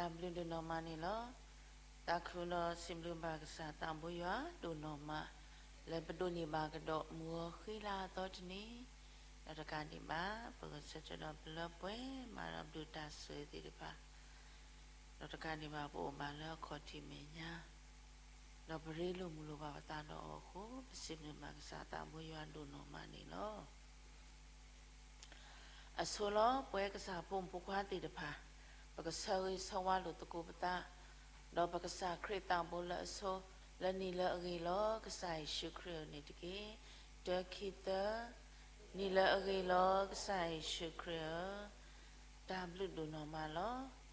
တၢ်ဘျုးဒိၣ်နီၢ်မးန့ၣ်လီၤ. သးခုဒီးစံးဘျုးဘၣ်ကစၢ်သးဘိယွၤဒိၣ်နီၢ်မး လၢပဒိးန့ၢ်ဘၣ်ကဒီးမုၢ်ဂီၤဃံလၤအသီတနံၤ, ဒီးတကးဒံးဘၣ် ပဂဲၤဆၢထၢၣ်ဒီးပလၢပှဲၤမၤဒီးဘျုးတၢ်ဆိၣ်ဂ့ၤသ့ၣ်တဖၣ်, ဒီးတကးဒံးဘၣ်ပအိၣ်ဘၣ်လၢအခီၣ်ထံးမဲာ်ညါ ဒီးပရ့လိာ်မုာ်လိာ်ဘၣ်ပသးဒီးအီၤအဃိ ပစံးဘျုးဘၣ်ကစၢ်သးဘိယွၤဒိၣ်နီၢ်မးန့ၣ်လီၤ. အဆိလီၤ ပဝဲကစၢ်ဖိမုၣ်ဖိခွါသ့ၣ်တဖၣ်, ပကဆၢဂ့ၤဆၢဝါလိာ်သကိးပသး, ဒီးပကစၢ်ခရံာ်သးဘိလၢအဆိ, လၢနံၤလၢအဂ့ၤလီၤ ကစၢ်ယ့ၣ်ၡူးခရံာ်ဧၢန့ၣ်တက့ၢ်. တၢ ခံ သၢ, နံၤလၢအဂ့ၤလီၤ ကစၢ်ယ့ၣ်ၡူးခရံာ်ဧၢ, တၢ်ဘျုးဒိၣ်နီၢ်မးလီၤ.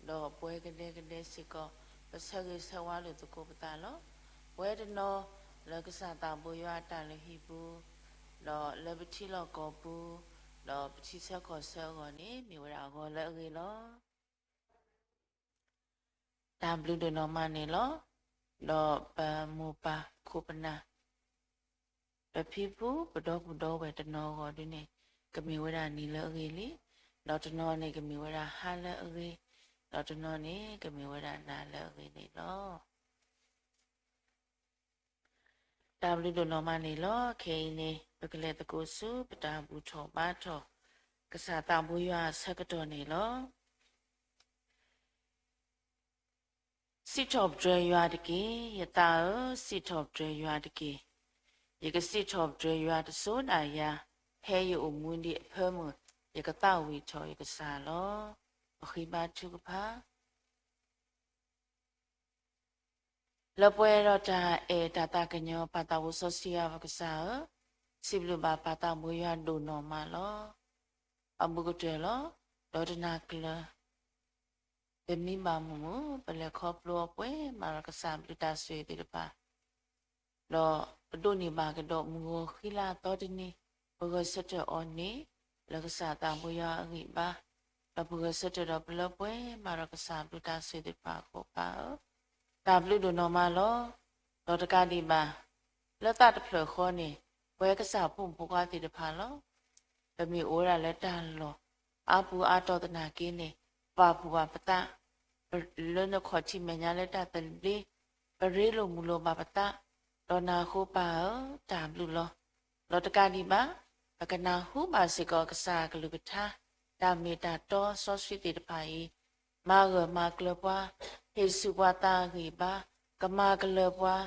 ဒီးပဝဲကဒဲကဒဲစ့ၢ်ကီး ပဆၢဂ့ၤဆၢဝါလိာ်သကိးပသးလီၤ. ပဝဲတနီၤလၢကစၢ်သးဘိယွၤအတၢ်လုၢ်ဟံၣ်ပူၤ, ဒီးလၢပထံလီၢ်ကီၢ်ပူၤ, ဒီးပထံဆၢကီၢ်ဆၢအဂီၢ်န့ၣ် မ့ၢ်ဝဲဒၣ်အဂီၤလၢအဂ့ၤလီၤ. တၢ်ဘျုးဒိၣ်နီၢ်မးန့ၣ်လီၤ. ဒီးပမိၢ်ပၢ်ခိၣ်ပနၢ် ပဖံဖု ပဒီပုၢ်ဒီဝဲၢ်တနီၤအဂီၢ်ဒုန့ၣ် ကမ့ၢ်ဝဲဒၣ်နံၤလၢအဂ့ၤလံ, ဒီးတနီၤန့ၣ်ကမ့ၢ်ဝဲဒၣ်ဟါလၢအဂ့ၤ, ဒီးတနီၤန့ၣ်ကမ့ၢ်ဝဲဒၣ်နၤလၢအဂ့ၤန့ၣ်လီၤ. တၢ်ဘျုးဒိၣ်နီၢ်မးန့ၣ်လီၤ. ခဲအံၤန့ၣ် ပကလဲၤသကိးဆူပတၢ်ဘူၣ်ထီၣ်ဘါထီၣ် ကစၢ်သးဘိယွၤအဆၢကတီၢ်န့ၣ်လီၤ. စံးထီၣ်ပတြၢၤယွၤတက့ၢ်. ယသးဧၢ, စံးထီၣ်ပတြၢၤယွၤတက့ၢ်. ယကစံးထီၣ်ပတြၢၤယွၤတစိၤဒၣ်ယၤ, ဖဲယအိၣ်မူဒံးအဖၢမုၢ်, ယကသးဝံၣ်ထီၣ်ယကစၢ်လီၤ. ပဃ့ဘါထုကဖၣ်. လၢပှဲၤဒီးတၢ်အဲၣ်တၢ်သးကညီၤ ပၢ်သးဘိစီဆှံယွၤပကစၢ်ဧၢ, စံးဘျုးဘၣ်ပၢ်သးဘိယွၤဒိၣ်နီၢ်မးလီၤ. အဘူးကတၢၢ်လီၤ. ဒီးတနၤကျၢၤ ပမံဘၣ်မုာ်မုာ် ပလဲၤခီဖျိအီၤပှဲၤမးဒီးကစၢ်ဘျုးတၢ်ဆိၣ်ဂ့ၤသ့ၣ်တဖၣ် ဒီးပဒိးန့ၢ်ဘၣ်ကဒီးမုၢ်ဂီၤဃံလၤအသီတနံၤ, ပဂဲၤဆၢထၢၣ်အီၤန့ၣ် လၢကစၢ်သးဘိယွၤအဂံၢ်ဘါ, ဒီးပဂဲၤဆၢထၢၣ်ဒီးပလၢပှဲၤမးဒီးကစၢ်ဘျုးတၢ်ဆိၣ်ဂ့ၤသ့ၣ်တဖၣ်အဃိ ပၢ်ဧၢ, တၢ်ဘျုးဒိၣ်နီၢ်မးလီၤ. ဒီးတကးဒံးဘၣ် လၢသးတဖျၢၣ်ဃီန့ၣ် ပဝဲကစၢ်ဖိမုၣ်ဖိခွါသ့ၣ်တဖၣ်လီၤ. ပမ့ၢ်အိၣ်ဝဲဒၣ်လၢတၢ်လီၢ်အါပူၤအါတီၤသနာ်က့န့ၣ် ပာ်ဖှိၣ်ဘၣ်ပသး လၢနခီၣ်ထံးမဲာ်ညါလၢတၢ်သဘျ့, ပရ့လိာ်မုာ်လိာ်ဘၣ်ပသး, ဒီးနၤအဃိပၢ်ဧၢ, တၢ်ဘျုးလီၤ. ဒီးတကးဒံးဘၣ် ပကနၢ်ဟူဘၣ်စ့ၢ်ကီးကစၢ်အကလုၢ်ကထါ, တၢ်မ့ၢ်တၢ်တီစီဆှံသ့ၣ်တဖၣ်အံၤ မၤဂၢၢ်မၤကျၢၤပှၤ, ဟ့ၣ်ဆူၣ်ပှၤသးအဂံၢ်ဘါ, ကမၤကလၢၤပှၤ,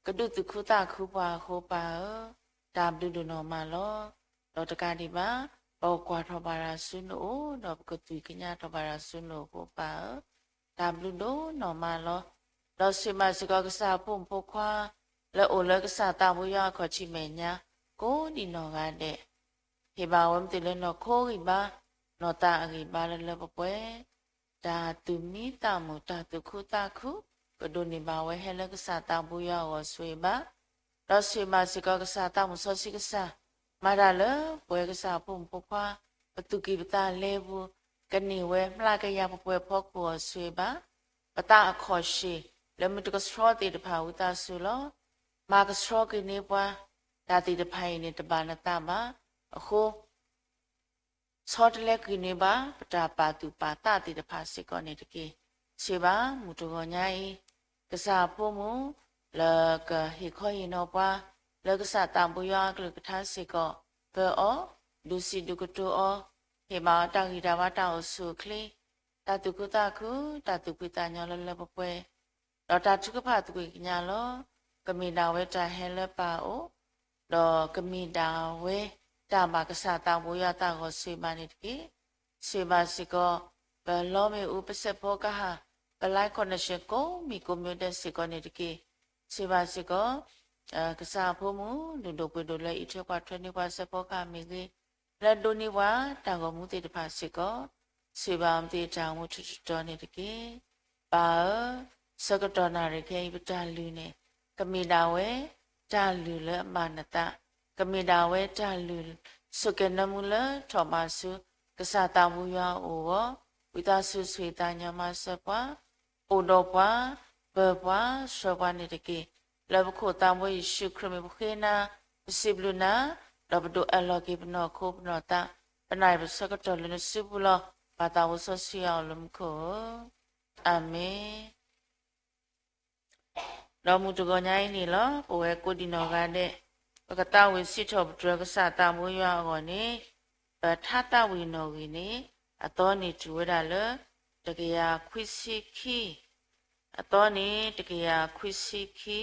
ကဒုးသူၣ်ခုသးခုပှၤအဃိပၢ်ဧၢ, တၢ်ဘျုးဒိၣ်နီၢ်မးလီၤ. ဒီးတကးဒံးဘၣ် ပကကွၢ်ထီၣ်ဘၣ်တၢ်ဆူနအိၣ်, ဒီးပကသွံၣ်ကညးထီၣ်ဘၣ်တၢ်ဆူနအိၣ်အဃိပၢ်ဧၢ, တၢ်ဘျုးဒိၣ်နီၢ်မးလီၤ. ဒီးဆိၣ်ဂ့ၤဘၣ်စ့ၢ်ကီးကစၢ်အဖိမုၣ်ဖိခွါ လၢအိၣ်လၢကစၢ်သးဘိယွၤအခီၣ်ထံးမဲာ်ညါ ကိးဒံးနီၢ်ဂၤဒဲး, ဟ့ၣ်ဘၣ်ဝဲမ့ၢ်တုၤလၢနီၢ်ခိဂံၢ်ဘါ, နီၢ်သးအဂံၢ်ဘါလၢလၢပှဲၤပှဲၤ, တၢ်သူၣ်မံသးမုာ် တၢ်သူၣ်ခုသးခု ကဒိးန့ၢ်ဘၣ်ဝဲဟဲလၢကစၢ်သးဘိယွၤအဂီၢ်ဆိၣ်ဂ့ၤဘၣ်, ဒီးဆိၣ်ဂ့ၤဘၣ်စ့ၢ်ကီးကစၢ်သးမုၢ်စီဆှံကစၢ်, မၤတၢ်လၢပဝဲကစၢ်အဖိမုၣ်ဖိခွါ ပသူၣ်ကံၢ်ပသးလဲပူၤ, ကန့ၢ်ဝဲမျးကယၤပှဲၤပှဲၤဖီခိၣ်အီၤဆိၣ်ဂ့ၤဘၣ်, ပသးအခီၣ်ဆ့ၣ် လၢမုၢ်တကဆှီသ့ၣ်တဖၣ်ဝံသးစူၤလီၤ. မၤကဆှီက့ၤန့ၢ်ပှၤ, တၢ်သ့ၣ်တဖၣ်အံၤန့ၣ်တဘၣ်နသးဘၣ်. အဃိ ဆီတလဲကွံာ်န့ၢ်ဘၣ် ပတၢ်ပာ်သူၣ်ပာ်သးသ့ၣ်တဖၣ်စ့ၢ်ကီးန့ၣ်တက့ၢ်. ဆိၣ်ဂ့ၤဘၣ်မုၢ်တဂီၤညါအံၤ ကစၢ်အဖိမုၣ် လၢကဟ့ၣ်ခီဟ့ၣ်နီၤပှၤ လၢကစၢ်သးဘိယွၤအကလုၢ်ကထါစ့ၢ်ကီး, ပၢအီၤ, ဒုးစံးဒုးကတိၤအီၤ, ဟ့ၣ်ဘၣ်အီၤတၢ်ဂံၢ်တၢ်ဘါတၢ်အိၣ်ဆူၣ်အိၣ်ချ့, တၢ်သူၣ်ခုသးခု, တၢ်သူၣ်ဖှံသးညီလၢလၢပှဲၤပှဲၤ ဒီးတၢ်ထုကဖၣ်သကွံာ်ကညးလီၤ. ကမ့ၢ်ဒၣ်ဝဲတၢ်ဟဲလၢပၢ်အအိၣ်, ဒီးကမ့ၢ်ဒၣ်ဝဲတၢ်ဘၣ်ကစၢ်သးဘိယွၤသးဂီၤဆိၣ်ဂ့ၤဘၣ်န့ၣ်တက့ၢ်. ဆိၣ်ဂ့ၤဘၣ်စ့ၢ်ကီး ပလီမ့ၣ်အူ ပစဲးဖီကဟၣ်, ပ live connection ကိးမံၤကိးမံၤဒဲးစ့ၢ်ကီးန့ၣ်တက့ၢ်. ဆိၣ်ဂ့ၤဘၣ်စ့ၢ်ကီး ကစၢ်အဖိမုၣ် လုၢ်ဒိၣ်ပှ့ၤဒိၣ်လၢအံးထွဲကွၢ်ထွဲန့ၢ်ပှၤစဲးဖီကဟၣ်မ့ၢ်ဂ့ၤ, လၢဒိးန့ၢ်ပှၤတၢ်ဂီၤမူသ့ၣ်တဖၣ်စ့ၢ်ကီး, ဆိၣ်ဂ့ၤဘၣ်အီၤမ့ၢ်တ့ၢ်တၢ်အိၣ်မူထူးတတီၤန့ၣ်တက့ၢ်. ပၢ်ဧၢ, ဆၢကတီၢ်နၣ်ရံၣ်ခဲအံၤပတၢ်လုၢ်န့ၣ် ကမ့ၢ်ဒၣ်ဝဲတၢ်လုၢ်လၢအဘၣ်နသး, ကမ့ၢ်ဒၣ်ဝဲတၢ်လုၢ် ဆိၣ်ကဲၤနၢမူလၢထီၣ်ဘးဆူ ကစၢ်သးဘိယွၤအအိၣ်အဂီၢ်, ဝံသးစူၤဆိၣ်ဂ့ၤသးညီမၤစၢၤပှၤ အိၣ်ဒီးပှၤ, ပၢၤပှၤ, ဆှၢပှၤန့ၣ်တက့ၢ်. လၢပခိၣ်သးဘိယ့ၣ်ၡူးခရံာ်မံၤပဃ့နၤ, ပစံးဘျုးနၤ, ဒီးပဒိးအၢၣ်လီၤက့ၤပနီၢ်ခိပနီၢ်သး, ပနၣ်ရံၣ်ပဆၢကတီၢ်လၢနစုပူၤလီၤ. ပၢ်သးဘိစီဆှံယွၤအိၣ်လၢမူခိၣ်ဧၢ, အၤမ့ၣ်. ဒီးမုၢ်တဂီၤညါအံၤန့ၣ်လီၤ, ပဝဲကိးဒံနီၢ်ဂၤဒဲး, ပကသးဝံၣ်စံးထီၣ်ပတြၢၤကစၢ်သးဘိယွၤအဂီၢ်န့ၣ်, ပထါသးဝံၣ်နီၣ်ဂံၢ်န့ၣ်, အသီန့ၣ်တုၤဝဲဒၣ်လၢ တကယၤခွံဆံခံ, အသီန့ၣ်တကယၤခွံဆံခံ,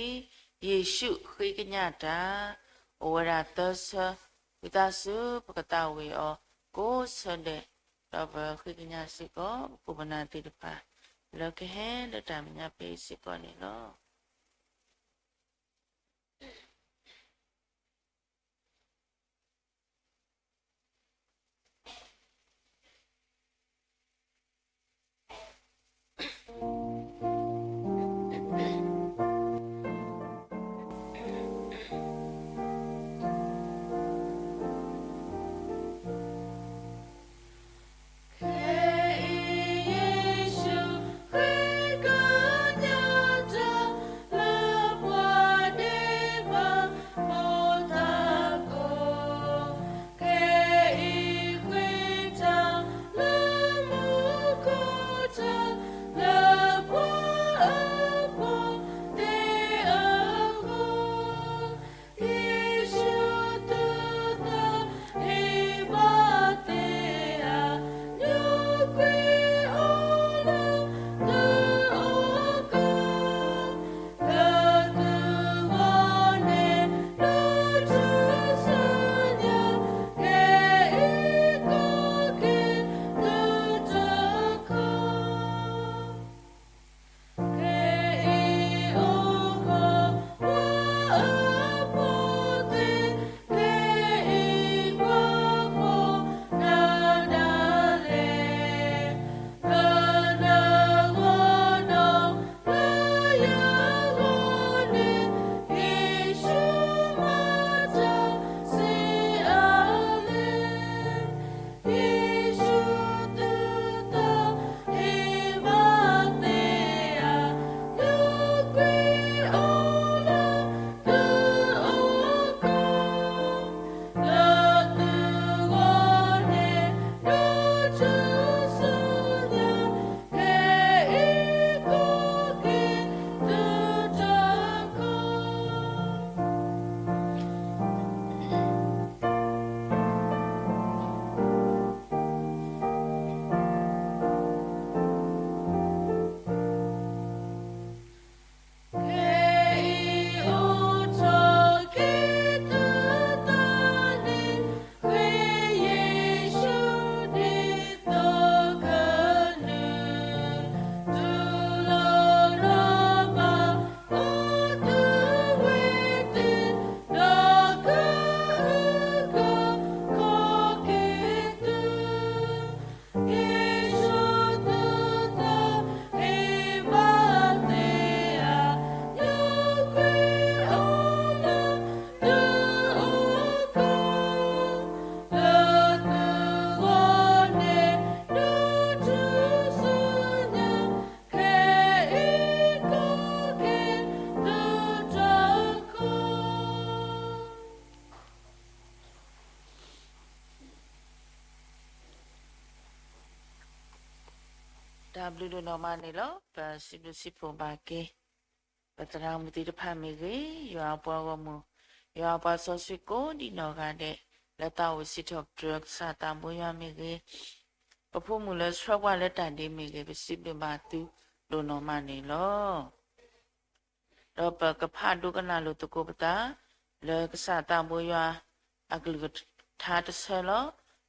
ယ့ၣ်ၡူးဃ့ကညးတၢ်, အိၣ်ဝဲဒၣ်သၢဆၢ, ဝံသးစူၤ ပကသးဝံၣ်အီၤကိးဆၢဒဲး, ဒီးပဃ့ကညးစ့ၢ်ကီး ပခိၣ်ပနၢ်သ့ၣ်တဖၣ် လၢကဟဲလၢတၢ်မဲာ်ညါဖဲအံၤစ့ၢ်ကီးန့ၣ်လီၤ. တၢ်ဘျုးဒိၣ်နီၢ်မးန့ၣ်လီၤ. ပစံးဘျုးစံးဖှိၣ်ဘၣ်က့ၤ ပသရၣ်မုၣ်သ့ၣ်တဖၣ်မ့ၢ်ဂ့ၤ, ယွၤအပှၤဂီၢ်မုၢ်, ယွၤအပှၤစီဆှံကိးဒံနီၢ်ဂၤဒဲး, လၢသးဝံၣ်စံးထီၣ်ပတြၢၤကစၢ်သးဘိယွၤမ့ၢ်ဂ့ၤ, ပဖိမုၣ်လၢဆှၢပှၤလၢတၢ်ဒ့မ့ၢ်ဂ့ၤ, ပစံးဘျုးဘၣ်သုဒိၣ်နီၢ်မးန့ၣ်လီၤ. ဒီးပကဖးဒိကနၣ်လိာ်သကိးပသး လၢကစၢ်သးဘိယွၤအကလုၢ်ကထါတဆၢလီၤ.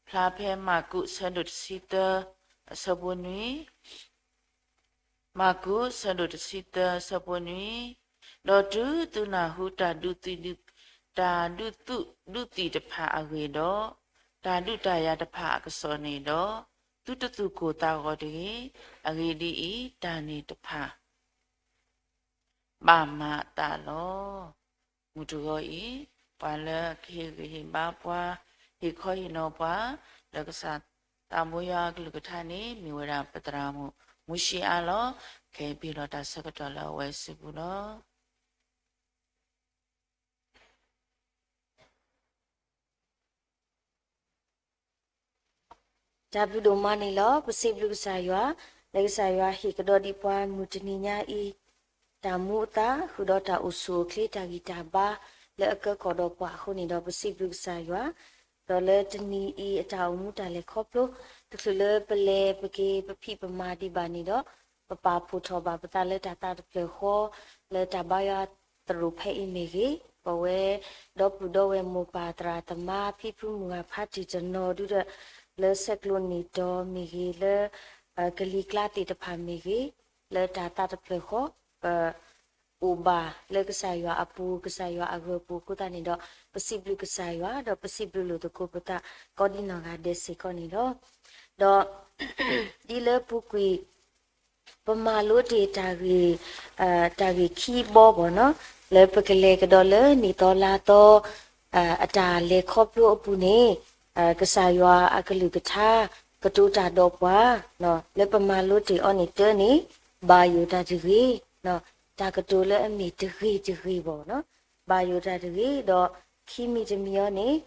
ဖျါဖဲမၢ်ကူး အဆၢဒိၣ်တဆံသၢ အဆၢဖိနွံ, မၢ်ကူး အဆၢဒိၣ်တဆံသၢ အဆၢဖိနွံ, ဒီးတုၤသုနၢ်ဟူတၢ်ဒုးသုး, တၢ်ဒုးသုးဒုးသံၣ်တဖၣ်အဂ့ၢ်ဒီး, တၢ်ဒုးတၢ်ယၤတဖၣ်အကစီၣ်န့ၣ်ဒီး, သုတသူၣ်ကိၢ်သးဂီၤတဂ့ၤ. အဂ့ၢ်ဒ်အံၤ, တၢ်န့ၣ်တဖၣ် ဘၣ်မၤအသးလီၤ. မုၢ်တဂီၤအံၤ, ပှၤလၢကဟ့ၣ်ဂံၢ်ဟ့ၣ်ဘါပှၤ, ဟ့ၣ်ခီဟ့ၣ်နီၤပှၤ လၢကစၢ်သးဘိယွၤအကလုၢ်ကထါန့ၣ် မ့ၢ်ဝဲဒၣ်ပသရၣ်မုၣ် မူၡံအါလီၤ. ခဲအံၤပဟ့ၣ်လီၤတၢ်ဆၢကတီၢ်လၢအဝဲစုပူၤလီၤ. တၢ်ဘျုးဒိၣ်မးန့ၣ်လီၤ. ပစံးဘျုးကစၢ်ယွၤ လၢကစၢ်ယွၤဟ့ၣ်ကဒီးဒံးပှၤမုၢ်တနံၤညါအံၤ တၢ်မူအသး ဃုာ်ဒီးတၢ်အိၣ်ဆူၣ်အိၣ်ချ့ တၢ်ဂံၢ်တၢ်ဘါ လၢအကဲကီၢ်ဒီးပှၤအဃိန့ၣ်ဒီး ပစံးဘျုးကစၢ်ယွၤ, ဒီးလၢတနံၤအံၤအတၢ်အိၣ်မူတၢ်လဲၤခီဖျိ တချုးလၢပလဲၤပက့ၤပဖံးပမၤဒံးဘၣ်န့ၣ်ဒီး ပပာ်ဖှိၣ်ထီၣ်ဘၣ်ပသးလၢတၢ်သးတဖျၢၣ်ဃီ လၢတၢ်ဘါယွၤသရိာ်ဖဲအံၤမ့ၢ်ဂ့ၤ, ပဝဲဒီပုၢ်ဒီဝဲၢ်မိၢ်ပၢ်သရၣ်သမါ ဖံဖုမုၢ်ဂၤဖးတံၢ်တနီၤဒုဒီး လၢဆဲးကျိးနံၣ်တီမ့ၢ်ဂ့ၤ လၢ ကလံၤကျါသ့ၣ်တဖၣ်မ့ၢ်ဂ့ၤ, လၢတၢ်သးတဖျၢၣ်ဃီ ပ အိၣ်ဘၣ်လၢကစၢ်ယွၤအပူၤ ကစၢ်ယွၤအဂၢၢ်အပူၤအဃိသတးန့ၣ်ဒီး ပစံးဘျုးကစၢ်ယွၤ ဒီးပစံးဘျုးလိာ်သကိးပသး ကိးဒံနီၢ်ဂၤဒဲးစ့ၢ်ကီးန့ၣ်လီၤ. ဒီး ဒ်လၢပူၤကွံာ် ပမၤလိတ့ၢ်တၢ်ဂ့ၢ် တၢ်ဂ့ၢ်ခံဘီဘီနီၤ လၢပကလဲၤကဒီးလၢနံၣ်သီလါသီ အတၢ်လဲၤခီဖျိအပူၤန့ၣ် ကစၢ်ယွၤအကလုၢ်ကထါ ကတိၤတၢ်ဒီးပှၤ လၢပမၤလိတ့ၢ်အီၤန့ၣ်တၢ်န့ၣ် ဘၣ်ယိၣ်တၢ်တဂ့ၤ, တၢ်ကတိၤလၢအမ့ၢ်တဂ့ၤတဂ့ၤဘီနီၤ ဘၣ်ယိၣ်တၢ်တဂ့ၤ, ဒီးခံမံၤတမံၤအီၤန့ၣ်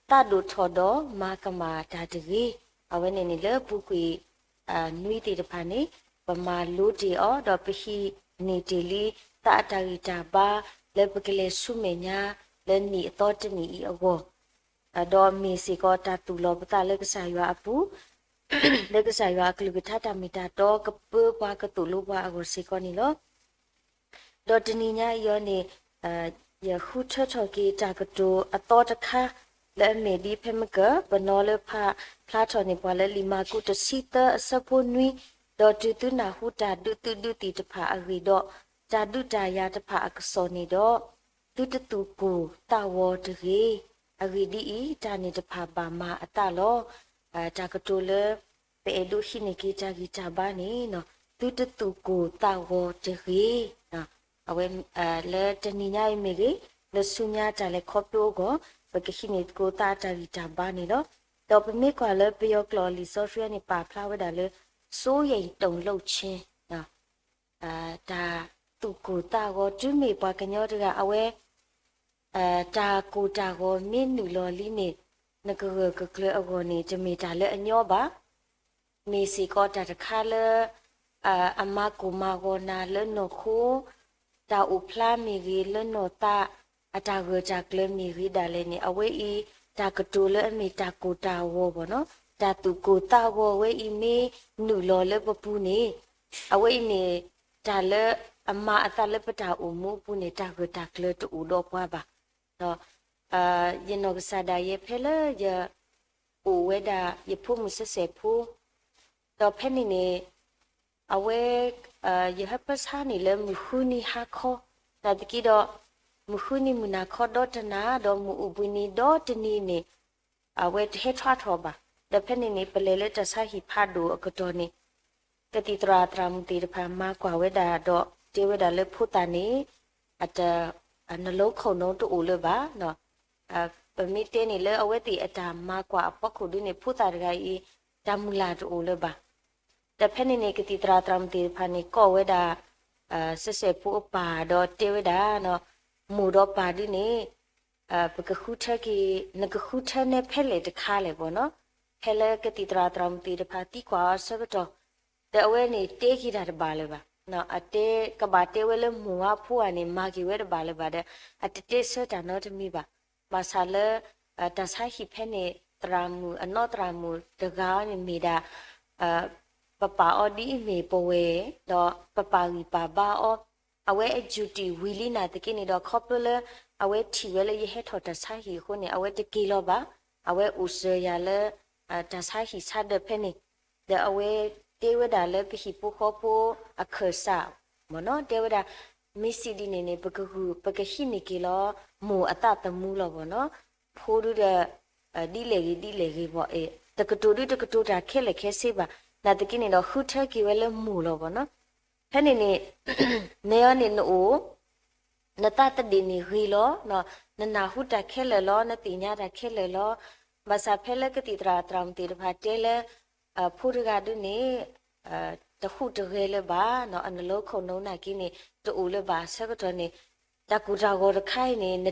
သးဒိၣ်ထီၣ်ဒီးမၤကမၣ်တၢ်တဂ့ၤ, အဝဲန့ၣ်န့ၣ်လၢပူၤကွံာ် နွံသ့ၣ်တဖၣ်န့ၣ် ပမၤလိတ့ၢ်အီၤ ဒီးပဟံးန့ၢ်တ့ၢ်လံ သးအတၢ်ဂံၢ်တၢ်ဘါ လၢပကလဲၤဆူမဲာ်ညါ လၢနံၣ်အသီတနံၣ်အံၤအဂီၢ် ဒီးမ့ၢ်စ့ၢ်ကီးတၢ်သူၣ်လီၤပသးလၢကစၢ်ယွၤအပူၤ လၢကစၢ်ယွၤအကလုၢ်ကထါတၢ်မ့ၢ်တၢ်တီကပၢပှၤကသိၣ်လိပှၤအဂီၢ်စ့ၢ်ကီးန့ၣ်လီၤ. ဒီးတနံၤညါအံၤအီၤန့ၣ် ယဃုထၢထီၣ်က့ၤတၢ်ကတိၤအသီတခါ လၢအမ့ၢ်ဒ်ဖဲမုၢ်ကၢၢ် ပနီၤလၢဖးဖျါထီၣ်န့ၢ်ပှၤလၢလံာ်မၢ်ကူးတဆံသၢအဆၢဖိနွံ, ဒီးတုၤသုနၢ်ဟူတၢ်ဒုးသုးဒုးသံၣ်တဖၣ်အဂ့ၢ်ဒီး တၢ်ဒုးတၢ်ယၤတဖၣ်အကစီၣ်န့ၣ်ဒီး သုတသူၣ်ကိၢ်သးဂီၤတဂ့ၤ. အဂ့ၢ်ဒ်အံၤ, တၢ်န့ၣ်တဖၣ်ဘၣ်မၤအသးလီၤ. တၢ်ကတိၤလၢ ပအဲၣ်ဒိးဟံးန့ၢ်က့ၤတၢ်ဂံၢ်တၢ်ဘါန့ၣ် သုတသူၣ်ကိၢ်သးဂီၤတဂ့ၤ. အဝဲ လၢတနံၤညါအံၤမ့ၢ်ဂ့ၤ, လၢဆူညါတၢ်လဲၤခီဖျိအဂီၢ် ပကဟံးန့ၢ်သကိးသးအတၢ်ဂံၢ်တၢ်ဘါန့ၣ်လီၤ. ဒီးပမ့ၢ်ကွၢ်လၢပယီၤကျိာ်လံာ်စီဆှံန့ၣ် ပာ်ဖျါဝဲဒၣ်လၢ စိုးရိမ်တုန်လှုပ်ခြင်း တၢ်သူၣ်ကိၢ်သးဂီၤ တုၤမ့ၢ်ပှၤကညီတဂၤအဝဲ တၢ်ကိၢ်တၢ်ဂီၤမ့ၢ်နုာ်လီၤလံန့ၣ် နကဂၢၢ်ကကျၢၤအဂီၢ်န့ၣ် တမ့ၢ်တၢ်လၢအညီဘၣ်. မ့ၢ်စ့ၢ်ကီးတၢ်တခါလၢ အမၤကိၢ်မၤဂီၤနၤလၢနီၢ်ခိ တၢ်အိၣ်ဖျါမ့ၢ်ဂ့ၤ လၢနီၢ်သး အတၢ်ဂၢၢ်တၢ်ကျၢၤမ့ၢ်ဂ့ၤဒၣ်လဲာ်န့ၣ် အဝဲအံၤ တၢ်ကတိၤလၢအမ့ၢ်တၢ်ကိၢ်တၢ်ဂီၤဘီနီၤ တၢ်သူၣ်ကိၢ်သးဂီၤဝဲအံၤမ့ၢ်နုာ်လီၤလၢပပူၤန့ၣ် အဝဲအံၤန့ၣ် တၢ်လၢအမၤအသးလၢပတၢ်အိၣ်မူအပူၤန့ၣ် တၢ်ဂၢၢ်တၢ်ကျၢၤတအိၣ်ဒီးပှၤဘၣ်. ဒီး ယနီၢ်ကစၢ်ဒၣ်ယဲဖဲလၢယ အိၣ်ဝဲဒၣ်ယဖိမုၣ်စဲးစဲးဖိ ဒီးဖဲန့ၣ်န့ၣ် အဝဲ ယဟၢဖၢဆါန့ၣ်လၢမုၢ်ဃုနံၤဟါခီ နာ်သက့ဒီး မုၢ်ဃုနံၤမုၢ်နၤခီဒီတနၤ ဒီးမုၢ်အိၣ်ဘှံးနံၤဒီတနံၤန့ၣ် အဝဲတဟဲထီၣ်ထီၣ်ဘၣ်. ဒီးဖဲန့ၣ်န့ၣ် ပလဲၤလၢတၢ်ဆါဟံၣ်ဖးဒိၣ်အကတီၢ်န့ၣ် ကသံၣ်သရၣ်သရၣ်မုၣ်သ့ၣ်တဖၣ်မၤကွၢ်ဝဲဒၣ်ဒီးတဲဝဲဒၣ်လၢဖိသၣ်န့ၣ် အတ နှလုံးခုန်နှုန်းတအိၣ်လၢၤဘၣ်. ပမ့ၢ်တဲန့ၣ်လၢအဝဲသ့ၣ်အတၢ်မၤကွၢ်အဖီခိၣ်ဒ်န့ၣ် ဖိသၣ်တဂၤအံၤ တၢ်မုၢ်လၢ်တအိၣ်လၢၤဘၣ်. ဒီးဖဲန့ၣ်န့ၣ် ကသံၣ်သရၣ်သရၣ်မုၣ်သ့ၣ်တဖၣ်န့ၣ် ကိးဝဲဒၣ် စဲးစဲးဖိအပၢ်ဒီးတဲဝဲဒၣ် မိၢ်ဒီးပၢ်ဒ်န့ၣ် ပကဃုထၢက့ၤ နကဃုထၢနဲဖဲလဲၣ်တခါလဲၣ်ဘီနီၤ. ဖဲလၢကသံၣ်သရၣ်သရၣ်မုၣ်သ့ၣ်တဖၣ်သံကွၢ်အီၤအဆၢကတီၢ် ဒီးအဝဲန့ၣ်တဲက့ၤတၢ်တဘၣ်လၢၤဘၣ်. အတဲကဘၣ်တဲဝဲလၢမိၢ်ဝါဖိဧါန့ၣ် မၤက့ၤဝဲတဘၣ်လၢၤဘၣ်ဒီး အတတဲဆၢတၢ်နီတမံၤဘၣ်. ဘၣ်ဆၣ်လၢ တၢ်ဆါဟံၣ်ဖဲန့ၣ် သရၣ်မုၣ်အနီၢ်သရၣ်မုၣ်တဂၤအံၤန့ၣ်မ့ၢ်ဒၣ် ပပာ်အီၤဒ်အံၤမ့ၢ်ပဝဲ ဒီးပပာ်ဂံၢ်ပာ်ဘါအီၤ အဝဲအယူၢ်တံၢ်ဝံၤလံနာ်သက့န့ၣ်ဒီး ခီဖျိလၢ အဝဲထံၣ်ဝဲလၢယဟဲထီၣ်တၢ်ဆါဟံၣ်အဃိန့ၣ် အဝဲတက့ၤလီၤဘၣ်. အဝဲအိၣ်စၢၤယၤလၢ တၢ်ဆါဟံၣ်ဆါဒၢးဖဲန့ၣ် ဒီးအဝဲတဲဝဲဒၣ်လၢပဟံၣ်ဖိဃီဖိအခၢၣ်စး မ့ၢ်နီၤ တဲဝဲဒၣ် မ့ၢ်စံးဒ်န့ၣ်န့ၣ် ပကဂုာ် ပကဟံးန့ၢ်က့ၤလီၤ မိၢ်အသးသမူလီၤဘီနီၤ. ဖိဒုဒီး ဒ်လဲၣ်ဂ့ၤဒ်လဲၣ်ဂ့ၤဘီ တကတိၤဒုတကတိၤတၢ်ခဲလၢာ်ခဲဆ့ဘၣ်. နာ်သက့န့ၣ်ဒီး ဃုထၢက့ၤဝဲလၢမိၢ်လီၤဘီနီၤ. ဖဲန့ၣ်န့ၣ် နဲအီၤန့ၣ်နအိၣ် နသးသဒ့ၣ်န့ၣ်ဂ့ၤလီၤ, နနၢ်ဟူတၢ်ခဲလၢာ်လီၤ, နသ့ၣ်ညါတၢ်ခဲလၢာ်လီၤ. ဘၣ်ဆၣ်ဖဲလၢကသံၣ်သရၣ်သရၣ်မုၣ်သ့ၣ်တဖၣ်တဲလၢ ဖိတဂၤဒုန့ၣ် တဟူးတဂဲၤလၢၤဘၣ်, အနလီခိၣ်နူနာ်က့န့ၣ် တအိၣ်လၢၤဘၣ်အဆၢကတီၢ်န့ၣ် တၢ်ကိၢ်တၢ်ဂီၤတခါအံၤန့ၣ် န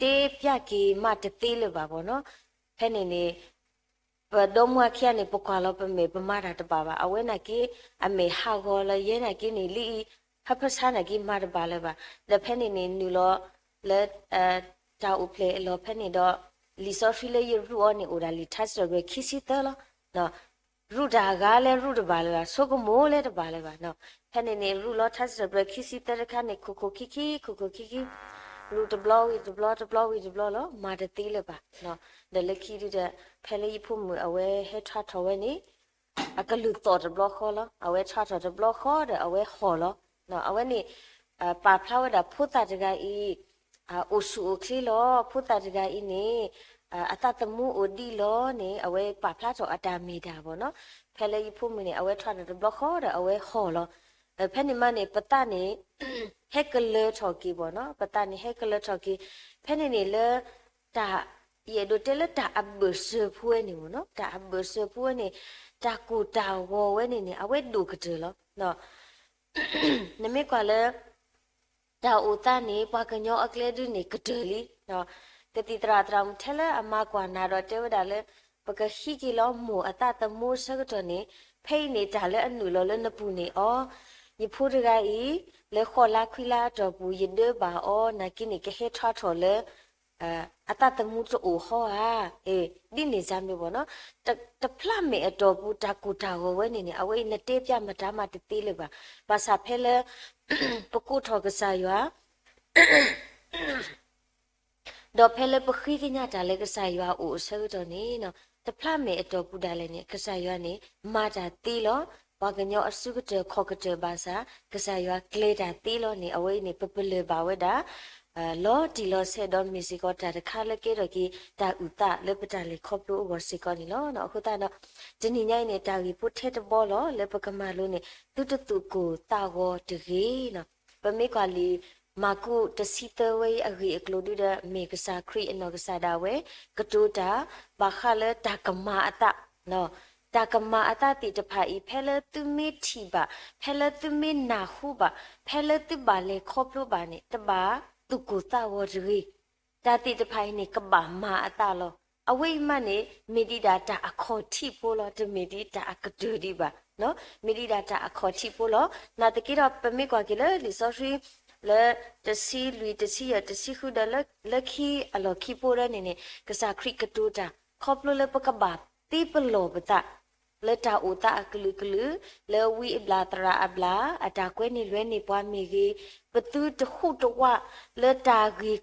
တဲပျၢ်က့ၤမးတသ့လၢၤဘၣ်ဘီနီၤ. ဖဲန့ၣ်န့ၣ် ပဒီမါခံဂၤန့ၣ် ပကွၢ်လီၤပမဲာ်ပမၤတၢ်တဘၣ်ဘၣ်. အဝဲနာ်က့ အမဲာ်ဟးဂီၤလၢယဲနာ်က့န့ၣ် လၢအံၤ ဟၢဖၢဆါနာ်က့မၤတဘၣ်လၢၤဘၣ်. ဒီးဖဲန့ၣ်န့ၣ် နုာ်လီၤလၢ တၢ်အိၣ်ဖျဲၣ်အလီၢ်ဖဲန့ၣ်ဒီး လံာ်စီဆှံလၢယရူးအီၤန့ၣ် အိၣ်ဒၣ်လံာ်ထါစံးထီၣ်ပတြၢၤခံဆံသၢလီၤ. ရူးတၢ်အဂၤလၢရူးတဘၣ်လၢၤဘၣ်, ဆိကမိၣ်လၢတဘၣ်လၢၤဘၣ်. ဖဲန့ၣ်န့ၣ် ရူးလီၤထါစံးထီၣ်ပတြၢၤခံဆံသၢတခါန့ၣ် ခိၣ်ခိၣ်ခံခံ ခိၣ်ခိၣ်ခံခံ, ရူးတဘျီဝံၤတဘျီ တဘျီဝံၤတဘျီလီၤ, မၤတသ့လၢၤဘၣ်. ဒီးလၢခံဒုဒီး ဖဲလၢယဖိမုၣ်အဝဲဟဲထီၣ်ထီၣ်ဝဲန့ၣ် အကလုၢ်သီၣ်တဘျီဃီလီၤ. အဝဲထီၣ်ထီၣ်တဘျီဃီဒီးအဝဲဟီၣ်လီၤ. အဝဲန့ၣ် ပာ်ဖျါဝဲဒၣ်ဖိသၣ်တဂၤအံၤ အိၣ်ဆူၣ်အိၣ်ချ့လီၤ. ဖိသၣ်တဂၤအံၤန့ၣ် အသးသမူအိၣ်ဒံးလီၤန့ၣ် အဝဲပာ်ဖျါထီၣ်အတၢ်မ့ၢ်တၢ်ဘၣ်နီၤ. ဖဲလၢယဖိမုၣ်န့ၣ် အဝဲထီၣ်ထီၣ်တဘျီဃီဒီးအဝဲဟီၣ်လီၤ. ဖဲန့ၣ်မးန့ၣ် ပသးန့ၣ် ဟဲကလၢထီၣ်က့ၤဘၣ်နီၤ. ပသးန့ၣ်ဟဲကလၢထီၣ်က့ၤ. ဖဲန့ၣ်န့ၣ်လၢ တၢ် ယအဲၣ်ဒိးတဲလၢတၢ်အဘၢၣ်စၢၤဖိဝဲန့ၣ်မ့ၢ်နီၤ, တၢ်အဘၢၣ်စၢၤဖိဝဲန့ၣ် တၢ်ကူၣ်တၢ်ဂီၤဝဲန့ၣ်န့ၣ် အဝဲဒိၣ်ကတၢၢ်လီၤ. နမ့ၢ်ကွၢ်လၢ တၢ်အိၣ်သးန့ၣ် ပှၤကညီအကျဲဒုန့ၣ် ကတၢၢ်လံ. ကသံၣ်သရၣ်သရၣ်မုၣ်ထဲလၢအမၤကွၢ်နၤဒီးတဲဝဲဒၣ်လၢ ပကဟံးက့ၤလီၤမိၢ်အသးသမူအဆၢကတီၢ်န့ၣ် ဖဲအံၤန့ၣ်တၢ်လၢအနုာ်လီၤလၢနပူၤန့ၣ်အီၤ, ယဖိတဂၤအံၤ လၢဃိးလါခွံလါအတီၢ်ပူၤ ယဒၢဘၣ်အီၤ နာ်က့န့ၣ် ကဟဲထီၣ်ထီၣ်လၢ အသးသမူတအိၣ်ဟီဧါ. ဒ်န့ၣ်စၢ်မ့ၢ်ဘၣ်နီၤ, တဖျးမဲာ်အတီၢ်ပူၤ တၢ်ကူၣ်တၢ်ဂီၤဝဲန့ၣ်န့ၣ် အဝဲအံၤနတဲပျၢ်မတၤမးတသ့လၢၤဘၣ်. ဘၣ်ဆၣ်ဖဲလၢ ပကိးထီၣ်ကစၢ်ယွၤ ဒီးဖဲလၢပဃ့ကညးတၢ်လၢကစၢ်ယွၤအအိၣ်အဆၢကတီၢ်န့ၣ်နီၤ, တဖျးမဲာ်အတီၢ်ပူၤဒၣ်လဲာ်န့ၣ် ကစၢ်ယွၤန့ၣ် မၤတၢ်သ့လီၤ. ပှၤကညီအစုကတၢၢ်ခီၣ်ကတၢၢ်ဘၣ်ဆၣ် ကစၢ်ယွၤကျဲၤတၢ်သ့လီၤန့ၣ် အဝဲအံၤန့ၣ် ပပလၢၢ်ဘၣ်ဝဲဒၣ် လီၤတံၢ်လီၤဆဲးဒီးမ့ၢ်စ့ၢ်ကီးတၢ်တခါလၢကဲထီၣ်က့ၤ တၢ်အုၣ်သးလၢပတၢ်လဲၤခီဖျိအဂီၢ်စ့ၢ်ကီးန့ၣ်လီၤ. အဃိသတးဒီး တနံၤညါအံၤန့ၣ် တၢ်ဂ့ၢ်ဖိထဲတဘီလီၤ လၢပကမၤလိန့ၣ် သုတသူၣ်ကိၢ်သးဂီၤတဂ့ၤနီၤ. ပမ့ၢ်ကွၢ်လံာ်မၢ်ကူး တဆံသၢဝဲအံၤအဂ့ၢ်အကျိၤဒုဒီး မ့ၢ်ကစၢ်ခရံာ်အနီၢ်ကစၢ်ဒၣ်ဝဲ ကတိၤတၢ် ဘၣ်ဃးလၢတၢ်ကမၤအသး တၢ်ကမၤအသးသ့ၣ်တဖၣ်အံၤ ဖဲလၢသုမ့ၢ်ထံၣ်ဘၣ်, ဖဲလၢသုမ့ၢ်နၢ်ဟူဘၣ်, ဖဲလၢသုဘၣ်လဲၤခီဖျိဘၣ်န့ၣ် တဘၣ်သူၣ်ကိၢ်သးဂီၤတဂ့ၤ. တၢ်သ့ၣ်တဖၣ်အံၤန့ၣ် ကဘၣ်မၤအသးလီၤ. အဝဲအံၤမးန့ၣ် မ့ၢ်ဒံးဒၣ်တၢ်အခီၣ်ထံးဖိလီၤ, တမ့ၢ်ဒံးတၢ်အကတၢၢ်ဒံးဘၣ်. မ့ၢ်ဒံးဒၣ်တၢ်အခီၣ်ထံးဖိလီၤ. နာ်သက့ဒီး ပမ့ၢ်ကွၢ်က့ၤလၢလံာ်စီဆှံ လၢတဆံလွံၢ် တဆံယဲၢ် တဆံဃုဒီး လၢခံအလီၢ်ခံဖိဒၣ်န့ၣ်န့ၣ် ကစၢ်ခရံာ်ကတိၤတၢ် ခီဖျိလၢပကဘၣ်သ့ပလီၢ်ပသး လၢတၢ်အိၣ်သးအကလုာ်ကလုာ်, လၢဝံအဘျၣ်သရၣ်အဘျၣ် အတၢ်ကွဲန့ၢ်လွဲန့ၢ်ပှၤမ့ၢ်ဂ့ၤ, ပသုတဟူးတဝး လၢတၢ်ဂ့ၢ်ကီ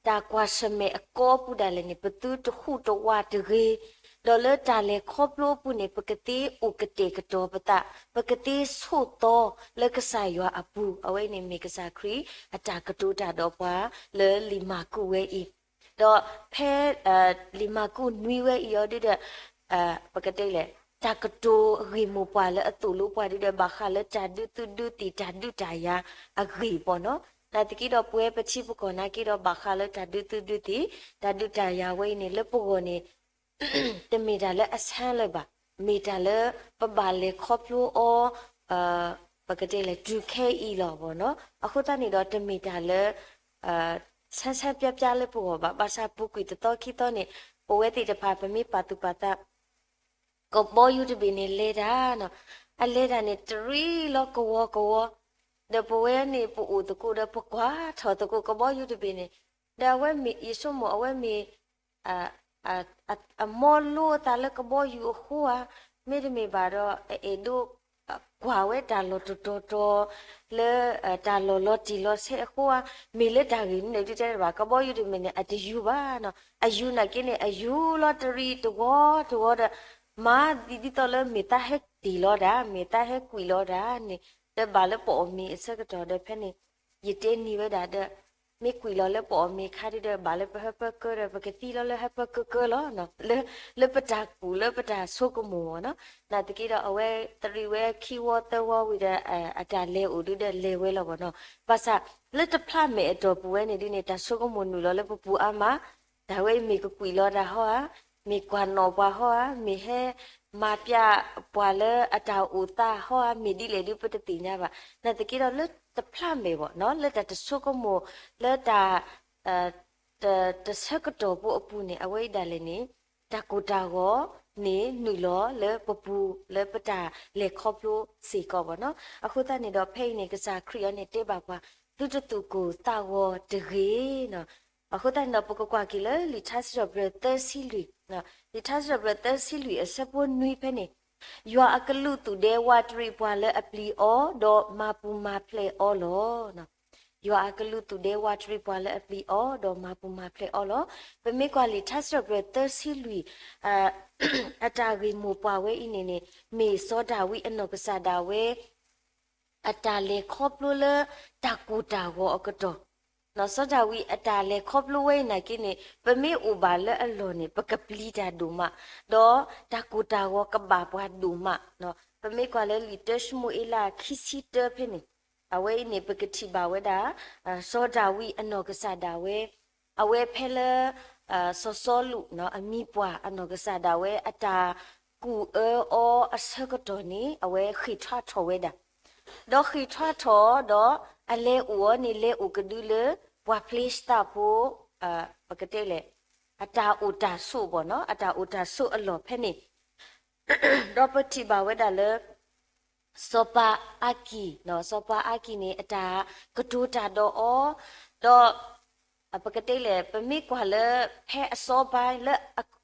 တၢ်ကွၢ်ဆၢၣ်မဲာ်အကီပူၤဒၣ်လဲာ်န့ၣ် ပသုတဟူးတဝးတဂ့ၤ, ဒီးလၢတၢ်လဲၤခီဖျိအပူၤန့ၣ် ပကသ့အိၣ်ကတဲာ်ကတီၤပသး, ပကသ့ဆိးသီလၢကစၢ်ယွၤအပူၤ, အဝဲန့ၣ်မ့ၢ်ကစၢ်ခရံာ်အတၢ်ကတိၤတၢ်ဒီးပှၤ လၢလံာ်မၢ်ကူးဝဲအံၤ ဒီးဖဲ လံာ်မၢ်ကူးနွံဝဲအံၤအီၤဒုဒီး ပကတဲလဲၣ် တၢ်ကတိၤအဂ့ၢ်မိၢ်ပှၢ်လၢအသိၣ်လိပှၤဒုဒီး ဘၣ်ဃးလၢတၢ်ဒုးသုးဒုးသ့ၣ် တၢ်ဒုးတၢ်ယၤအဂ့ၢ်ပီၤနီၤ. နာ်သက့ဒီး ပဝဲပထံပကီၢ်နာ်က့ဒီး ဘၣ်ဃးလၢတၢ်ဒုးသုးဒုးသ့ၣ် တၢ်ဒုးတၢ်ယၤဝဲအံၤန့ၣ် လၢပဂီၢ်န့ၣ် တမ့ၢ်တၢ်လၢအဆန်းလၢၤဘၣ်, မ့ၢ်တၢ်လၢပဘၣ်လဲၤခီဖျိအီၤ ပကတဲလဲၣ် တုၤခဲအံၤလီၤဘီနီၤ. အဃိသတးန့ၣ်ဒီး တမ့ၢ်တၢ်လၢ ဆန်းဆန်းပြပြလၢပဂီၢ်ဘၣ်. ဘၣ်ဆၣ်ပူၤကွံာ်တသီခံသီန့ၣ် ပဝဲသ့ၣ်တဖၣ် ပမ့ၢ်ပာ်သူၣ်ပာ်သး ကဘီယူၤတဘ့ၣ်န့ၣ်လဲၤတၢ်နီၤ, အလဲၤတၢ်န့ၣ် တရံးလီၤကဝီၤကဝီၤ, ဒီးပဝဲန့ၣ် ပအိၣ်သကိးဒီး ပကွၢ်ထီၣ်သကိးကဘီယူၤတဘ့ၣ်န့ၣ်, ဒီးအဝဲမ့ၢ် ယဆိကမိၣ် အဝဲမ့ၢ် အမီလိအသးလၢကဘီယူၤအဃိဧါ, မ့တမ့ၢ်ဘၣ်ဒီး အအဲၣ်ဒိး ကွၢ်ဝဲတၢ်လီၢ်တတီၤတီၤ လၢ တၢ်လီၢ်လီၤတံၢ်လီၤဆဲးအဃိဧါ, မ့ၢ်လၢတၢ်ဂ့ၢ်မနုၤဒုတဲတဘၣ်, ကဘီယူၤတမ့ၢ်န့ၣ် အတယူၤဘၣ်နီၤ, အယူၤနာ်က့န့ၣ် အယူၤလီၤတရံးတဝီတဝီဒီး မၤဒ်သိးလၢမ့ၢ်သးဟဲတ့ၢ်လီၤတၢ် မ့ၢ်သးဟဲကွံာ်လီၤတၢ်န့ၣ် ဒီးဘၣ်လၢပအီၣ်မ့ၤအဆၢကတီၢ်ဒီး ဖဲန့ၣ် ယတဲနံၤဝဲဒၣ်ဒီး မ့ၢ်ကွံာ်လီၤလၢပအီၣ်မ့ၤခါဒုဒီး ဘၣ်လၢပဟၢဖၢကၢဒီး ပကသံလီၤလၢဟၢဖၢကၢကၢလီၤနီၤ, လၢ လၢပတၢ်ကူၣ်လၢပတၢ်ဆိကမိၣ်ဘီနီၤ. နာ်သက့ဒီး အဝဲတရံးဝဲခံဝီသၢဝီဝံၤဒီး အတၢ်လဲၤအိၣ်ဒုဒီးလဲၤဝဲလီၤဘီနီၤ. ဘၣ်ဆၣ်လၢတဖျးမဲာ်အတီၢ်ပူၤဝဲန့ၣ်ဒုန့ၣ် တၢ်ဆိကမိၣ်နုာ်လီၤလၢပပူၤအါမး, တၢ်ဝဲအံၤမ့ၢ်ကကွံာ်လီၤတၢ်ဟီဧါ, မ့ၢ်ကွၢ်နီၣ်ပှၤဟီဧါ, မ့ၢ်ဟဲမၤပျးပှၤလၢအတၢ်အိၣ်သးဟီဧါ, မ့ၢ်ဒ်လဲၣ်ဒုပတသ့ၣ်ညါဘၣ်. နာ်သက့ဒီးလၢတဖျးမဲာ်ဘီနီၤ, လၢတၢ်တဆိကမိၣ် လၢတၢ် တဆၢကတီၢ်ဖိအပူၤန့ၣ် အဝဲအံၤဒၣ်လဲာ်န့ၣ် တၢ်ကိၢ်တၢ်ဂီၤ ပကစၢ်ခရံာ်န့ၣ်နုာ်လီၤလၢပပူၤလၢပတၢ်လဲၤခီဖျိစ့ၢ်ကီးဘၣ်နီၤ. အဃိသတးန့ၣ်ဒီး ဖဲအံၤန့ၣ် ကစၢ်ခရံာ်အံၤန့ၣ်တဲဘၣ်ပှၤ, သုတသူၣ်ကိၢ်သးဂီၤတဂ့ၤနီၤ. အဃိသတးန့ၣ်ဒီး ပကကွၢ်က့ၤလၢလံာ်ထါစံးထီၣ်ပတြၢၤသၢဆံလွံၢ်, လံာ်ထါစံးထီၣ်ပတြၢၤသၢဆံလွံၢ်အဆၢဖိနွံဖဲန့ၣ်, ယွၤအကလူးသူၣ်ဒဲဝးတရံးပှၤလၢအပျံၤအီၤ, ဒီးမၤပူၤမၤဖျဲးအီၤလီၤ. ယွၤအကလူးသူၣ်ဒဲဝးတရံးပှၤလၢအပျံၤအီၤ, ဒီးမၤပူၤမၤဖျဲးအီၤလီၤ. ပမ့ၢ်ကွၢ်လံာ်ထါစံးထီၣ်ပတြၢၤသၢဆံလွံၢ် အတၢ်ဂ့ၢ်မိၢ်ပှၢ်ဝဲအံၤန့ၣ်န့ၣ် မ့ၢ်စီၤဒၤဝံးအနီၢ်ကစၢ်ဒၣ်ဝဲ အတၢ်လဲၤခီဖျိလၢတၢ်ကိၢ်တၢ်ဂီၤအကတီၢ်, စီၤဒၤဝံးအတၢ်လဲၤခီဖျိဝဲအံၤနာ်က့န့ၣ် ပမ့ၢ်အိၣ်ဘၣ်လၢအလီၢ်န့ၣ် ပကပျံၤတၢ်ဒိၣ်မး, ဒီးတၢ်ကိၢ်တၢ်ဂီၤကဘၣ်ပှၤဒိၣ်မး. ပမ့ၢ်ကွၢ်လၢလံာ်တၢၡမူၤအ့လးခံဆံတၢဖဲန့ၣ်, အဝဲအံၤန့ၣ် ပကထံၣ်ဘၣ်ဝဲဒၣ် စီၤဒၤဝံးအနီၢ်ကစၢ်ဒၣ်ဝဲ အဝဲဖဲလၢ စီၤစီလူး အမံၤပှၢ်အနီၢ်ကစၢ်ဒၣ်ဝဲ အတၢ်ကူၣ်အၢအီၤအဆၢကတီၢ်န့ၣ် အဝဲဃ့ၢ်ထွါထီၣ်ဝဲဒၣ်, ဒီးဃ့ၢ်ထွါထီၣ်ဒီး အလဲၤအိၣ်အီၤန့ၣ် လဲၤအိၣ်ကဒုလၢ ပှၤဖလ့ၡသးဖိ ပကတဲလဲၣ် အတၢ်အိၣ်တၢ်ဆိးဘၣ်နီၤ, အတၢ်အိၣ်တၢ်ဆိးအလီၢ်ဖဲန့ၣ်, ဒီးပထံၣ်ဘၣ်ဝဲဒၣ်လၢ စီၤပၤအၤကံၣ်, စီၤပၤအၤကံၣ်န့ၣ် အတၢ်ကတိၤတၢ်ဒီးအီၤ, ဒီး ပကတဲလဲၣ် ပမ့ၢ်ကွၢ်လၢ ဖဲအစီၤပၤလၢ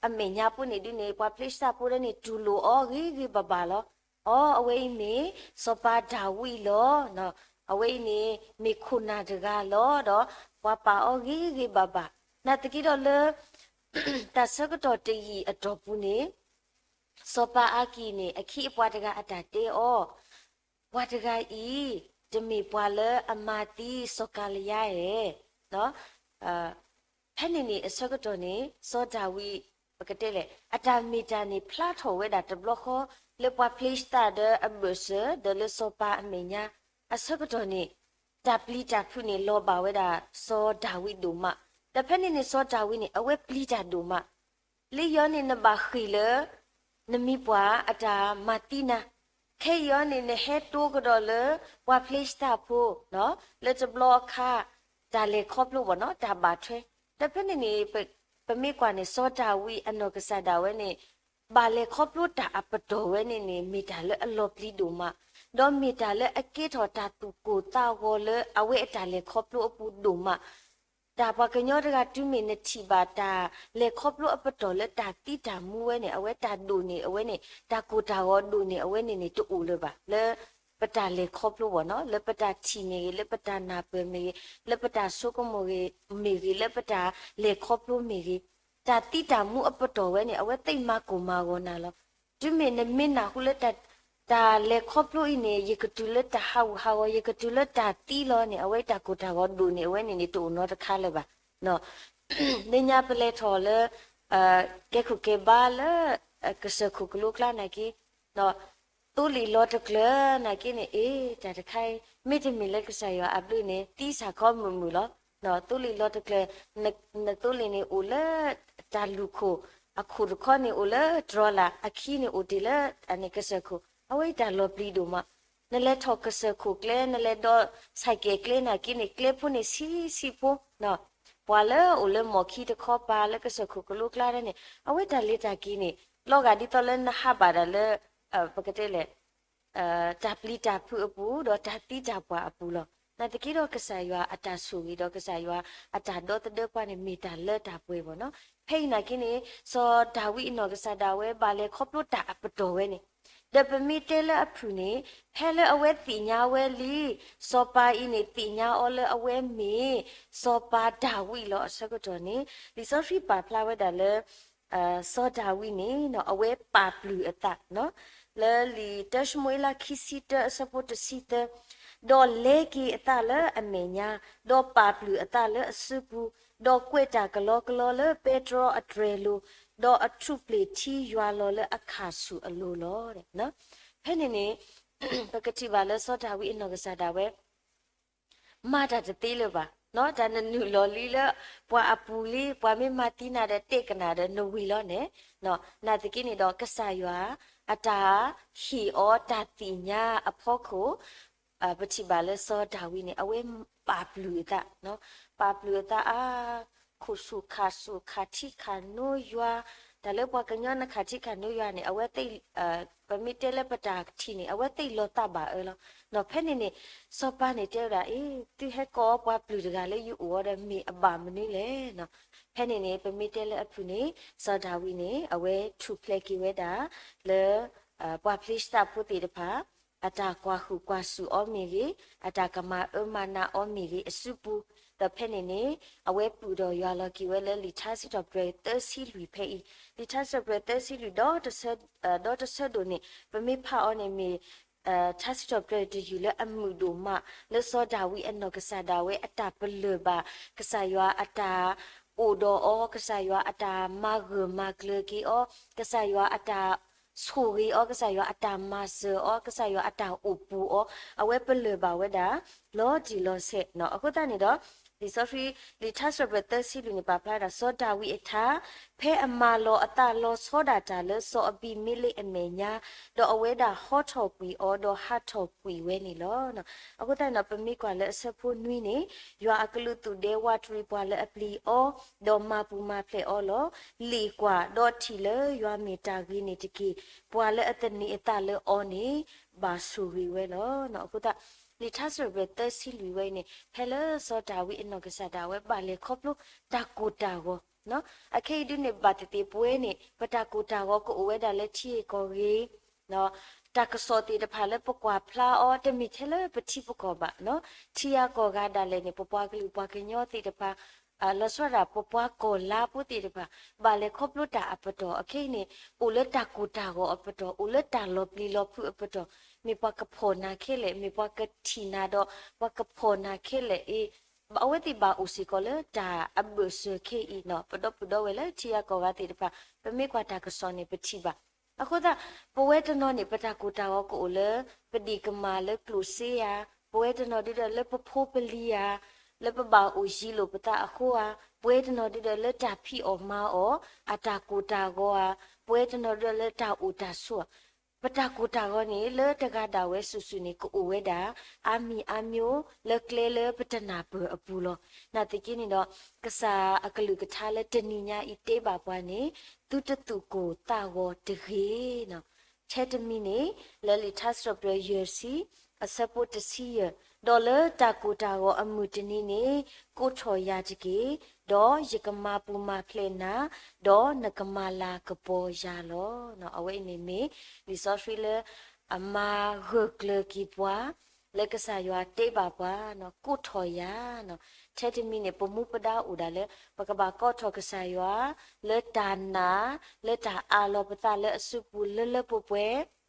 အမဲာ်ညါဖိန့ၣ်ဒုန့ၣ် ပှၤဖလ့ၡသးဖိဒၣ်န့ၣ် တူၢ်လိာ်အီၤဂ့ၤဂ့ၤဘၣ်ဘၣ်လီၤ. အိ အဝဲအံၤမ့ၢ်စီၤပၤဒၤဝံးလီၤ. အဝဲအံၤန့ၣ် မ့ၢ်ခိၣ်နၢ်တဂၤလီၤ. ဒီးပှၤပာ်အီၤဂ့ၤဂ့ၤဘၣ်ဘၣ်. နာ်သက့ဒီးလၢ တၢ်ဆၢကတီၢ်တယံာ်အတီၢ်ပူၤန့ၣ် စီၤပၤအၤကံၣ်န့ၣ် အခံအပှၤတဂၤအတၢ်တဲအီၤ, ပှၤတဂၤအံၤ တမ့ၢ်ပှၤလၢအမၤသံစီၤကၤလယါဧါ. ဖဲန့ၣ်န့ၣ်အဆၢကတီၢ်န့ၣ် စီၤဒၤဝံး ပကတဲလဲၣ် အတၢ်မ့ၢ်တၢ်န့ၣ်ဖျါထီၣ်ဝဲဒၣ်တဘျီဃီ လၢပှၤဖလ့ၡသးဒီးအဘၢၣ်စၢၤ ဒီးလၢစီၤပၤအမဲာ်ညါ အဆၢကတီၢ်န့ၣ် တၢ်ပျံၤတၢ်ဖုးန့ၣ် လီၤဘၣ်ဝဲဒၣ်စီၤဒၤဝံးဒိၣ်မး. ဒီးဖဲန့ၣ်န့ၣ် စီၤဒၤဝံးန့ၣ် အဝဲပျံၤတၢ်ဒိၣ်မး လၢယီၤန့ၣ် နဘၣ်ဃ့ၢ်လၢ နမံၤပှၢ်အတၢ်မၤသံနၤ, ခဲအံၤအီၤန့ၣ် နဟဲတိကဒီးလၢ ပှၤဖလ့ၡသးဖိ လၢတဘျီအခါ တၢ်လဲၤခီဖျိဘၣ်နီၤ တၢ်ဘၣ်ထွဲ. ဒီးဖဲန့ၣ်န့ၣ် ပမ့ၢ်ကွၢ်န့ၣ် စီၤဒၤဝံးအနီၢ်ကစၢ်ဒၣ်ဝဲန့ၣ် ဘၣ်လဲၤခီဖျိတၢ်အပတီၢ်ဝဲန့ၣ်န့ၣ် မ့ၢ်တၢ်လၢအလီၤပျံၤဒိၣ်မး, ဒီးမ့ၢ်တၢ်လၢအကဲထီၣ်တၢ်သူၣ်ကိၢ်သးဂီၤလၢအဝဲအတၢ်လဲၤခီဖျိအပူၤဒိၣ်မး တၢ်ပှၤကညီတဂၤ တုၤမ့ၢ်နထံၣ်ဘၣ်တၢ်လဲၤခီဖျိအပတီၢ်လၢတၢ်သံတၢ်မူဝဲန့ၣ် အဝဲတၢ်ဒိၣ်န့ၢ်အဝဲန့ၣ် တၢ်ကိၢ်တၢ်ဂီၤဒိၣ်န့ၢ်အဝဲန့ၣ်န့ၣ် တအိၣ်လၢၤဘၣ် လၢပတၢ်လဲၤခီဖျိဘၣ်နီၤ လၢပတၢ်ထံၣ်မ့ၢ်ဂ့ၤ လၢပတၢ်နၢ်ပၢၢ်မ့ၢ်ဂ့ၤ လၢပတၢ်ဆိကမိၣ်ဂ့ၤမ့ၢ်ဂ့ၤ လၢပတၢ်လဲၤခီဖျိမ့ၢ်ဂ့ၤ တၢ်သံတၢ်မူအပတီၢ်ဝဲန့ၣ် အဝဲသ့ၣ်မၤကိၢ်မၤဂီၤနၤလီၤ. တုၤမ့ၢ်နမ့ၢ်နၢ်ဟူလၢ တၢ်လဲၤခီဖျိအံၤန့ၣ် ယကတုၤလၢတၢ်ဟးဂူာ်ဟးဂီၤ ယကတုၤလၢတၢ်သံလီၤန့ၣ် အဝဲတၢ်ကိၢ်တၢ်ဂီၤဒိၣ်န့ၢ် အဝဲန့ၣ်န့ၣ်တအိၣ်နီတခါလၢၤဘၣ်. လၢညါပလဲၤထီၣ်လၢ ကဲခိၣ်ကဲဘါလၢ ကစၢၢ်ခိၣ်ကလိကျါနာ်က့ သိလ့ၣ်လီၤတကျၢၤနာ်က့န့ၣ် အ့ တၢ်တခါအံၤ မ့တမ့ၢ်လၢကစၢ်ယွၤအဘျုးန့ၣ် သံစၢ်ခီမုာ်မုာ်လီၤ. သိလ့ၣ်လီၤတကျၢၤ နသိလ့ၣ်န့ၣ်အိၣ်လၢ တၢ်လူၢ်ခိၣ် အခိၣ်တခီန့ၣ်အိၣ်လၢတြီၤလၢ် အခံန့ၣ်အိၣ်တ့ၢ်လၢ အန့ၣ်ကစၢၢ်ခိၣ် အဝဲတၢ်လီၤပျံၤဒိၣ်မး. နလဲၤထီၣ်ကစၢၢ်ခိၣ်ကျဲ နလဲၤဒီး ဆၢကဲၤကျဲနာ်က့န့ၣ် ကျဲဖိန့ၣ်ဆံးဆံးဖိ ပှၤလၢအိၣ်လၢမီၢ်ခံတခီပၤလၢကစၢၢ်ခိၣ်ကလိကျါန့ၣ် အဝဲတၢ်လဲၤတၢ်က့ၤန့ၣ် လီၤဂာ်ဒ်သိးလၢနဟးဘၣ်ဒၣ်လၢ ပကတဲလဲၣ် တၢ်ပျံၤတၢ်ဖုးအပူၤ ဒီးတၢ်သံတၢ်ပှၢ်အပူၤလီၤ. နာ်သက့ဒီးကစၢ်ယွၤအတၢ်ဆိၣ်ဂ့ၤဒီးကစၢ်ယွၤအတၢ်ဒီသဒၢပှၤန့ၣ် မ့ၢ်တၢ်လၢတၢ်ပှဲၤဘၣ်နီၤ. ဖဲအံၤနာ်က့န့ၣ် စီၤဒၤဝံးအနီၢ်ကစၢ်ဒၣ်ဝဲ ဘၣ်လဲၤခီဖျိတၢ်အပတီၢ်ဝဲန့ၣ် ဒီးပမ့ၢ်တဲလၢအဖုၣ်န့ၣ် ဖဲလၢအဝဲသ့ၣ်ညါဝဲလံ စီၤပၤအံၤန့ၣ် သ့ၣ်ညါအီၤလၢအဝဲမ့ၢ် စီၤပၤဒၤဝံးလီၤအဆၢကတီၢ်န့ၣ် လံာ်စီဆှံပာ်ဖျါဝဲဒၣ်လၢ စီၤဒၤဝံးန့ၣ် အဝဲပာ်ပျုၢ်အသး လၢလံာ်တၢၡမူၤအ့လးခံဆံတၢ အဆၢဖိတဆံသၢ, ဒီးလဲက့ၤအသးလၢအမဲာ်ညါ, ဒီးပာ်ပျုၢ်အသးလၢအစုပူၤ, ဒီးကွဲးတၢ်ကလီကလီလၢပဲတြီအတြဲၤလိၤ, ဒီးအထူၣ်ပျ့ၤထံယွၤလီၤလၢအခၣ်ဆူၣ်အလိၤလီၤ. ဖဲန့ၣ်န့ၣ် ပကထံၣ်ဘၣ်လၢစီၤဒၤဝံးအနီၢ်ကစၢ်ဒၣ်ဝဲ မၤတၢ်တသ့လၢၤဘၣ်. တၢ်နနုာ်လီၤလံလၢ ပှၤအပူၤလံ ပှၤမ့ၢ်မၤသံနၤဒီးတဲကနၣ်ဒီးနဝံၤလီၤန့ၣ်, နာ်သက့န့ၣ်ဒီး ကစၢ်ယွၤ အတၢ်ဟ့ၣ်အီၤတၢ်သ့ၣ်ညါအဖီခိၣ် ပထံၣ်ဘၣ်လၢစီၤဒၤဝံးန့ၣ် အဝဲပာ်ပျုၢ်အသး, ပာ်ပျုၢ်အသးအါ, ခိၣ်ဆူၣ်ခၣ်ဆူၣ် ခၣ်ထံခၣ်နိယွၤ တၢ်လၢပှၤကညီနခးထံခးနုယွၤန့ၣ် အဝဲသ့ၣ် ပမ့ၢ်တဲလၢပတၢ်ထံၣ်န့ၣ် အဝဲသ့ၣ်လီၤသးဘၣ်အၢလီၤ. ဒီးဖဲန့ၣ်န့ၣ် စီၤပၤန့ၣ်တဲဝဲဒၣ် အ့ သုဟဲကိးအီၤပှၤပျုၢ်တဂၤလၢယအိၣ်အီၤဒီးမ့ၢ်အဘၣ်မနုၤလဲၣ်. ဖဲန့ၣ်န့ၣ် ပမ့ၢ်တဲလၢအဖုၣ်န့ၣ် စီၤဒၤဝံးန့ၣ် အဝဲထူၣ်ဖျဲးက့ၤဝဲဒၣ် လၢ ပှၤဖလ့ၡသးဖိသ့ၣ်တဖၣ် အတၢ်ကွၢ်ဟုၣ်ကွၢ်စူၣ်အီၤမ့ၢ်ဂ့ၤ, အတၢ်ကမၤအၢမၤနးအီၤမ့ၢ်ဂ့ၤအစုပူၤ, ဒီးဖဲန့ၣ်န့ၣ် အဝဲပုၢ်ဒီးယွၤလီၤက့ၤဝဲလၢလံာ်ထါစံးထီၣ်ပတြၢၤ သၢဆံလွံၢ်ဖဲအံၤ, လံာ်ထါစံးထီၣ်ပတြၢၤ သၢဆံလွံၢ် ဒီတဆၢဒိၣ်န့ၣ် ပမ့ၢ်ဖးအီၤန့ၣ်မ့ၢ် ထါစံးထီၣ်ပတြၢၤတယုၢ်လၢအမုာ်ဒိၣ်မး လၢစီၤဒၤဝံးအနီၢ်ကစၢ်ဒၣ်ဝဲအတၢ်ပလၢၢ်ဘၣ် ကစၢ်ယွၤအတၢ်အိၣ်ဒီးအီၤ, ကစၢ်ယွၤအတၢ်မၤဂၢၢ်မၤကျၢၤက့ၤအီၤ, ကစၢ်ယွၤအတၢ်ဆိၣ်ဂ့ၤအီၤ, ကစၢ်ယွၤအတၢ်မၤစၢၤအီၤ, ကစၢ်ယွၤအတၢ်အိၣ်ပူၤအီၤ, အဝဲပလၢၢ်ဘၣ်ဝဲဒၣ် လီၤတံၢ်လီၤဆဲးနီၤ. အဃိသတးန့ၣ်ဒီး လံာ်စီဆှံ လံာ်ထါစံးထီၣ်ပတြၢၤ သၢဆံလွံၢ်န့ၣ် ပာ်ဖျါဝဲဒၣ် စီၤဒၤဝံးအထါ ဖဲအမၤလီၤအသးလီၤဆီဒၣ်တၢ်လၢစီၤအဘံၤမ့လ့းအမဲာ်ညါ, ဒီးအဝဲဒၣ်ဟီထီၣ်ကွံာ်အီၤ ဒီးဟးထီၣ်ကွံာ်ဝဲန့ၣ်လီၤ. အဃိသတးန့ၣ်ဒီး ပမ့ၢ်ကွၢ်လၢအဆၢဖိနွံန့ၣ် ယွၤအကလူးသူၣ်ဒဲဝးတရံးပှၤလၢအပျံၤအီၤ, ဒီးမၤပူၤမၤဖျဲးအီၤလီၤ. လ့ၣ်ကွၢ်, ဒီးထံၣ်လၢယွၤမ့ၢ်တၢ်ဂ့ၤန့ၣ်တက့ၢ်. ပှၤလၢအသန့ၤအသးလၢအီၤန့ၣ် ဘၣ်ဆိၣ်ဂ့ၤဝဲလီၤ. အဃိသတး လံာ်ထါစံးထီၣ်ပတြၢၤ သၢဆံလွံၢ်ဝဲအံၤန့ၣ် ဖဲလၢစီၤဒၤဝံးအနီၢ်ကစၢ်ဒၣ်ဝဲဘၣ်လဲၤခီဖျိတၢ်ကိၢ်တၢ်ဂီၤ အခဲအံၤဒုးန့ၣ် ဘၣ်သ့ၣ်သ့ၣ်ပဝဲန့ၣ် ပတၢ်ကိၢ်တၢ်ဂီၤကအိၣ်ဝဲဒၣ်လၢထံဂ့ၢ်ကီၢ်ဂ့ၢ်, တၢ်ကစီၣ်သ့ၣ်တဖၣ်လၢပကွၢ်ဖျါအီၤ တမ့ၢ်ထဲလၢပထံပကီၢ်ဘၣ်, ထံဂၤကီၢ်ဂၤဒၣ်လဲာ်န့ၣ် ပပှၤကလုာ်ပှၤကညီသ့ၣ်တဖၣ် လီၤဆီဒၣ်ပပှၤကီၢ်လါဖိသ့ၣ်တဖၣ် ဘၣ်လဲၤခီဖျိတၢ်အပတီၢ် အခဲအံၤန့ၣ် အိၣ်လၢတၢ်ကိၢ်တၢ်ဂီၤအပတီၢ်, အိၣ်လၢတၢ်လီၤပျံၤလီၤဖုးအပတီၢ်, မ့ၢ်ပှၤကဖီၣ်နၤခဲလၢာ်, မ့ၢ်ပှၤကထံၣ်နၤဒီး ပှၤကဖီၣ်နၤခဲလၢာ်အံၤ အဝဲသ့ၣ်ဘၣ်အိၣ်စ့ၢ်ကီးလၢတၢ်အဘၢၣ်စၢၤခဲအံၤနီၤ. ပဒီပုၢ်ဒီဝဲၢ်လၢထံဂၤကီၢ်ဂၤသ့ၣ်တဖၣ် ပမ့ၢ်ကွၢ်တၢ်ကစီၣ်န့ၣ် ပထံၣ်ဘၣ်. အဃိသတး ပဝဲတနီၤန့ၣ် ပတၢ်ကိၢ်တၢ်ဂီၤကအိၣ်လၢ ပဒ့ၣ်ကမၢ်လၢကျိၣ်စ့ဧါ, ပဝဲတနီၤဒုဒီးလၢပဖိပလံၤဧါ, လၢပဘၣ်အိၣ်ယံၤလိာ်ပသးအဃိဧါ, ပဝဲတနီၤဒုဒီးလၢတၢ်ဖံးအီၣ်မၤအီၣ် အတၢ်ကိၢ်တၢ်ဂီၤဧါ, ပဝဲတနီၤဒုဒီးလၢတၢ်အိၣ်တၢ်ဆိးဧါ ပတၢ်ကိၢ်တၢ်ဂီၤန့ၣ် လၢတဂၤဒၣ်ဝဲစုာ်စုာ်န့ၣ် ကအိၣ်ဝဲဒၣ် အါမံၤအါမျိုး လၢကျဲလၢပတနၢ်ပၢၢ်အပူၤလီၤ. နာ်သက့န့ၣ်ဒီး ကစၢ်အကလုၢ်ကထါလၢတနံၤညါအံၤတဲဘၣ်ပှၤန့ၣ် သုတသူၣ်ကိၢ်သးဂီၤတဂ့ၤ. ထဲတမံၤန့ၣ် လၢလံာ်ထါစံးထီၣ်ပတြၢၤ ယဲၢ်ဆံ အဆၢဖိတဆံယဲၢ်, ဒီးလၢတၢ်ကိၢ်တၢ်ဂီၤအမုၢ်တနံၤန့ၣ် ကိးထီၣ်ယၤတက့ၢ်, ဒီးယကမၤပူၤမၤဖျဲးနၤ, ဒီးနကမၤလၤကပီၤယၤလီၤ. အဝဲအံၤန့ၣ်မ့ၢ် လံာ်စီဆှံလၢအမၤဂၢၢ်ကျၢၤက့ၤပှၤ လၢကစၢ်ယွၤတဲဘၣ်ပှၤ ကိးထီၣ်ယၤ. ထဲတမံၤန့ၣ် ပမူပဒါအိၣ်ဒၣ်လၢ ပကဘၣ်ကိးထီၣ်ကစၢ်ယွၤ လၢတၢ်နာ် လၢတၢ်အးလီၤပသးလၢအစုပူၤလၢလၢပှဲၤပှဲၤ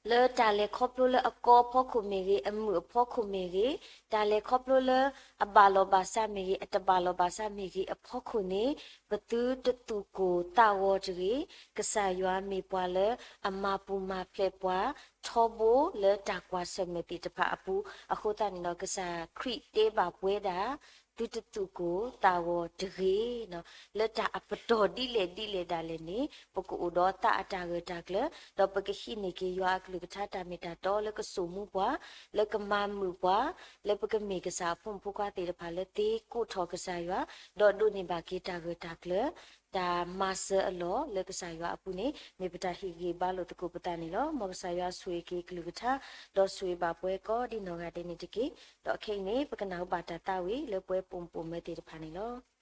လၢတၢ်လဲၤခီဖျိလၢအကီအဖီခိၣ်မ့ၢ်ဂ့ၤ, အမုာ်အဖီခိၣ်မ့ၢ်ဂ့ၤ, တၢ်လဲၤခီဖျိလၢအဘၣ်လီၤဘၣ်စးမ့ၢ်ဂ့ၤ, အတဘၣ်လီၤဘၣ်စးမ့ၢ်ဂ့ၤအဖီခိၣ်န့ၣ် ပသုတသူၣ်ကိၢ်သးဂီၤတဂ့ၤ. ကစၢ်ယွၤမ့ၢ်ပှၤလၢအမၤပူၤမၤဖျဲးပှၤ ထီဘိလၢတၢ်ကွၢ်ဆၢၣ်မဲာ်သ့ၣ်တဖၣ်အပူၤ. အဃိသတးန့ၣ်ဒီး ကစၢ်ခရံာ်တဲဘၣ်ပဝဲဒၣ် သုတသူၣ်ကိၢ်သးဂီၤတဂ့ၤ. လၢတၢ်အပတီၢ်ဒ်လဲၣ်ဒ်လဲၣ်ဒၣ်လဲာ်န့ၣ် ပကအိၣ်ဒီးသးအတၢ်ဂၢၢ်တၢ်ကျၢၤ, ဒီးပကဟံးန့ၢ်က့ၤယွၤအကလုၢ်ကထါတၢ်မ့ၢ်တၢ်တီလၢကစိာ်မူပှၤ, လၢကမၤမုာ်ပှၤ, လၢပကမ့ၢ်ကစၢ်အဖိမုၣ်ဖိခွါသ့ၣ်တဖၣ်လၢသ့ကိးထီၣ်ကစၢ်ယွၤ, ဒီးဒိးန့ၢ်ဘၣ်က့ၤတၢ်ဂၢၢ်တၢ်ကျၢၤ တၢ်မၤစၢၤအလီၢ်လၢကစၢ်ယွၤအပူၤန့ၣ် မ့ၢ်ပတၢ်ဟ့ၣ်ဂံၢ်ဘါလိာ်သကိးပသးန့ၣ်လီၤ. မ်ကစၢ်ယွၤဆိၣ်ဂ့ၤက့ၤကလုၢ်ကထါ, ဒီးဆိၣ်ဂ့ၤဘၣ်ပှၤကိးဒ်နီၢ်ဂၤဒဲးန့ၣ်တက့ၢ်. ဒီးခဲအံၤန့ၣ် ပကနၢ်ဟူဘၣ်တၢ်သးဝံၣ်လၢပှဲၤပိာ်မုၣ်ပိာ်မၢၤသ့ၣ်တဖၣ်န့ၣ်လီၤ.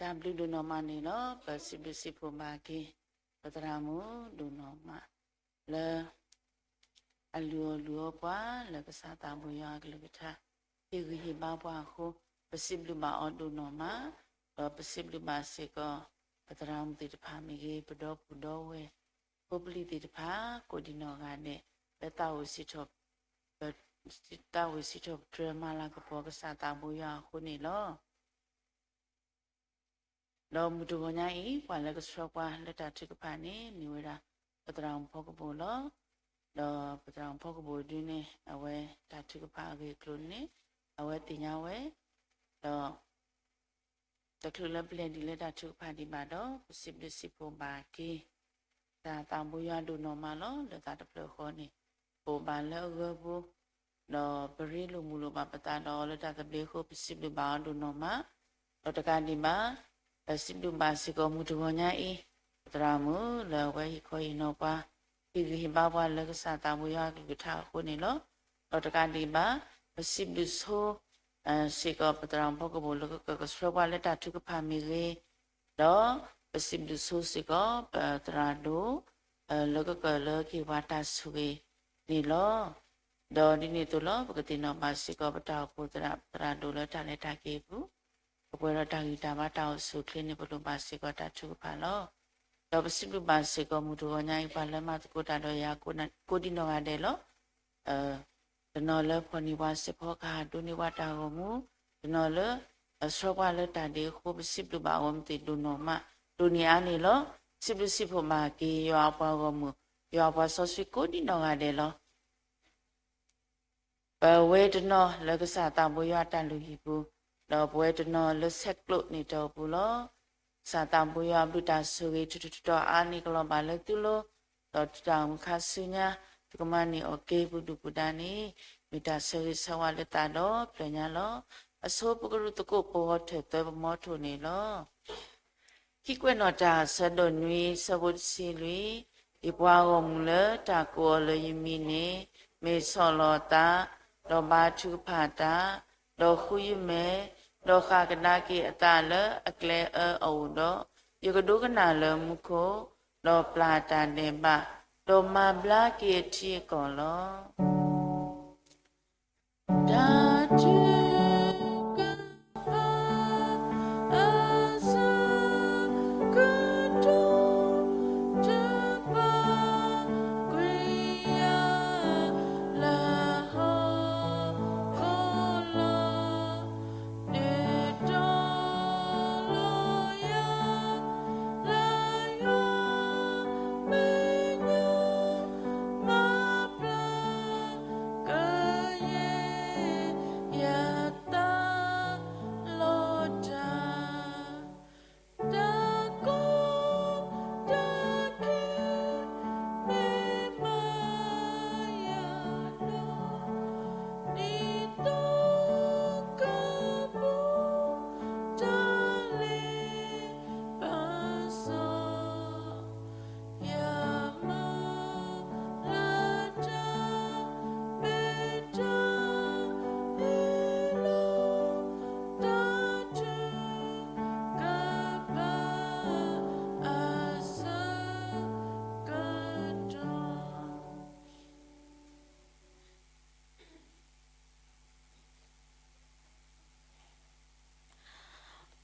တၢ်ဘျုးဒိၣ်နီၢ်မးန့ၣ်လီၤ. ပစံးဘျုးစံးဖှိၣ်ဘၣ်က့ၤ ပသရၣ်မုၣ်ဒိၣ်နီၢ်မး လၢ အလုၢ်အီၣ်လုၢ်အီပှၤလၢကစၢ်သးဘိယွၤအကလုၢ်ကထါ ဟ့ၣ်ဂံၢ်ဟ့ၣ်ဘါပှၤအဃိ ပစံးဘျုးဘၣ်အီၤဒိၣ်နီၢ်မး, ဒီးပစံးဘျုးဘၣ်စ့ၢ်ကီး ပသရၣ်မုၣ်သ့ၣ်တဖၣ်မ့ၢ်ဂ့ၤ, ပဒီပုၢ်ဒီဝဲၢ် ဖိပလံၤသ့ၣ်တဖၣ် ကိးဒံနီၢ်ဂၤဒဲး လၢသးဝံၣ်စံးထီၣ် သးဝံၣ်စံးထီၣ်ပတြၢၤမၤလၤကပီၤကစၢ်သးဘိယွၤအဃိန့ၣ်လီၤ. ဒီးမုၢ်တဂီၤညါအံၤ ပှၤလၢကဆှၢပှၤလၢတၢ်ထုကဖၣ်န့ၣ် မ့ၢ်ဝဲဒၣ် ပသရၣ်မုၣ်ဖီကဘိၣ်လီၤ. ဒီးပသရၣ်မုၣ်ဖီကဘိၣ်ဒုန့ၣ် အဝဲတၢ်ထုကဖၣ်အဂ့ၢ်အကျိၤန့ၣ် အဝဲသ့ၣ်ညါဝဲ, ဒီး တချုးလၢပလဲၤဒံးလၢတၢ်ထုကဖၣ်ဒံးဘၣ်ဒီး ပစံးဘျုးစံးဖှိၣ်ဘၣ်က့ၤ တၢ်သးဘိယွၤဒိၣ်နီၢ်မးလီၤ. လၢသးတဖျၢၣ်ဃီန့ၣ် ပအိၣ်ဘၣ်လၢအဂၢၢ်ပူၤ ဒီးပရ့လိာ်မုာ်လိာ်ဘၣ်ပသးဒီးအီၤလၢတၢ်သဘျ့အဃိ ပစံးဘျုးဘၣ်အီၤဒိၣ်နီၢ်မး, ဒီးတကးဒံးဘၣ် ပစံးဘျုးဘၣ်စ့ၢ်ကီးမုၢ်တဂီၤညါအံၤ ပသရၣ်မုၣ်လၢအဝဲဟ့ၣ်ခီဟ့ၣ်နီၤပှၤ ဟ့ၣ်ဂံၢ်ဟ့ၣ်ဘါပှၤလၢကစၢ်သးဘိယွၤအကလုၢ်ကထါအဃိန့ၣ်လီၤ. ဒီးတကးဒံးဘၣ် ပစံးဘျုးဆိ စ့ၢ်ကီးပသရၣ်မုၣ်ဖီကဘိၣ်လၢကကဆှၢပှၤလၢတၢ်ထုကဖၣ်မ့ၢ်ဂ့ၤ, ဒီးပစံးဘျုးဆိစ့ၢ်ကီး ပသရၣ်ဒိၣ် လၢကကၢၢ်လၢကဟ့ၣ်ပှၤတၢ်ဆိၣ်ဂ့ၤန့ၣ်လီၤ. ဒီးဒ်န့ၣ်အသိးလီၤ ပကသ့ၣ်နီၣ်ဘၣ်စ့ၢ်ကီး ပတၢ်အိၣ်ဖှိၣ်သရၣ် ပသရၣ်ဒိၣ်လၢတၢ်လဲၤတၢ်က့ၤအပူၤ ပပှဲၤဒီးတၢ်ဂံၢ်တၢ်ဘါတၢ်အိၣ်ဆူၣ်အိၣ်ချ့န့ၣ် ပလိၣ်ဘၣ်စ့ၢ်ကီးတၢ်ထုကဖၣ်လီၤ. ဒီးပစံးဘျုးဘၣ်စ့ၢ်ကီးမုၢ်တဂီၤညါအံၤ ပှၤလၢမၤသကိးတၢ်ဒီးယၤကိးဒံနီၢ်ဂၤဒဲးလီၤ. တနီၤလၢဖီၣ်န့ၢ်ပှၤစဲးဖီကဟၣ်ဒိးန့ၢ်ပှၤတၢ်ဂီၤမူ, တနီၤလၢ ဆှၢပှၤလၢတၢ်ဒ့အဃိ ပစံးဘျုးဘၣ်အီၤမ့ၢ်သ့ၣ်ဒိၣ်နီၢ်မး ဒိၣ်န့ၢ်အါန့ၣ်လီၤ. စံးဘျုးစံးဖှိၣ်ဘၣ်က့ၤယွၤအပှၤဂီၢ်မုၢ်, ယွၤအပှၤစီဆှံကိးဒံနီၢ်ဂၤဒဲးလီၤ. ပဝဲတနီၤလၢကစၢ်သးဘိယွၤအတၢ်လုၢ်ဟံၣ်ပူၤ, ဒီးပဝဲတနီၤလၢဆဲးကျိးန့ၢ်တၢ်အိၣ်ပူၤလီၤ. ကစၢ်သးဘိယွၤအဘျုးတၢ်ဆိၣ်ဂ့ၤ ထူးထူးတီၤတီၤအါန့ၢ်ကလီၤဘၣ်လၢသုလိၤ, ဒီးတုၤတၢ်အိၣ်မူခါဆူညါ သုကမၤန့ၢ်အီၣ်က့ၤပဒုၣ်ပဒါန့ၣ် မ့ၢ်တၢ်ဆၢဂ့ၤဆၢဝါလၢသးဒီဖျၢၣ်ညါလီၤ. အဆိပကရူၢ်သကိးပဂီၤထၢၣ်သၢပမီထိၣ်န့ၣ်လီၤ. ခံကွဲးနီၣ်တၢ်အဆၢဒိၣ်နွံ ဆၢဖိတဆံလွံၢ်, ယပှၤဂီၢ်မုၢ်လၢတၢ်ကိးအီၤလၢယမံၤန့ၣ် မ့ၢ်ဆီၣ်လီၤအသး, ဒီးဘါထုကဖၣ်တၢ်, ဒီးဃုယမဲာ်, ဒီးဃၣ်ကဒါက့ၤအသးလၢအကျဲအၢအအိၣ်ဒီး, ယကဒိကနၣ်လၢမူခိၣ်, ဒီးပျၢ်တၢ်ဒဲးဘး, ဒီးမၤဘျါက့ၤအထံအကီၢ်လီၤ. တၢ်ထုကဖၣ်အဆၢကတီၢ် တဘၣ်ကွံာ်ယၤလၢဟီၣ်ခိၣ်လီၤ. နုာ်တီၤလီၤယၤလၢယွၤမဲာ်ညါ မၤဘျါကယဲၢ် ယသးလီၤတၢ်, တၢ်ကိၢ်တၢ်ဂီၤ မ့ၢ်မၤယၤဒီး ဒ်သိးကပူၤ တၢ်လ့ပစီ ယမၤလၢတၢ် မ့ၢ်တၢ်ဟ့ၣ်လီၤ တၢ်ထုကဖၣ်အဆၢကတီၢ်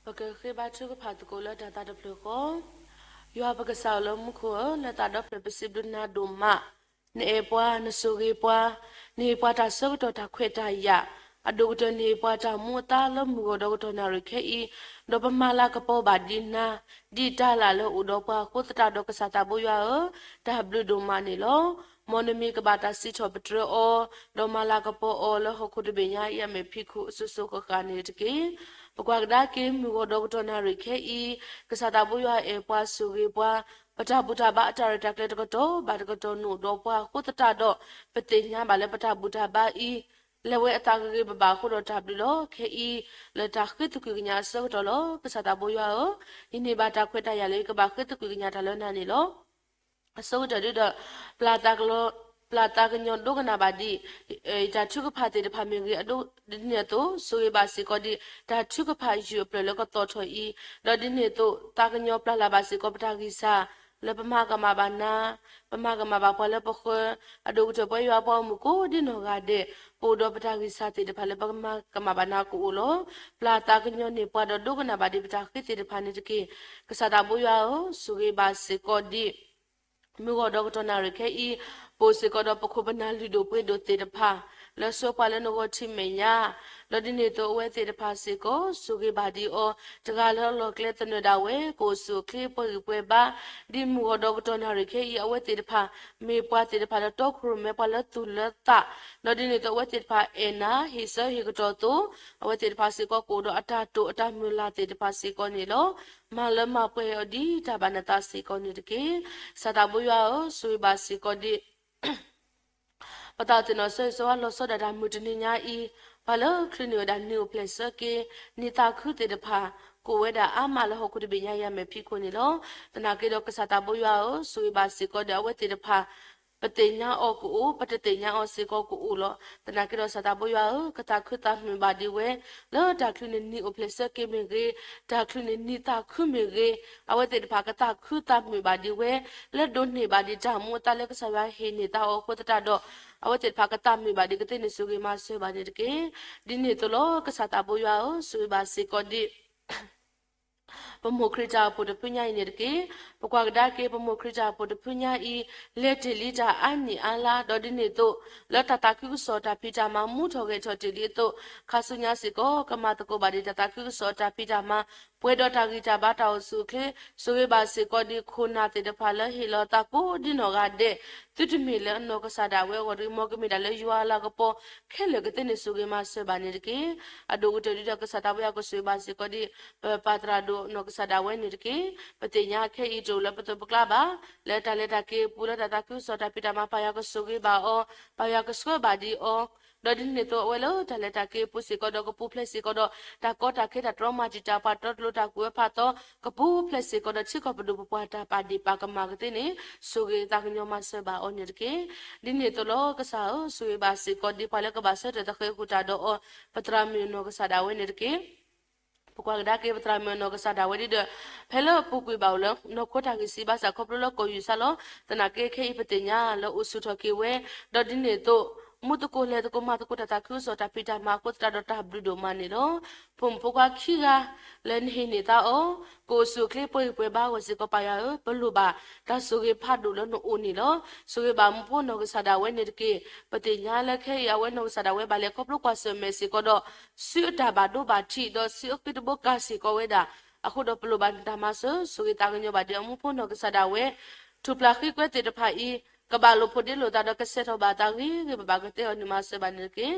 ပကဃ့ဘါထုကဖၣ်သကိးလၢတၢ်သးတဖျၢၣ်ဃီ, ယွၤပကစၢ်လၢမူခိၣ်ဧၢ, လၢသးဒီဖျၢၣ်ပစံးဘျုးနၤဒိၣ်မး, နအဲၣ်ပှၤ, နဆိၣ်ဂ့ၤပှၤ, နဟ့ၣ်ပှၤတၢ်ဆၢကတီၢ်တၢ်ခွဲးတၢ်ယာ်, အဒိၣ်ကတၢၢ်နဟ့ၣ်ပှၤတၢ်မူအသါလၢမုၢ်ဂီၤဒီးကတီၢ်နၣ်ရံၣ်ခဲအံၤ, ဒီးပမၤလၤကပီၤဘၣ်ဒ်နၤ, ဒ်တၢ်လၢ်လၢအိၣ်ဒီးပှၤအဃိသတးဒီးကစၢ်သးဘိယွၤဧၢ, တၢ်ဘျုးဒိၣ်မးန့ၣ်လီၤ. မ်နမံၤကဘၣ်တၢ်စံးထီၣ်ပတြၢၤအီၤ, ဒီးမၤလၤကပီၤအီၤလၢဟီၣ်ခိၣ်တဘ့ၣ်ညါအံၤအမဲာ်ဖံးခိၣ်အစိၤစိၤဃၣ်ဃၣ်န့ၣ်တက့ၢ်. ပကွၢ်ကဒါက့ၤမုၢ်ဂီၤဒီးကတီၢ်နၣ်ရံၣ်ခဲအံၤ, ကစၢ်သးဘိယွၤအဲၣ်ပှၤဆိၣ်ဂ့ၤပှၤ, ပတၢ်ဘူၣ်တၢ်ဘါအတၢ်ရဲၣ်တၢ်ကျဲၤတကတီၢ်ဘၣ်တကတီၢ်နုာ်ဒီးပှၤအဃိသတးဒီး, ပသ့ၣ်ညါဘၣ်လၢပတၢ်ဘူၣ်တၢ်ဘါအံၤ လဲၤဝဲအသးဂ့ၤဂ့ၤဘၣ်ဘၣ်အဃိဒီးတၢ်ဘျုးလီၤ. ခဲအံၤ လၢတၢ်ဃ့သကွံၢ်ကညးအဆၢကတီၢ်လီၤ. ကစၢ်သးဘိယွၤဧၢ, ယန့ၢ်ဘၣ်တၢ်ခွဲးတၢ်ယာ်လၢယကဘၣ်ဃ့သကွံၢ်ကညးတၢ်လၢနၤန့ၣ်လီၤ. အဆိကတၢၢ်ဒုဒီး ပျၢ်သးကလီၤ ပျၢ်သးကညီၤဒိကနၣ်ဘၣ်ဒံး တၢ်ထုကဖၣ်သ့ၣ်တဖၣ်မ့ၢ်ဂ့ၤ, ဒ်န့ၣ်အသိး ဆိၣ်ဂ့ၤဘၣ်စ့ၢ်ကီးဒံး တၢ်ထုကဖၣ်ယုၢ်အဖျၢၣ်လၢကသီၣ်ထီၣ်အံၤ, ဒီးဒ်န့ၣ်အသိး သးကညီၤပျၢ်လၢ်ဘၣ်စ့ၢ်ကီးပတၢ်ဂံၢ်စၢ် လၢပမၤကမၣ်ဘၣ်နၤ, ပမၤကမၣ်ဘၣ်ပှၤလၢပဃၢၤ, အဒိၣ်ကတၢၢ်ပဝဲယွၤပှၤဂီၢ်မုၢ်ကိးဒ်နီၢ်ဂၤဒဲး, ပအိၣ်ဒီးပတၢ်ဂံၢ်စၢ်သ့ၣ်တဖၣ်လၢပကမၤကမၣ်ဘၣ်နၤကအိၣ်လီၤ. ပျၢ်သးကညီၤန့ၢ်ပှၤဒီးဒိကနၣ်ဘၣ်ဒံးပတၢ်ဃ့သ့ၣ်တဖၣ်န့ၣ်တက့ၢ်. ကစၢ်သးဘိယွၤဧၢ, ဆိၣ်ဂ့ၤဘၣ်စ့ၢ်ကီးဒံး မုၢ်ဂီၤဒီးကတီၢ်နၣ်ရံၣ်ခဲအံၤ, ပအိၣ်စ့ၢ်ကီးဒီးပခိၣ်ပနၢ်လုၢ်ဒိၣ်ပှ့ၤဒိၣ်သ့ၣ်တဖၣ် လၢဆှၢပှၤလၢနဂီၢ်ထံးမဲာ်ညါ, ဒီးဒ်န့ၣ်အသိးအဝဲသ့ၣ်တဖၣ်စ့ၢ်ကီး ဆိၣ်ဂ့ၤဘၣ်ဒံးအီၤ, တဂၤလၢအလီၢ်ကျဲသနၢၣ်ဒၣ်ဝဲ ကအိၣ်ဆူၣ်အိၣ်ချ့ပှဲၤဂံၢ်ပှဲၤဘါ, ဒ်မုၢ်ဂီၤဒီးကတီၢ်နၣ်ရံၣ်ခဲအံၤ အဝဲသ့ၣ်တဖၣ် မ့ၢ်ပှၤသ့ၣ်တဖၣ်လၢတီခိၣ်ရိၣ်မဲ ပှၤလၢသူၣ်လၢသး, ဒီးဒ်န့ၣ်အသိးအဝဲသ့ၣ်တဖၣ်အဲၣ်နၤ ဟ့ၣ်ဆၢဟ့ၣ်ကတီၢ်အသိး, အဝဲသ့ၣ်တဖၣ်စ့ၢ်ကီးကအိၣ်ဒီးအတၢ်တိာ်အတၢ်မုၢ်လၢ်သ့ၣ်တဖၣ်စ့ၢ်ကီးန့ၣ်လီၤ. မၤလၢမၤပှဲၤအီၤဒ်တၢ်ဘၣ်နသးစ့ၢ်ကီးန့ၣ်တက့ၢ်. ကစၢ်သးဘိယွၤဧၢ, ဆိၣ်ဂ့ၤဘၣ်စ့ၢ်ကီးဒံး ပသးသ့ၣ်နီၣ်ဆၢဂ့ၤဆၢဝါလီၤဆီဒၣ်တၢ်မုၢ်တနံၤညါအံၤ, ပှၤလၢချုးန့ၢ်ဝဲဒၣ်နံၣ်အိၣ်ဖျဲၣ်ဆၢက့ၤ, နံၣ်သးခုသ့ၣ်တဖၣ်, ကအိၣ်ဝဲဒၣ်အါမးလၢဟီၣ်ခိၣ်တဘ့ၣ်ညါယၤမဲာ်ဖံးခိၣ်န့ၣ်လီၤ. သနာ်က့ဒီးကစၢ်သးဘိယွၤဧၢ, ဆိၣ်ဂ့ၤဘၣ်စ့ၢ်ကီးဒီးအဝဲသ့ၣ်တဖၣ်, ပသ့ၣ်ညါအီၤကအိၣ်, ပတသ့ၣ်ညါအီၤစ့ၢ်ကီးကအိၣ်လီၤ. သနာ်က့ဒီးကစၢ်သးဘိယွၤဧၢ, ကသးခုသးမုာ်ဘၣ်ဒံးဝဲ, လၢတၢ်ချုးန့ၢ်နံၣ်အိၣ်ဖျဲၣ်ဆၢက့ၤမ့ၢ်ဂ့ၤ, တၢ်ချုးန့ၢ်နံၣ်သးခုမ့ၢ်ဂ့ၤ, အဝဲသ့ၣ်တဖၣ်ကသးခုသးမုာ်ဘၣ်ဒံးဝဲ, လၢဒိးန့ၢ်ဘၣ်ဒံးတၢ်မူအသါလၢကစၢ်ယွၤဟ့ၣ်န့ၢ်သးအီၤအဃိသတးဒီး, အဝဲသ့ၣ်တဖၣ်ကသးမုာ်ဘၣ်ဒံးကသ့န့ၣ် ဆိၣ်ဂ့ၤမၤစၢၤဘၣ်န့ၣ်တက့ၢ်. ဒ်န့ၣ်အသိးလီၤ. ကစၢ်သးဘိယွၤဧၢ, ဆိၣ်ဂ့ၤဘၣ်စ့ၢ်ကီးဒံး ပမိၢ်ခရံာ်တၢ်အိၣ်ဖှိၣ်တဖုညါအံၤန့ၣ်တက့ၢ်. ပကွၢ်ကဒါက့ၤ ပမိၢ်ခရံာ်တၢ်အိၣ်ဖှိၣ်တဖုညါအံၤ, လဲၤတ့ၢ်လံတၢ်အါနံၣ်အါလါ, ဒီးဒ်န့ၣ်အသိး, လၢတၢ်သးခုကစီၣ်တၢ်ဖံးတၢ်မၤမူထီၣ်ဂဲၤထီၣ်တ့ၢ်လံအသိး, ခါဆူညါစ့ၢ်ကီး ကမၤသကိးဘၣ်ဒံးတၢ်သးခုကစီၣ်တၢ်ဖံးတၢ်မၤ, ပှဲၤဒီးတၢ်ဂံၢ်တၢ်ဘါတၢ်အိၣ်ဆူၣ်အိၣ်ချ့, ဆိၣ်ဂ့ၤဘၣ်စ့ၢ်ကီးဒံးခိၣ်နၢ်သ့ၣ်တဖၣ်လၢဟ့ၣ်လီၤသးကိးဒ်နီၢ်ဂၤဒဲး, သုတမ့ၢ်လၢအနီၢ်ကစၢ်ဒၣ်ဝဲအဂီၢ်တဂ့ၤ, မ်ကမ့ၢ်ဒၣ်လၢယွၤအလၤကပီၤခဲလၢာ်ကသ့န့ၣ် ဆိၣ်ဂ့ၤမၤစၢၤဘၣ်န့ၣ်တက့ၢ်. အဒိၣ်ကတၢၢ်ဒ်ဒီးကစၢ်သးဘိယွၤကဆိၣ်ဂ့ၤဘၣ်စ့ၢ်ကီးဒံး ပပၢ်သရၣ်ဒိၣ်နီၢ်ကစၢ်ဒၣ်ဝဲန့ၣ်တက့ၢ်. ပသ့ၣ်ညါခဲအံၤတအိၣ်လၢပသိးပကျါဘၣ်, လၢတၢ်လဲၤတၢ်က့ၤအပူၤ လၢတၢ်သးခုကစီၣ်တၢ်ဖံးတၢ်မၤ ပၢ်ယွၤကဆိၣ်ဂ့ၤဘၣ်အီၤ, ပၢ်ယွၤကဆှၢဘၣ်ဒံးအီၤ, ဒီးဒ်န့ၣ်အသိးအဝဲလၢတၢ်လဲၤတၢ်က့ၤအပူၤစ့ၢ်ကီးဒီး ကပူၤဖျဲးစ့ၢ်ကီးဒီး တၢ်ကီတၢ်ခဲတၢ်တြီမၤတံာ်တာ်ပှၤ တၢ်တီတလိၤတၢ်ကူၣ်အၢဖးသီ, ကပူၤဖျဲးစ့ၢ်ကီးဒီးထံကီၢ်ပဒိၣ်ပပှၢ်တၢ်ပာ်ဒ့ၣ်ပာ်ကမၣ်ကသ့န့ၣ် ဆိၣ်ဂ့ၤသးကညီၤမၤစၢၤဘၣ်အီၤန့ၣ်တက့ၢ်. ဒ်န့ၣ်အသိးလီၤ. ကစၢ်ဧၢ, ဆိၣ်ဂ့ၤဘၣ်စ့ၢ်ကီးဒံးပှၤလၢကဘၣ်ဆၢထၢၣ်သဃဲးဃုာ်တၢ်ဒီးအီၤ, ပသရၣ်မုၣ်နီၢ်ကစၢ်ဒၣ်ဝဲန့ၣ်တက့ၢ်. ပကွၢ်ကဒါက့ၤ ပသရၣ်မုၣ်နီၢ်ကစၢ်ဒၣ်ဝဲဒ်ဒီး ဖဲလၢအပူၤကွံာ်ဘၣ်အိၣ်လၢနီၢ်ခိတၢ်ဂံၢ်စၢ်ဘါစၢ်ခီဖျိလၢကီၢ်ယူၢ်စၢ်လီၤ. သနာ်က့ခဲအံၤပသ့ၣ်ညါလၢအိၣ်ဆူၣ်ထီၣ်က့ၤဝဲ, ဒီးဒ်န့ၣ်အသိး မူသကိးလဲၤသကိးမၤသကိးတၢ်သးခုကစီၣ်တၢ်ဖံးတၢ်မၤအဃိသတးဒီး တၢ်ဘျုးဒိၣ်မးန့ၣ်လီၤ. ဖိမုၣ်ဖိခွါခံဂၤ လၢနဟ့ၣ်န့ၢ်သးအီၤ ကအိၣ်ဆူၣ်အိၣ်ချ့ပှဲၤဂံၢ်ပှဲၤဘါအဂီၢ်စ့ၢ်ကီး ပၢ်ယွၤဧၢ, ပလိၣ်ဘၣ်တၢ်ဆိၣ်ဂ့ၤဖးဒိၣ်လၢနအိၣ်န့ၣ်လီၤ. ဆိၣ်ဂ့ၤဘၣ်မူဖိနီၢ်ကစၢ်ဒၣ်ဝဲန့ၣ်တက့ၢ်. ပသ့ၣ်ညါလၢခဲအံၤအဝဲနီၢ်ကစၢ်ဒၣ်ဝဲဘၣ်လဲၤခီဖျိကွၢ်ဆၢၣ်မဲာ်စ့ၢ်ကီးဒီး စုအတၢ်ဘၣ်ဒိဘၣ်ထံး ဒီးစုအဃ့တဘိကၤစ့ၢ်ကီးဝဲဒၣ် အဃိဒီးပလိၣ်ဘၣ်နတၢ်မၤစၢၤ, ဆိၣ်ဂ့ၤသးကညီၤဘၣ်ဒံးအမူဖိနီၢ်ကစၢ်ဒၣ်ဝဲ, ထူၣ်ဖျါဃံကွဲသ့ၣ်တဖၣ်အံၤ ကဘၣ်လိာ်ဖိးဒ့လိာ်သးဒီးကဆဲးထီၣ်ဘၣ်သးဂ့ၤဂ့ၤဘၣ်ဘၣ်ကသ့အီၤန့ၣ် မၤစၢၤဘၣ်န့ၣ်တက့ၢ်.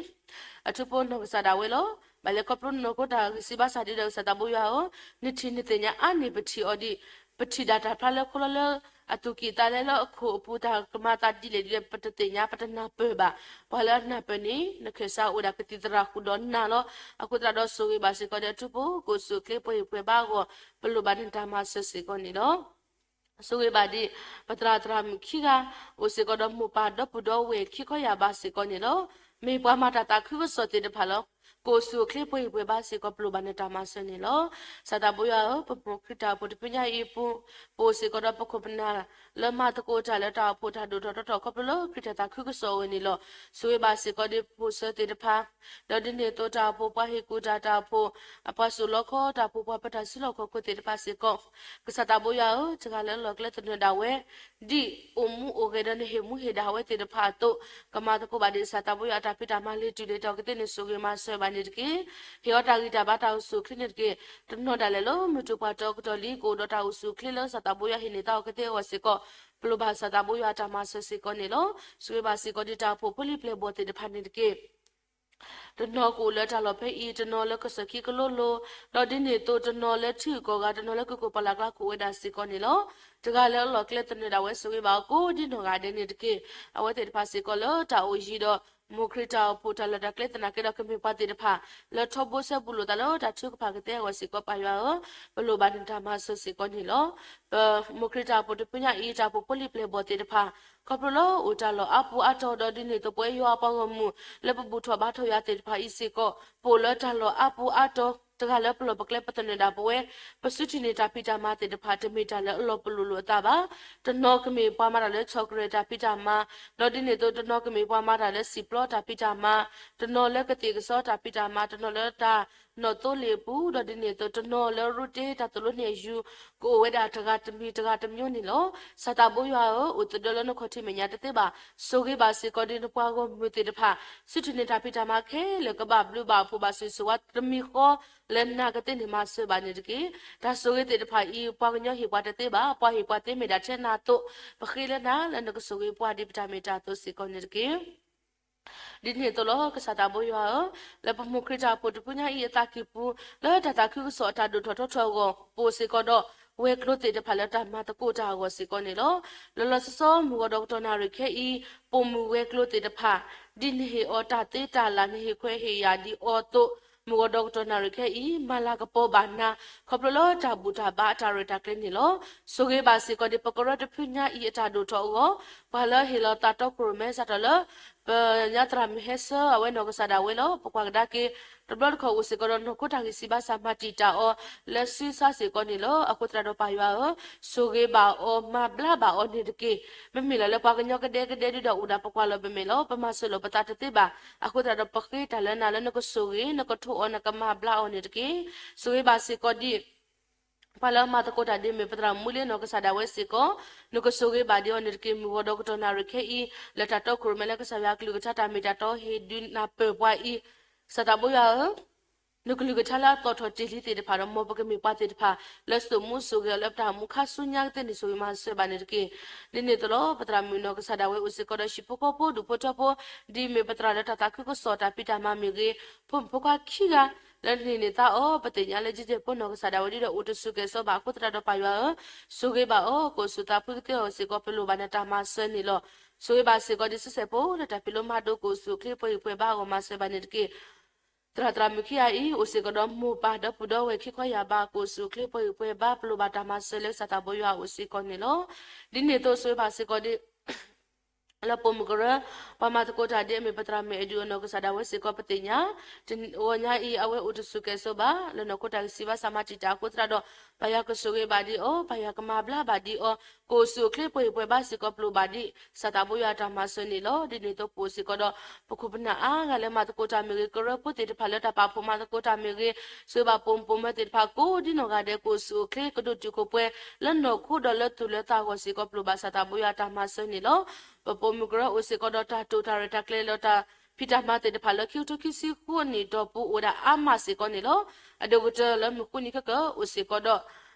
အထူဖိနီၢ်ကစၢ်ဒၣ်ဝဲလီၤ. ဘၣ်လဲၤခီဖျိနီၢ်ခိတၢ်ဂံၢ်စၢ်ဘါစၢ်ဒ်ဒီးကစၢ်သးဘိယွၤဧၢ, နထံၣ်နသ့ၣ်ညါအါန့ၢ်ပထံၣ်အီၤဒံး, ပထံၣ်ဒၣ်တၢ်ဖျါလၢခိလီၤလၢ အသူၣ်ကံၢ်သးလဲလၢအခိၣ်အပူၤ တၢ်ကမၤသးဒ်လဲၣ်ဒ်လဲၣ် ပတသ့ၣ်ညါ ပတနၢ်ပၢၢ်ဘၣ်. ပှၤလၢအနၢ်ပၢၢ်န့ၣ် နခၢၣ်စးအိၣ်ဝဲဒၣ်ကသံၣ်သရၣ်ဃုာ်ဒီးနၤလီၤ. အဃိသတးဒီးဆိၣ်ဂ့ၤဘၣ်စ့ၢ်ကီးဒီးအထူဖိ ကအိၣ်ဆူၣ်အိၣ်ချ့ပှဲၤဂံၢ်ပှဲၤဘါအဂီၢ် ပလိၣ်ဘၣ်နတၢ်မၤစၢၤစ့ၢ်ကီးန့ၣ်လီၤ. ဆိၣ်ဂ့ၤဘၣ်ဒံး ပသရၣ်သရၣ်မုၣ်ခံဂၤ အိၣ်စ့ၢ်ကီးဒီးမိၢ်ပၢ်ဒီပုၢ်ဒီဝဲၢ်ခံခီယၢ်ဘးစ့ၢ်ကီးန့ၣ်လီၤ. မ့ၢ်ပှၤမၤတၢ်သးခုကစီၣ်သ့ၣ်တဖၣ်လီၤ. ကအိၣ်ဆူၣ်အိၣ်ချ့ပှဲၤဂံၢ်ပှဲၤဘါစ့ၢ်ကီး ပလိၣ်ဘၣ်နတၢ်မၤစၢၤန့ၣ်လီၤ. ကစၢ်သးဘိယွၤဧၢ, ပမိၢ်ခရံာ်တၢ်အိၣ်ဖှိၣ်တဖုညါအံၤအပူၤ, ပအိၣ်စ့ၢ်ကီးဒီးပခိၣ်ပနၢ် လၢမၤသကိးတၢ်လၢတၢ်အိၣ်ဖှိၣ်တၢ်ဒိၣ်ထီၣ်ထီထီၣ် ခီဖျိလၢခရံာ်တၢ်သးခုကစီၣ်အဂီၢ်န့ၣ်လီၤ. ဆိၣ်ဂ့ၤဘၣ်စ့ၢ်ကီးဒံးဖိၣ်စၢၤသ့ၣ်တဖၣ် ဒီးဒ်န့ၣ်အသိးတၢ်အိၣ်ဖှိၣ်ပှၤဟ့ၣ်ကူၣ်တၢ် တၢ်အိၣ်ဖှိၣ် အပှၤစိာ်လီခီ တၢ်အိၣ်ဖှိၣ်ပှၤပၢတၢ်စုလီၢ်ခီၣ်ခိၣ်သ့ၣ်တဖၣ်စ့ၢ်ကီး, ကစၢ်သးဘိယွၤဧၢ, တဂၤလၢအလီၢ်ကျဲသနၢၣ်ဒၣ်ဝဲ ဒ်အိၣ်မူအိၣ်ဂဲၤဒီးနဟ့ၣ်မူဟ့ၣ်ဒါဝဲသ့ၣ်တဖၣ်အသိး, ကမၤသကိးဘၣ်ဒံးကစၢ်သးဘိယွၤအတၢ်ဖံးတၢ်မၤလၢတုၤလၢတီၤကသ့န့ၣ် ဆိၣ်ဂ့ၤမၤစၢၤဘၣ်န့ၣ်တက့ၢ်. ဟ့ၣ်အီၤတၢ်ဂံၢ်တၢ်ဘါတၢ်အိၣ်ဆူၣ်အိၣ်ချ့န့ၣ်တက့ၢ်. တနီၤဒၣ်လဲာ်လၢမုၢ်တူာ်ပှၢ်တီကတီၢ်လံ ကအိၣ်ဒီးတၢ်အိၣ်ဆူၣ်အိၣ်ချ့လၢကစၢ်သးဘိယွၤဟ့ၣ်န့ၢ်သးအီၤကသ့အဂီၢ်စ့ၢ်ကီး, ပလိၣ်ဘၣ်ကစၢ်သးဘိယွၤအတၢ်မၤစၢၤစ့ၢ်ကီးန့ၣ်လီၤ. ဆိၣ်ဂ့ၤဘၣ်စ့ၢ်ကီးဒံးတၢ်အိၣ်ဖှိၣ်ဖိလံၤပျဲၢ်ဘီၣ်သ့ၣ်တဖၣ်န့ၣ်တက့ၢ်. တနီၤကအိၣ်လၢတၢ်လီၢ်ဖဲအံၤ, တနီၤလၢကစၢၢ်ခံကလိလိၤ, ဒီးဒ်န့ၣ်အသိးတနီၤလၢထံဂုၤကီၢ်ဂၤ, တနီၤလၢကကိၢ်ပှၤလၢ်ကျါကအိၣ်ဝဲဒၣ်စ့ၢ်ကီးန့ၣ်လီၤ. တဂၤလၢအလီၢ်ကျဲသနၢၣ်ဒၣ်ဝဲ ဆိၣ်ဂ့ၤဘၣ်အီၤကိးဒ်နီၢ်ဂၤဒဲးန့ၣ်တက့ၢ်. အဝဲသ့ၣ်တဖၣ်စ့ၢ်ကီးလၢတၢ်အိၣ်ယံၤဒီး မိၢ်ခရံာ်တၢ်အိၣ်ဖှိၣ်တၢ်လီၢ်တၢ်ကျဲသနာ်က့ဒီးကမ့ၢ်ပှၤသ့ၣ်တဖၣ် လၢထီဘိဆဲဘူးလိာ်သးလၢတၢ်ထုကဖၣ်ကသ့အဂီၢ်စ့ၢ်ကီး ပၢ်ယွၤဧၢ, ပလိၣ်ဘၣ်နတၢ်မၤစၢၤစ့ၢ်ကီးန့ၣ်လီၤ. ပမိၢ်ခရံာ်တၢ်အိၣ်ဖှိၣ်တဖုညါအံၤ တၢ်အိၣ်ဖှိၣ်ဖိလံၤပျဲၢ်ဘီၣ်သ့ၣ်တဖၣ် ခီဖျိလၢအိၣ်တၢ်လီၢ်အါပူၤအါတီၤဒီးဒ်န့ၣ်အသိးပဝဲယွၤအပှၤဂီၢ်မုၢ် လၢပဘူၣ်ထီၣ်ဘါထီၣ်ယွၤသ့ၣ်တဖၣ်အံၤစ့ၢ်ကီး ပအိၣ်လၢတၢ်လီၢ်အါပူၤအါတီၤ တဂၤလၢပလီၢ်ပကျဲပသနၢၣ်ဒၣ်ပဝဲ ပစုထံၣ်န့ၢ်တၢ်ဖံးတၢ်မၤသ့ၣ်တဖၣ် တမ့ၢ်တၢ်လၢအလီၤပလိာ်လိာ်အသးဘၣ်. တနီၤကမ့ၢ်ပှၤမၤတၢ်လၢဆီၣ်ကရၢၢ်တၢ်ဖံးတၢ်မၤ, ဒီးဒ်န့ၣ်အသိး တနီၤကမ့ၢ်ပှၤမၤတၢ်လၢစံၣ်ပျီတၢ်ဖံးတၢ်မၤ, တနီၤလၢကသ့ၣ်ကစီတၢ်ဖံးတၢ်မၤ, တနီၤလၢတၢ်နီၣ်သိလ့ၣ်အပူၤ, ဒီးဒ်န့ၣ်အသိး တနီၤလၢရူးတ့တၢ်သိၣ်လိန့ၢ်အယူၤ ကအိၣ်ဝဲဒၣ်တဂၤတမံၤတဂၤတမံၤန့ၣ်လီၤ. စၢ်သးဘိယွၤဧၢ, အိၣ်သဒၢလၢနခီၣ်ထံးမဲာ်ညါတသ့ဘၣ်. ဆိၣ်ဂ့ၤဘၣ်စ့ၢ်ကီးဒ်နပှၤဂီၢ်မုၢ်သ့ၣ်တဖၣ် စုထံၣ်န့ၢ်တၢ်ဖံးတၢ်မၤခဲလၢာ် ကဘၣ်ဘျုးဘၣ်ဖှိၣ်ဘၣ်ဆိၣ်ဂ့ၤဆိၣ်ဝါတမံၤဃီ လၢနၤကသ့န့ၣ်မၤစၢၤဘၣ်န့ၣ်တက့ၢ်. တၢ်ဆိၣ်ဂ့ၤသ့ၣ်တဖၣ်အံၤ ပှၤကညီဟ့ၣ်ပှၤတသ့ဘၣ်, ပှၤဟ့ၣ်ပှၤသ့မ့ၢ်ဒၣ်ထဲနၤအသိး, ပဃ့လၢနၤလၢနကဆိၣ်ဂ့ၤပှၤဒ်ပတၢ်မ့ၢ်တၢ်တီစ့ၢ်ကီးန့ၣ်တက့ၢ်. ဒ်န့ၣ်အသိးလီၤ ကစၢ်သးဘိယွၤဧၢ, လၢပမိၢ်ခရံာ်တၢ်အိၣ်ဖှိၣ်တဖုညါအံၤအသးကံၢ်ပူၤ လၢတၢ်သးခုကစီၣ်အတၢ်ဒိၣ်ထီၣ်ထီထီၣ်အဂီၢ် ပအိၣ်စ့ၢ်ကီးဒီးဝဲၤကျိၤသ့ၣ်တဖၣ်လၢတၢ်မၤသကိးတၢ်အဂီၢ်စ့ၢ်ကီးန့ၣ်လီၤ. လီၤလီၤဆီဆီ မုၢ်ဂီၤဒီးကတီၢ်နၣ်ရံၣ်ခဲအံၤ ပိာ်မုၣ်ဝဲၤကျိၤသ့ၣ်တဖၣ် ဒ်နဟ့ၣ်အီၤတၢ်သ့တၢ်လၢ် နဟ့ၣ်ခွဲးဟ့ၣ်ယာ်ဒ်အီၤအသိး မုၢ်ဂီၤဒီးကတီၢ်နၣ်ရံၣ်ခဲအံၤ မၤလၤကပီၤဘၣ်နၤ ခီဖျိလၢတၢ်ဘူၣ်တၢ်ဘါအတၢ်ရဲၣ်တၢ်ကျဲၤန့ၣ်လီၤ. ဆိၣ်ဂ့ၤဘၣ်စ့ၢ်ကီးဒ်ပကရၢတဖုညါအံၤအတၢ်ဒိၣ်ထီၣ်အဂီၢ် ပှၤလၢဟ့ၣ်လီၤသးတီခိၣ်ရိၣ်မဲစးထီၣ်လၢ ပညါသရၣ်မုၣ်ဟဲဆှၢအဝဲနီၢ်ကစၢ်ဒၣ်ဝဲလီၤ. ပကွၢ်ကဒါက့ၤ တဘျီတခီၣ်အိၣ်စ့ၢ်ကီးဒီးနီၢ်ခိတၢ်ဂံၢ်စၢ်ဘါစၢ်မၤတံာ်တာ်အီၤ လၢစုဆါစ့ၢ်ကီးန့ၣ်လီၤ. အဃိသတးဒီးပၢ်ယွၤဧၢ, ဆိၣ်ဂ့ၤဘၣ်အီၤ မၤဘျါဘၣ်အီၤန့ၣ်တက့ၢ်. မ့မ့ၢ်လီၤလၢပှၤကညီကဒဲကဒဲဒုဒီးအိၣ်ဒၣ်ပကွၢ်လီၤပမဲာ်လီၤ. ပမၤစၢၤလိာ်ပသးတသ့ဘၣ်. အဃိသတးဒီးပဃ့တၢ်လၢနၤလၢနကဆိၣ်ဂ့ၤ နကထိၣ်အီၤ နကမၤဘျါအီၤန့ၣ်တက့ၢ်. ဆိၣ်ဂ့ၤဘၣ်စ့ၢ်ကီးဒ် ပှၤလၢမၤသကိးတၢ်ဒ်မ့ၢ်ပသရၣ်မူလ့နီၢ်ကစၢ်ဒၣ်ဝဲစ့ၢ်ကီး နကဆိၣ်ဂ့ၤဘၣ်ဒံးအီၤန့ၣ်တက့ၢ်. မုၢ်ဂီၤဒီးကတီၢ်နၣ်ရံၣ်ခဲအံၤ လၢတၢ်တီခိၣ်ရိၣ်မဲလၢကစၢ်ယွၤအကလုၢ်ကထါတၢ်မ့ၢ်တၢ်တီဟ့ၣ်ဒုးနၢ်ပၢၢ်ပှၤအံၤ ကစၢ်သးဘိယွၤဧၢ, နကလုၢ်ကထါလၢအသီၣ်ထီၣ်တ့ၢ်လံသ့ၣ်တဖၣ်ဒီး မ်ပကမ့ၢ်ပှၤသ့ၣ်တဖၣ် လၢစိာ်မူဆိၣ်ဂ့ၤအီၤလၢပတၢ်အိၣ်မူခါဆူညါကသ့ၣ်န့ၣ် ဆိၣ်ဂ့ၤမၤစၢၤဘၣ်န့ၣ်တက့ၢ်. ဒ်န့ၣ်အသိးလီၤ ပသရၣ်မုၣ်နီၢ်ကစၢ်ဒၣ်ဝဲအိၣ်စ့ၢ်ကီးဒီးဟံၣ်ဖိဃီဖိဒူၣ်ဖိထၢဖိ ဒ်မ့ၢ်ပသရၣ်လၢတၢ်သးခုကစီၣ်တၢ်ဖံးတၢ်မၤမ့ၢ်ဂ့ၤ, ဖိမုၣ်ဖိခွါခံဂၤ လၢနဟ့ၣ်န့ၢ်သါအီၤ ပသ့ၣ်ညါလၢ ယ့ၣ်ၡူးဖိနီၢ်ကစၢ်ဒၣ်ဝဲဒ်ဒီးအိၣ်တဆူၣ်ကဲၣ်ဆိးဘၣ်အဃိသတးဒီးပၢ်ယွၤဧၢ, ဆိၣ်ဂ့ၤဘၣ်အီၤ ကအိၣ်ဆူၣ်သးဖှံကသ့အီၤစ့ၢ်ကီး ပလိၣ်ဘၣ်နတၢ်မၤစၢၤန့ၣ်လီၤ. ဆိၣ်ဂ့ၤဘၣ်စ့ၢ်ကီးဒ်ဆူစဲးဖိ လၢတၢ်ဖံးလိမၤဒိး ကအိၣ်ဆူၣ်အိၣ်ချ့ပှဲၤဂံၢ်ပှဲၤဘါအဂီၢ် မၤစၢၤဘၣ်န့ၣ်တက့ၢ်. သရၣ်သရၣ်မုၣ်ခံဂၤအံၤ အိၣ်စ့ၢ်ကီးဒီးမိၢ်ပၢ်ဒီပုၢ်ဒီဝဲၢ်ခံခီယၢ်ဘး ကအိၣ်ဆူၣ်အိၣ်ချ့ပှဲၤဂံၢ်ပှဲၤဘါ ပလိၣ်ဘၣ်တၢ်မၤစၢၤလၢကစၢ်သးဘိယွၤအအိၣ်စ့ၢ်ကီးန့ၣ်လီၤ. ဒ်န့ၣ်အသိးဆိၣ်ဂ့ၤဘၣ်စ့ၢ်ကီးဒ် လၢပိာ်မုၣ်ကရၢ ပှၤမၤသကိးတၢ်ဒ်အမ့ၢ်ပသရၣ်မုၣ်အဲၣ်ဒူးအနီၢ်ကစၢ်ဒၣ်ဝဲစ့ၢ်ကီးပသ့ၣ်ညါ, တဂီၤညါအံၤ အဝဲအိၣ်တဆူၣ်ကဲၣ်ဆိးဘၣ် လၢနီၢ်ခိတၢ်ဂံၢ်စၢ်ဘါစၢ်မၤတံာ်တာ်အဃိသတးဒီး ပၢ်ယွၤကဆိၣ်ဂ့ၤဘၣ်ဒံးအီၤ, ပၢ်ယွၤကမၤဘျါဘၣ်ဒံးအီၤ, ကအိၣ်ဆူၣ်အိၣ်ချ့ပှဲၤဂံၢ်ပှဲၤဘါစ့ၢ်ကီး ပလိၣ်ဘၣ်ဒံး ကစၢ်သးဘိယွၤတၢ်မၤစၢၤန့ၣ်လီၤ. ဒ်န့ၣ်အသိးပအိၣ်စ့ၢ်ကီးဒီး ပခိၣ်ပနၢ်အါဂၤလၢမၤသကိးတၢ်မ့ၢ်ဂ့ၤ, ကရၢဖိသ့ၣ်တဖၣ်လၢတၢ်ပာ်ဖှိၣ်မၤသကိးတၢ်မ့ၢ်ဂ့ၤ, ဆိၣ်ဂ့ၤဘၣ်ပိာ်မုၣ်ပိာ်မၢၤသ့ၣ်တဖၣ်ကိးဒ်နီၢ်ဂၤဒဲး ကအိၣ်ဆူၣ်အိၣ်ချ့ကဒိၣ်တုာ်ခိၣ်ပှဲၤ လၢနီၢ်ခိဒီးလၢသူၣ်လၢသးအဂီၢ်စ့ၢ်ကီး ပလိၣ်ဘၣ်ကစၢ်သးဘိယွၤတၢ်မၤစၢၤန့ၣ်လီၤ. ပပိာ်မုၣ်ကရၢအိၣ်စ့ၢ်ကီးဒီးတၢ်တိာ်တၢ်ရဲၣ်တၢ်ကျဲၤလၢတၢ်ဖံးတၢ်မၤသ့ၣ်တဖၣ်လၢခံကထိခံဆံဃုအနံၣ်အတီၢ်ပူၤအိၣ်ဝဲဒၣ်အါမးစ့ၢ်ကီးန့ၣ်လီၤ. အဒိၣ်ကတၢၢ်လၢမုၢ်ဃုနံၤခဲကၢၢ်အိၣ်စ့ၢ်ကီးဒီး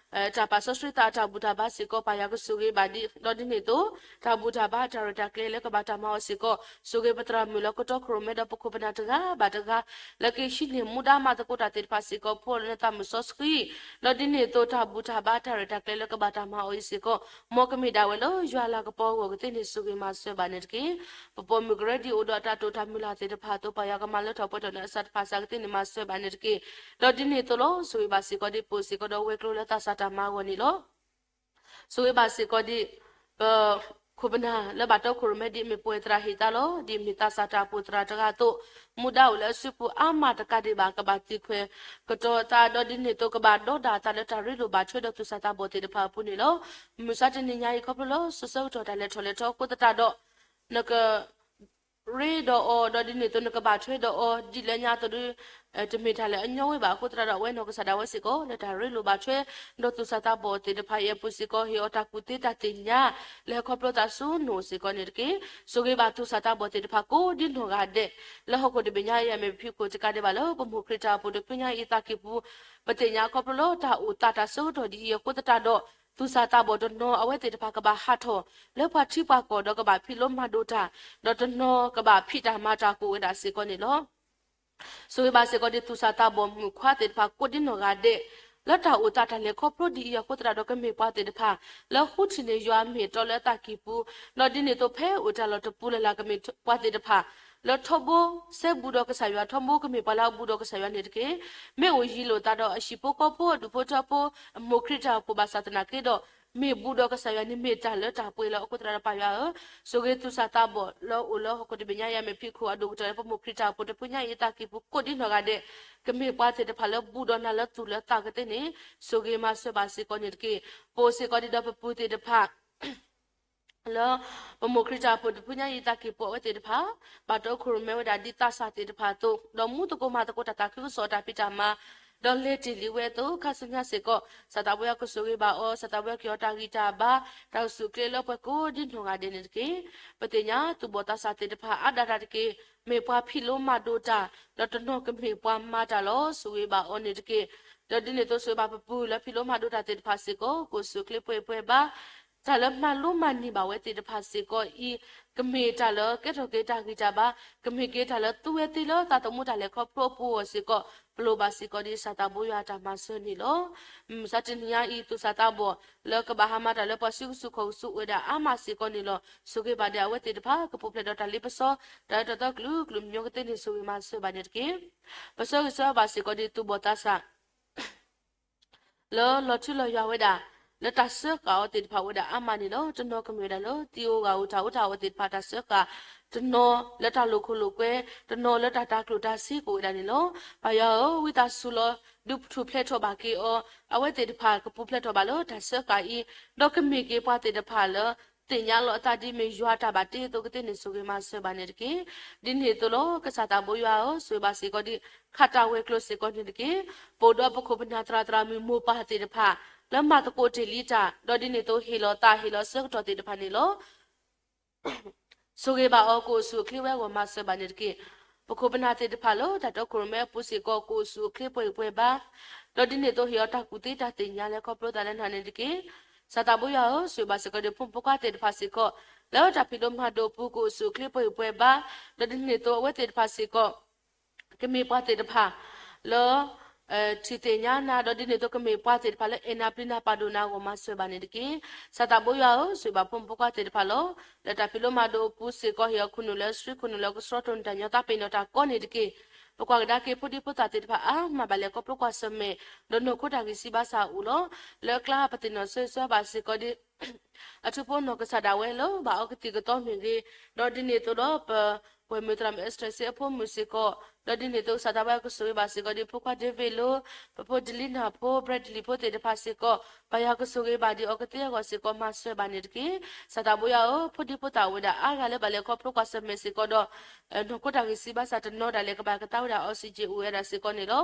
တၢ်ပာ်စီဆှံသးအတၢ်ဘူၣ်တၢ်ဘါစ့ၢ်ကီး ပၢ်ယွၤကဆိၣ်ဂ့ၤဘၣ်ဒံး ဒီးဒ်န့ၣ်အသိး တၢ်ဘူၣ်တၢ်ဘါတၢ်ရဲၣ်တၢ်ကျဲၤလၢကဘၣ်တၢ်မၤအီၤစ့ၢ်ကီး ဆိၣ်ဂ့ၤပသရၣ်မုၣ်လၢကတီခိၣ်ရိၣ်မဲဒီးပခိၣ်ပနၢ်တဂၤဘၣ်တဂၤ လၢကဟံးန့ၢ်မူဒါမၤသကိးတၢ်သ့ၣ်တဖၣ်စ့ၢ်ကီး ဖှိၣ်လၢနသးမုၢ်စီဆှံ ဒီးဒ်န့ၣ်အသိးတၢ်ဘူၣ်တၢ်ဘါတၢ်ရဲၣ်တၢ်ကျဲၤလၢကဘၣ်တၢ်မၤအီၤအံၤစ့ၢ်ကီး မ်ကမ့ၢ်ဒၣ်ဝဲလၢယွၤလၤကပီၤအဂီၢ်ကသ့န့ၣ် ဆိၣ်ဂ့ၤမၤစၢၤဘၣ်န့ၣ်တက့ၢ်. ပပိာ်မုၣ်ကရၢဒ်အိၣ်ဒီးတၢ်တိာ်တၢ်မုၢ်လၢ်သ့ၣ်တဖၣ်အသိး ပၢ်ယွၤကမၤလၢထီၣ်ပှဲၤထီၣ်လၢအစးတဖၣ်စးကသ့န့ၣ်မၤစၢၤဘၣ်န့ၣ်တက့ၢ်. ဒီးဒ်န့ၣ်အသိးလီၤ ဆိၣ်ဂ့ၤဘၣ်စ့ၢ်ကီးဒ်ပအိၣ်စ့ၢ်ကီးဒီးဝဲၤကျိၤလၢသးစၢ်တၢ်မၤအဂီၢ်န့ၣ်လီၤ. ဆိၣ်ဂ့ၤဘၣ်စ့ၢ်ကီးဒ် ပခိၣ်ပနၢ်လၢဘၣ်တီခိၣ်ရိၣ်မဲဒ်အမ့ၢ်ပဝဲသရၣ်ဟ့ၣ်သါလီၤ. ဒ်အမ့ၢ်သးစၢ်တၢ်အိၣ်ဖှိၣ်သရၣ်တဂၤအသိး မူဒါအိၣ်လၢအစုပူၤအါမးတကးဒံးဘၣ် ကဘၣ်သံခွဲးကတီၤသး ဒီးဒ်န့ၣ်အသိးကဘၣ်ဒီးဒၣ်သးလၢတၢ်ရ့လိာ်ဘၣ်ထွဲဒီးသူၣ်စၢ်သးဘီၣ်သ့ၣ်တဖၣ်အပူၤန့ၣ်လီၤ. မုၢ်ဆါတနံၤညါအံၤခီဖျိလၢစိၤဆၢကတီၢ်တၢ်လဲၤထီၣ်လဲၤထီအဃိသတးဒီး နက ရ့ဒီးအီၤ ဒီးဒ်န့ၣ်အသိးနကဘၣ်ထွဲဒီးအီၤ ဒ်လဲၣ်ညါအသိးဒီး တမ့ၢ်တၢ်လၢအညီဝဲဘၣ်အဃိသတးဒီး အဝဲနီၢ်ကစၢ်ဒၣ်ဝဲစ့ၢ်ကီး လၢတၢ်ရ့လိာ်ဘၣ်ထွဲ ဒီးသူၣ်စၢ်သးဘီၣ်သ့ၣ်တဖၣ်အံၤအပူၤစ့ၢ်ကီး ဟ့ၣ်အီၤတၢ်ကူၣ်သ့တၢ်သ့ၣ်ညါ လၢဟဲခီဖျိသးဆူနအိၣ်စ့ၢ်ကီးန့ၣ်တက့ၢ်. ဆိၣ်ဂ့ၤဘၣ်သူၣ်စၢ်သးဘီၣ်သ့ၣ်တဖၣ်ကိးဒ်နီၢ်ဂၤဒဲး လၢဟီၣ်ခိၣ်တဘ့ၣ်ညါအံၤ အမ့ၢ်ပဖံးခိၣ်တကးဒံးဘၣ်လၢ ပမိၢ်ခရံာ်တၢ်အိၣ်ဖှိၣ်တဖုညါအံၤသးကံၢ်ပူၤ ပသ့ၣ်ညါခီဖျိလၢတၢ်အိၣ်သးတၢ်ဆၢကတီၢ်ဒ်အံၤအဃိသတးဒီး သူၣ်စၢ်သးဘီၣ်တနီၤအဝဲသ့ၣ်တဖၣ်ကဘၣ်ဟးထီၣ် လၢပှၤထံပှၤကီၢ်ဒီးကဘၣ်ဖံးလိမၤဒိးတၢ်, ဒီးတနီၤကဘၣ်ဖံးတၢ်မၤတၢ်ကအိၣ်ဝဲဒၣ်စ့ၢ်ကီးန့ၣ်လီၤ. ဆိၣ်ဂ့ၤဘၣ်စ့ၢ်ကီးဒ်သူၣ်စၢ်သးဘီၣ်မုၣ်ခွါသ့ၣ်တဖၣ်ကိးဒ်နီၢ်ဂၤဒဲး လၢတၢ်အိၣ်သးတၢ်လဲၤခီဖျိဒ်အံၤအဃိသတးဒီးကမ့ၢ်ပှၤသ့ၣ်တဖၣ် လၢဃုထံၣ်န့ၢ်ယွၤအမ့ၢ်အတီလၢအသးကံၢ်ပူၤ, ဒီးဒ်န့ၣ်အသိးဖဲအိၣ်တၢ်လီၢ်တပူၤလၢ်လၢ်ကမ့ၢ်ပှၤသ့ၣ်တဖၣ် လၢထီဘိ စဲဘူးဒီးကစၢ်ယွၤ ထီဘိကမ့ၢ်ပှၤလၢအဘူးဒီးကစၢ်ယွၤန့ၣ်တက့ၢ်. မ့ၢ်အိၣ်ယံၤလိာ်သးဒီးအဟံၣ်ဖိဃီဖိ အဒူၣ်ဖိထၢဖိ အမိၢ်ခရံာ်တၢ်အိၣ်ဖှိၣ်ဘၣ်ဆၣ်သနာ်က့ဒီး မ့ၢ်ဘူးဒီးကစၢ်ယွၤန့ၣ်မ့ၢ်တၢ်လၢတၢ်ပှဲၤလီၤ. အဃိသတးဒီးပၢ်ယွၤဧၢ, ဆိၣ်ဂ့ၤသူၣ်စၢ်သးဘီၣ်လၢအိၣ်လၢဟီၣ်ခိၣ်တဘ့ၣ်ညါအံၤ အမ့ၢ်ဖံးခိၣ်အဒိၣ်ကတၢၢ်လၢပမိၢ်ခရံာ်တၢ်အိၣ်ဖှိၣ်တဖုညါအံၤအသးကံၢ်ပူၤကိးဒ်နီၢ်ဂၤဒဲး ကမ့ၢ်ပှၤသ့ၣ်တဖၣ်လၢဘူးဒီးနၤလၢသူၣ်လၢသးကသ့န့ၣ် ဆိၣ်ဂ့ၤမၤစၢၤဘၣ်စ့ၢ်ကီးန့ၣ်တက့ၢ်. ပအိၣ်စ့ၢ်ကီးဒ်ဒီးပပုၢ်သ့ၣ်တဖၣ် လၢပမိၢ်ခရံာ်တၢ်အိၣ်ဖှိၣ်တဖုညါအံၤအသးကံၢ်ပူၤအဝဲသ့ၣ်တဖၣ် ဘၣ်တၢ်အိၣ်ခိၣ်ရိၣ်မဲဝဲဒၣ်ဒ်သးစၢ်သ့ၣ်တဖၣ်အသိး ဒီးမူသကိးမၤသကိးတၢ်သးခုကစီၣ်အတၢ်ဖံးတၢ်မၤ ဒီးလဲၤတ့ၢ်လံဝဲအသိး ခါဆူညါစ့ၢ်ကီး စၢ်သးဘိယွၤကဆိၣ်ဂ့ၤဘၣ်အီၤ, စၢ်သးဘိယွၤက့ၤအီၤတၢ်ဂံၢ်တၢ်ဘါ တၢ်အိၣ်ဆူၣ်အိၣ်ချ့လၢပှၤကိးဒ်နီၢ်ဂၤဒဲးန့ၣ်တက့ၢ်. ပသ့ၣ်ညါသူၣ်ဘီၣ်သးစၢ်သ့ၣ်တဖၣ်အါဒၣ်တၢ်တက့ၢ်. မ့ၢ်ပှၤဖံးလိမၤဒိးတၢ် ဒီးတနီၤကမ့ၢ်ပှၤမၤတၢ်လီၤ. ဆိၣ်ဂ့ၤဘၣ်အီၤန့ၣ်တက့ၢ်. ဒီးဒ်န့ၣ်အသိးဆိၣ်ဂ့ၤဘၣ်ပပုၢ်လၢဖံးလိမၤဒိးတၢ်သ့ၣ်တဖၣ်စ့ၢ်ကီး ကအိၣ်ဆူၣ်အိၣ်ချ့ပှဲၤပှဲၤဘါ တၢ်လၢမၤလိမၤန့ၢ်ဘၣ်ဝဲသ့ၣ်တဖၣ်စ့ၢ်ကီးအံၤ ကမ့ၢ်တၢ်လၢကဲထီၣ်က့ၤတၢ်ဂံၢ်တၢ်ဘါ, ကမ့ၢ်က့ၤတၢ်လၢသူဝဲသ့လၢသးသမူတၢ်လဲၤခီဖျိအပူၤအဂီၢ်စ့ၢ်ကီး ပလိၣ်ဘၣ်စ့ၢ်ကီးဒ်စၢ်သးဘိယွၤအတၢ်မၤစၢၤန့ၣ်လီၤ. မုၢ်မဆါတနံၤညါအံၤ သူၣ်စၢ်သးဘီၣ်လၢကဘၣ်ဟးမၤတၢ်လၢပှၤစုကစုခီၣ်ကစူအိၣ်ဝဲဒၣ်အါမးစ့ၢ်ကီးန့ၣ်လီၤ. ဆိၣ်ဂ့ၤဘၣ်ဒၣ်အဝဲသ့ၣ်တဖၣ် ကပူၤဖျဲးဒီးတၢ်လ့ပစီ တၢ်အၢတၢ်သီကလုာ်ကလုာ်မညီကသ့န့ၣ် ဆိၣ်ဂ့ၤမၤစၢၤဘၣ်န့ၣ်တက့ၢ်. ပဆၢဂ့ၤဆၢဝါဘၣ်စ့ၢ်ကီးဒ်သူၣ်ဘီၣ်သးစၢ် လၢလီၤထူလီၤယွၤဝဲဒၣ် လၢတၢ်စၢဃာ်အီၤသ့ၣ်တဖၣ်အိၣ်ဝဲဒၣ်အါမးန့ၣ်လီၤ. တနီၤကမ့ၢ်ဝဲဒၣ်လၢသံဧိၤဂာ်ဧိၤတၢ်အိၣ်တၢ်အီသ့ၣ်တဖၣ်တၢ်စၢဃာ်, တနီၤလၢတၢ်လိာ်ခိၣ်လိာ်ကွဲ, တနီၤလၢတၢ်တၤကျိၣ်တၤစ့ကအိၣ်ဝဲဒၣ်န့ၣ်လီၤ. ပၢ်ယွၤဧၢ, ဝံသးစူၤလီၤ ဒုးထူၣ်ဖျဲးထီၣ်ဘၣ်က့ၤအီၤ, အဝဲသ့ၣ်တဖၣ်ကပူၤဖျဲးထီၣ်ဘၣ်လၢတၢ်စၢဃာ်အံၤ, ဒီးကမ့ၢ်က့ၤပှၤသ့ၣ်တဖၣ်လၢ သ့ၣ်ညါလီၤအသးဒ်မ့ၢ်ယွၤတၢ်ဘၣ်တ့အသိးကသ့န့ၣ် ဆိၣ်ဂ့ၤမၤစၢၤဘၣ်န့ၣ်တက့ၢ်. ဒ်န့ၣ်အသိးလီၤ. ကစၢ်သးဘိယွၤဧၢ, ဆိၣ်ဂ့ၤဘၣ်စ့ၢ်ကီးဒ် ခးတၢ်ဝဲၤကျိၤစ့ၢ်ကီးန့ၣ်တက့ၢ်. ပအိၣ်ဒီးပခိၣ်ပနၢ်သရၣ်သရၣ်မုၣ်မိၢ်ပၢ်သ့ၣ်တဖၣ် လၢမၤသကိးတ့ၢ်လံတၢ်, ဒီးဒ်န့ၣ်အသိးဟ့ၣ်လီၤသးဟ့ၣ်လီၤဆၢကတီၢ်သ့ၣ်တဖၣ်န့ၣ်လီၤ. ဆိၣ်ဂ့ၤဘၣ်အီၤ ကအိၣ်ဆူၣ်အိၣ်ချ့ဝဲအဂီၢ်မၤစၢၤဘၣ်န့ၣ်တက့ၢ်. ပခိၣ်ပနၢ်သ့ၣ်တဖၣ်လၢတၢ်တီခိၣ်ရိၣ်မဲအပူၤစ့ၢ်ကီး ကအိၣ်ဆူၣ်အိၣ်ချ့ပှဲၤပှဲၤဘါ, ဒီးဒ်န့ၣ်အသိးဟ့ၣ်အီၤတၢ်ကူၣ်သ့တၢ်သ့ၣ်ညါလၢခီဖျိသးလၢနၤန့ၣ်တက့ၢ်. စၢ်သးဘိယွၤဧၢ, ဆိၣ်ဂ့ၤဘၣ်စ့ၢ်ကီးဒ်ဖိမုၣ်ဖိခွါသ့ၣ်တဖၣ်စ့ၢ်ကီး လၢတၢ်ဖံးလိမၤဒိးအပူၤ ကအိၣ်ဆူၣ်အိၣ်ချ့ပှဲၤပှဲၤဘါ, ဒီးဒ်န့ၣ်အသိးအဝဲသ့ၣ်တဖၣ်စ့ၢ်ကီး ကမ့ၢ်ပှၤသ့ၣ်တဖၣ် လၢ ထံၣ်သ့ၣ်ညါနၤ, ဒီးဒ်န့ၣ်အသိးကမ့ၢ်ပှၤသ့ၣ်တဖၣ်လၢအဲၣ်နၤပျံၤနၤပာ်ဒိၣ်နၤအဂီၢ်မၤစၢၤဘၣ်န့ၣ်တက့ၢ်. စၢ်သးဘိယွၤဧၢ, ဆိၣ်ဂ့ၤဘၣ်ဖိမုၣ်ဖိခွါသ့ၣ်တဖၣ်လီၤ. လၢတၢ်ဖံးလိမၤဒိးအပူၤစ့ၢ်ကီး ဟ့ၣ်အီၤခိၣ်နူာ်လၢအဆှံ ခိၣ်နူာ်လၢအကဆှီ တိၢ်န့ၢ်တၢ်ညီ သးပ့ၤနီၣ်တၢ်ကီန့ၣ်တက့ၢ်. ပကွၢ်ကဒါက့ၤဖိဒံဖိသၣ်သ့ၣ်တဖၣ်အါမး ဘၣ်လဲၤခီဖျိကွၢ်ဆၢၣ်မဲာ် ဒီးနီၢ်ခိတၢ်ဂံၢ်စၢ်ဘါစၢ်အအိၣ်လီၤ. လၢအကျါပသ့ၣ်နီၣ်ဆိၣ်ဂ့ၤဆိၣ်ဝါဘၣ်စ့ၢ်ကီးဒ် အထူဖိနီၢ်ကစၢ်ဒၣ်ဝဲလၢ ဘၣ်အီကသံၣ်ကသီမ့ၢ်ဂ့ၤ, ဒီးဒ်န့ၣ်အသိးဒီး ပဝဲၢ်မုၣ်သရၣ်မုၣ် Esther စ့အဖိမုၣ်စ့ၢ်ကီး, ဒီးဒ်န့ၣ်အသိးကစၢ်သးဘိယွၤကဆိၣ်ဂ့ၤဘၣ်စ့ၢ်ကီးဒ်ဖိခွါ David လၢ ပဖိဒလံနၢ်ဖိ Bradley ဖိသ့ၣ်တဖၣ်စ့ၢ်ကီး, ပၢ်ယွၤကဆိၣ်ဂ့ၤဘၣ်ဒ်အီၤကသ့အဂီၢ်စ့ၢ်ကီး မၤစၢၤဘၣ်န့ၣ်တက့ၢ်. စၢ်သးဘိယွၤဧၢ, ဖိဒံဖိသၣ်အိၣ်ဝဲဒၣ်အါဂၤလၢဘၣ်လဲၤခီဖျိကွၢ်ဆၢၣ်မဲာ်စ့ၢ်ကီးဒီး နီၢ်ခိတၢ်ဂံၢ်စၢ်ဘါစၢ်တနီၤဒၣ်လဲာ်ကဘၣ်ကသါဝဲဒၣ် oxygen အိၣ်ဝဲဒၣ်စ့ၢ်ကီးန့ၣ်လီၤ.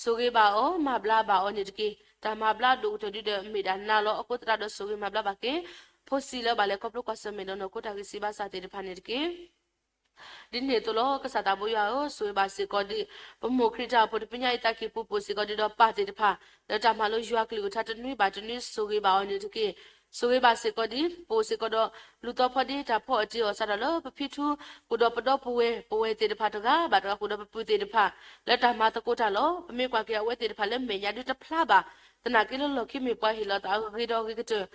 ဆိၣ်ဂ့ၤဘၣ်အီၤ မၤဘျါဘၣ်အီၤန့ၣ်တက့ၢ်. တၢ်မၤဘျါဒိၣ်ကတၢၢ်ဒုဒီးမ့ၢ်ဒၣ်နၤလီၤ. အဃိသတးဒီးဆိၣ်ဂ့ၤမၤဘျါဘၣ်က့ၤ ဖိဆံးလၢဘၣ်လဲၤခီဖျိကွၢ်ဆၢၣ်မဲာ်ဒီးနီၢ်ခိတၢ်ဂံၢ်စၢ်ဘါစၢ်သ့ၣ်တဖၣ်န့ၣ်တက့ၢ်. ဒ်န့ၣ်အသိးလီၤ. ကစၢ်သးဘိယွၤဧၢ, ဆိၣ်ဂ့ၤဘၣ်စ့ၢ်ကီးဒ် ပမိၢ်ခရံာ်တၢ်အိၣ်ဖှိၣ်တဖုညါအံၤအသးကံၢ်ပူၤ ပအိၣ်စ့ၢ်ကီးဒ်ဒီးပၢ်သ့ၣ်တဖၣ် လၢတၢ်မၤလိယွၤကလုၢ်ကထါတနွံဘၣ်တနွံ ဆိၣ်ဂ့ၤဘၣ်အီၤန့ၣ်တက့ၢ်. ဆိၣ်ဂ့ၤဘၣ်စ့ၢ်ကီးဒ် ပအိၣ်စ့ၢ်ကီးဒီး လူၤသီဖီဒ့တၢ်ဖီအီၣ်တ့ၢ်အီၣ်စးထီၣ်လၢပဖံထူ ဃုာ်ဒီးပဒီပုၢ်ဝဲၢ် ပဝဲၢ်သ့ၣ်တဖၣ်တဂၤဘၣ်တဂၤ ဃုာ်ဒီးပပုၢ်သ့ၣ်တဖၣ် လၢတၢ်မၤသကိးတၢ်လီၤ. ပမ့ၢ်ကွၢ်က့ၤအဝဲသ့ၣ်တဖၣ်လၢမဲာ်ညါဒုတဖျါဘၣ်. သနာ်က့လၢလီၢ်ခံမ့ၢ်ပှၤဟ့ၣ်လီၤသးအဂ့ၤဒီးအဂ့ၤကတၢၢ်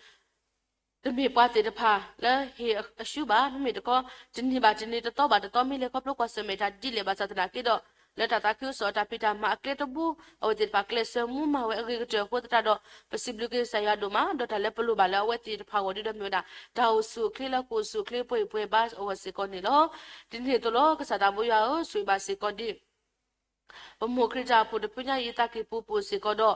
တမ့ၢ်ပှၤသ့ၣ်တဖၣ်လၢဟ့ၣ်အရှုံးဘၣ်. မ့မ့ၢ်တခီ တနံၤဘၣ်တနံၤ တသီဘၣ်တသီ မ့ၢ်လဲၤခီဖျိကွၢ်ဆၢၣ်မဲာ်တၢ်ဒ်လဲၣ်ဘၣ်ဆၣ်သနာ်က့ဒီး လၢတၢ်သးခုကစီၣ်အတၢ်ဖံးတၢ်မၤအကျဲတဘိ အဝဲသ့ၣ်တဖၣ်ကျဲးစၢးမူမၤဝဲအဂ့ၤကတၢၢ်အဃိသတးဒီး ပစံးဘျုးက့ၤကစၢ်ယွၤဒိၣ်မး ဒီးတၢ်လၢပလိၣ်ဘၣ်လၢအဝဲသ့ၣ်တဖၣ်အဂီၢ်ဒုဒီးမ့ၢ်ဝဲဒၣ် တၢ်အိၣ်ဆူၣ်အိၣ်ချ့လၢကအိၣ်ဆူၣ်အိၣ်ချ့ပှဲၤပှဲၤဘါအဂီၢ်စ့ၢ်ကီးန့ၣ်လီၤ. ဒ်န့ၣ်အသိးလီၤ. ကစၢ်သးဘိယွၤဧၢ, ဆိၣ်ဂ့ၤဘၣ်စ့ၢ်ကီးဒ် ပမိၢ်ခရံာ်တၢ်အိၣ်ဖှိၣ်တဖုညါအံၤအသးကံၢ်ပူၤပအိၣ်စ့ၢ်ကီးဒီး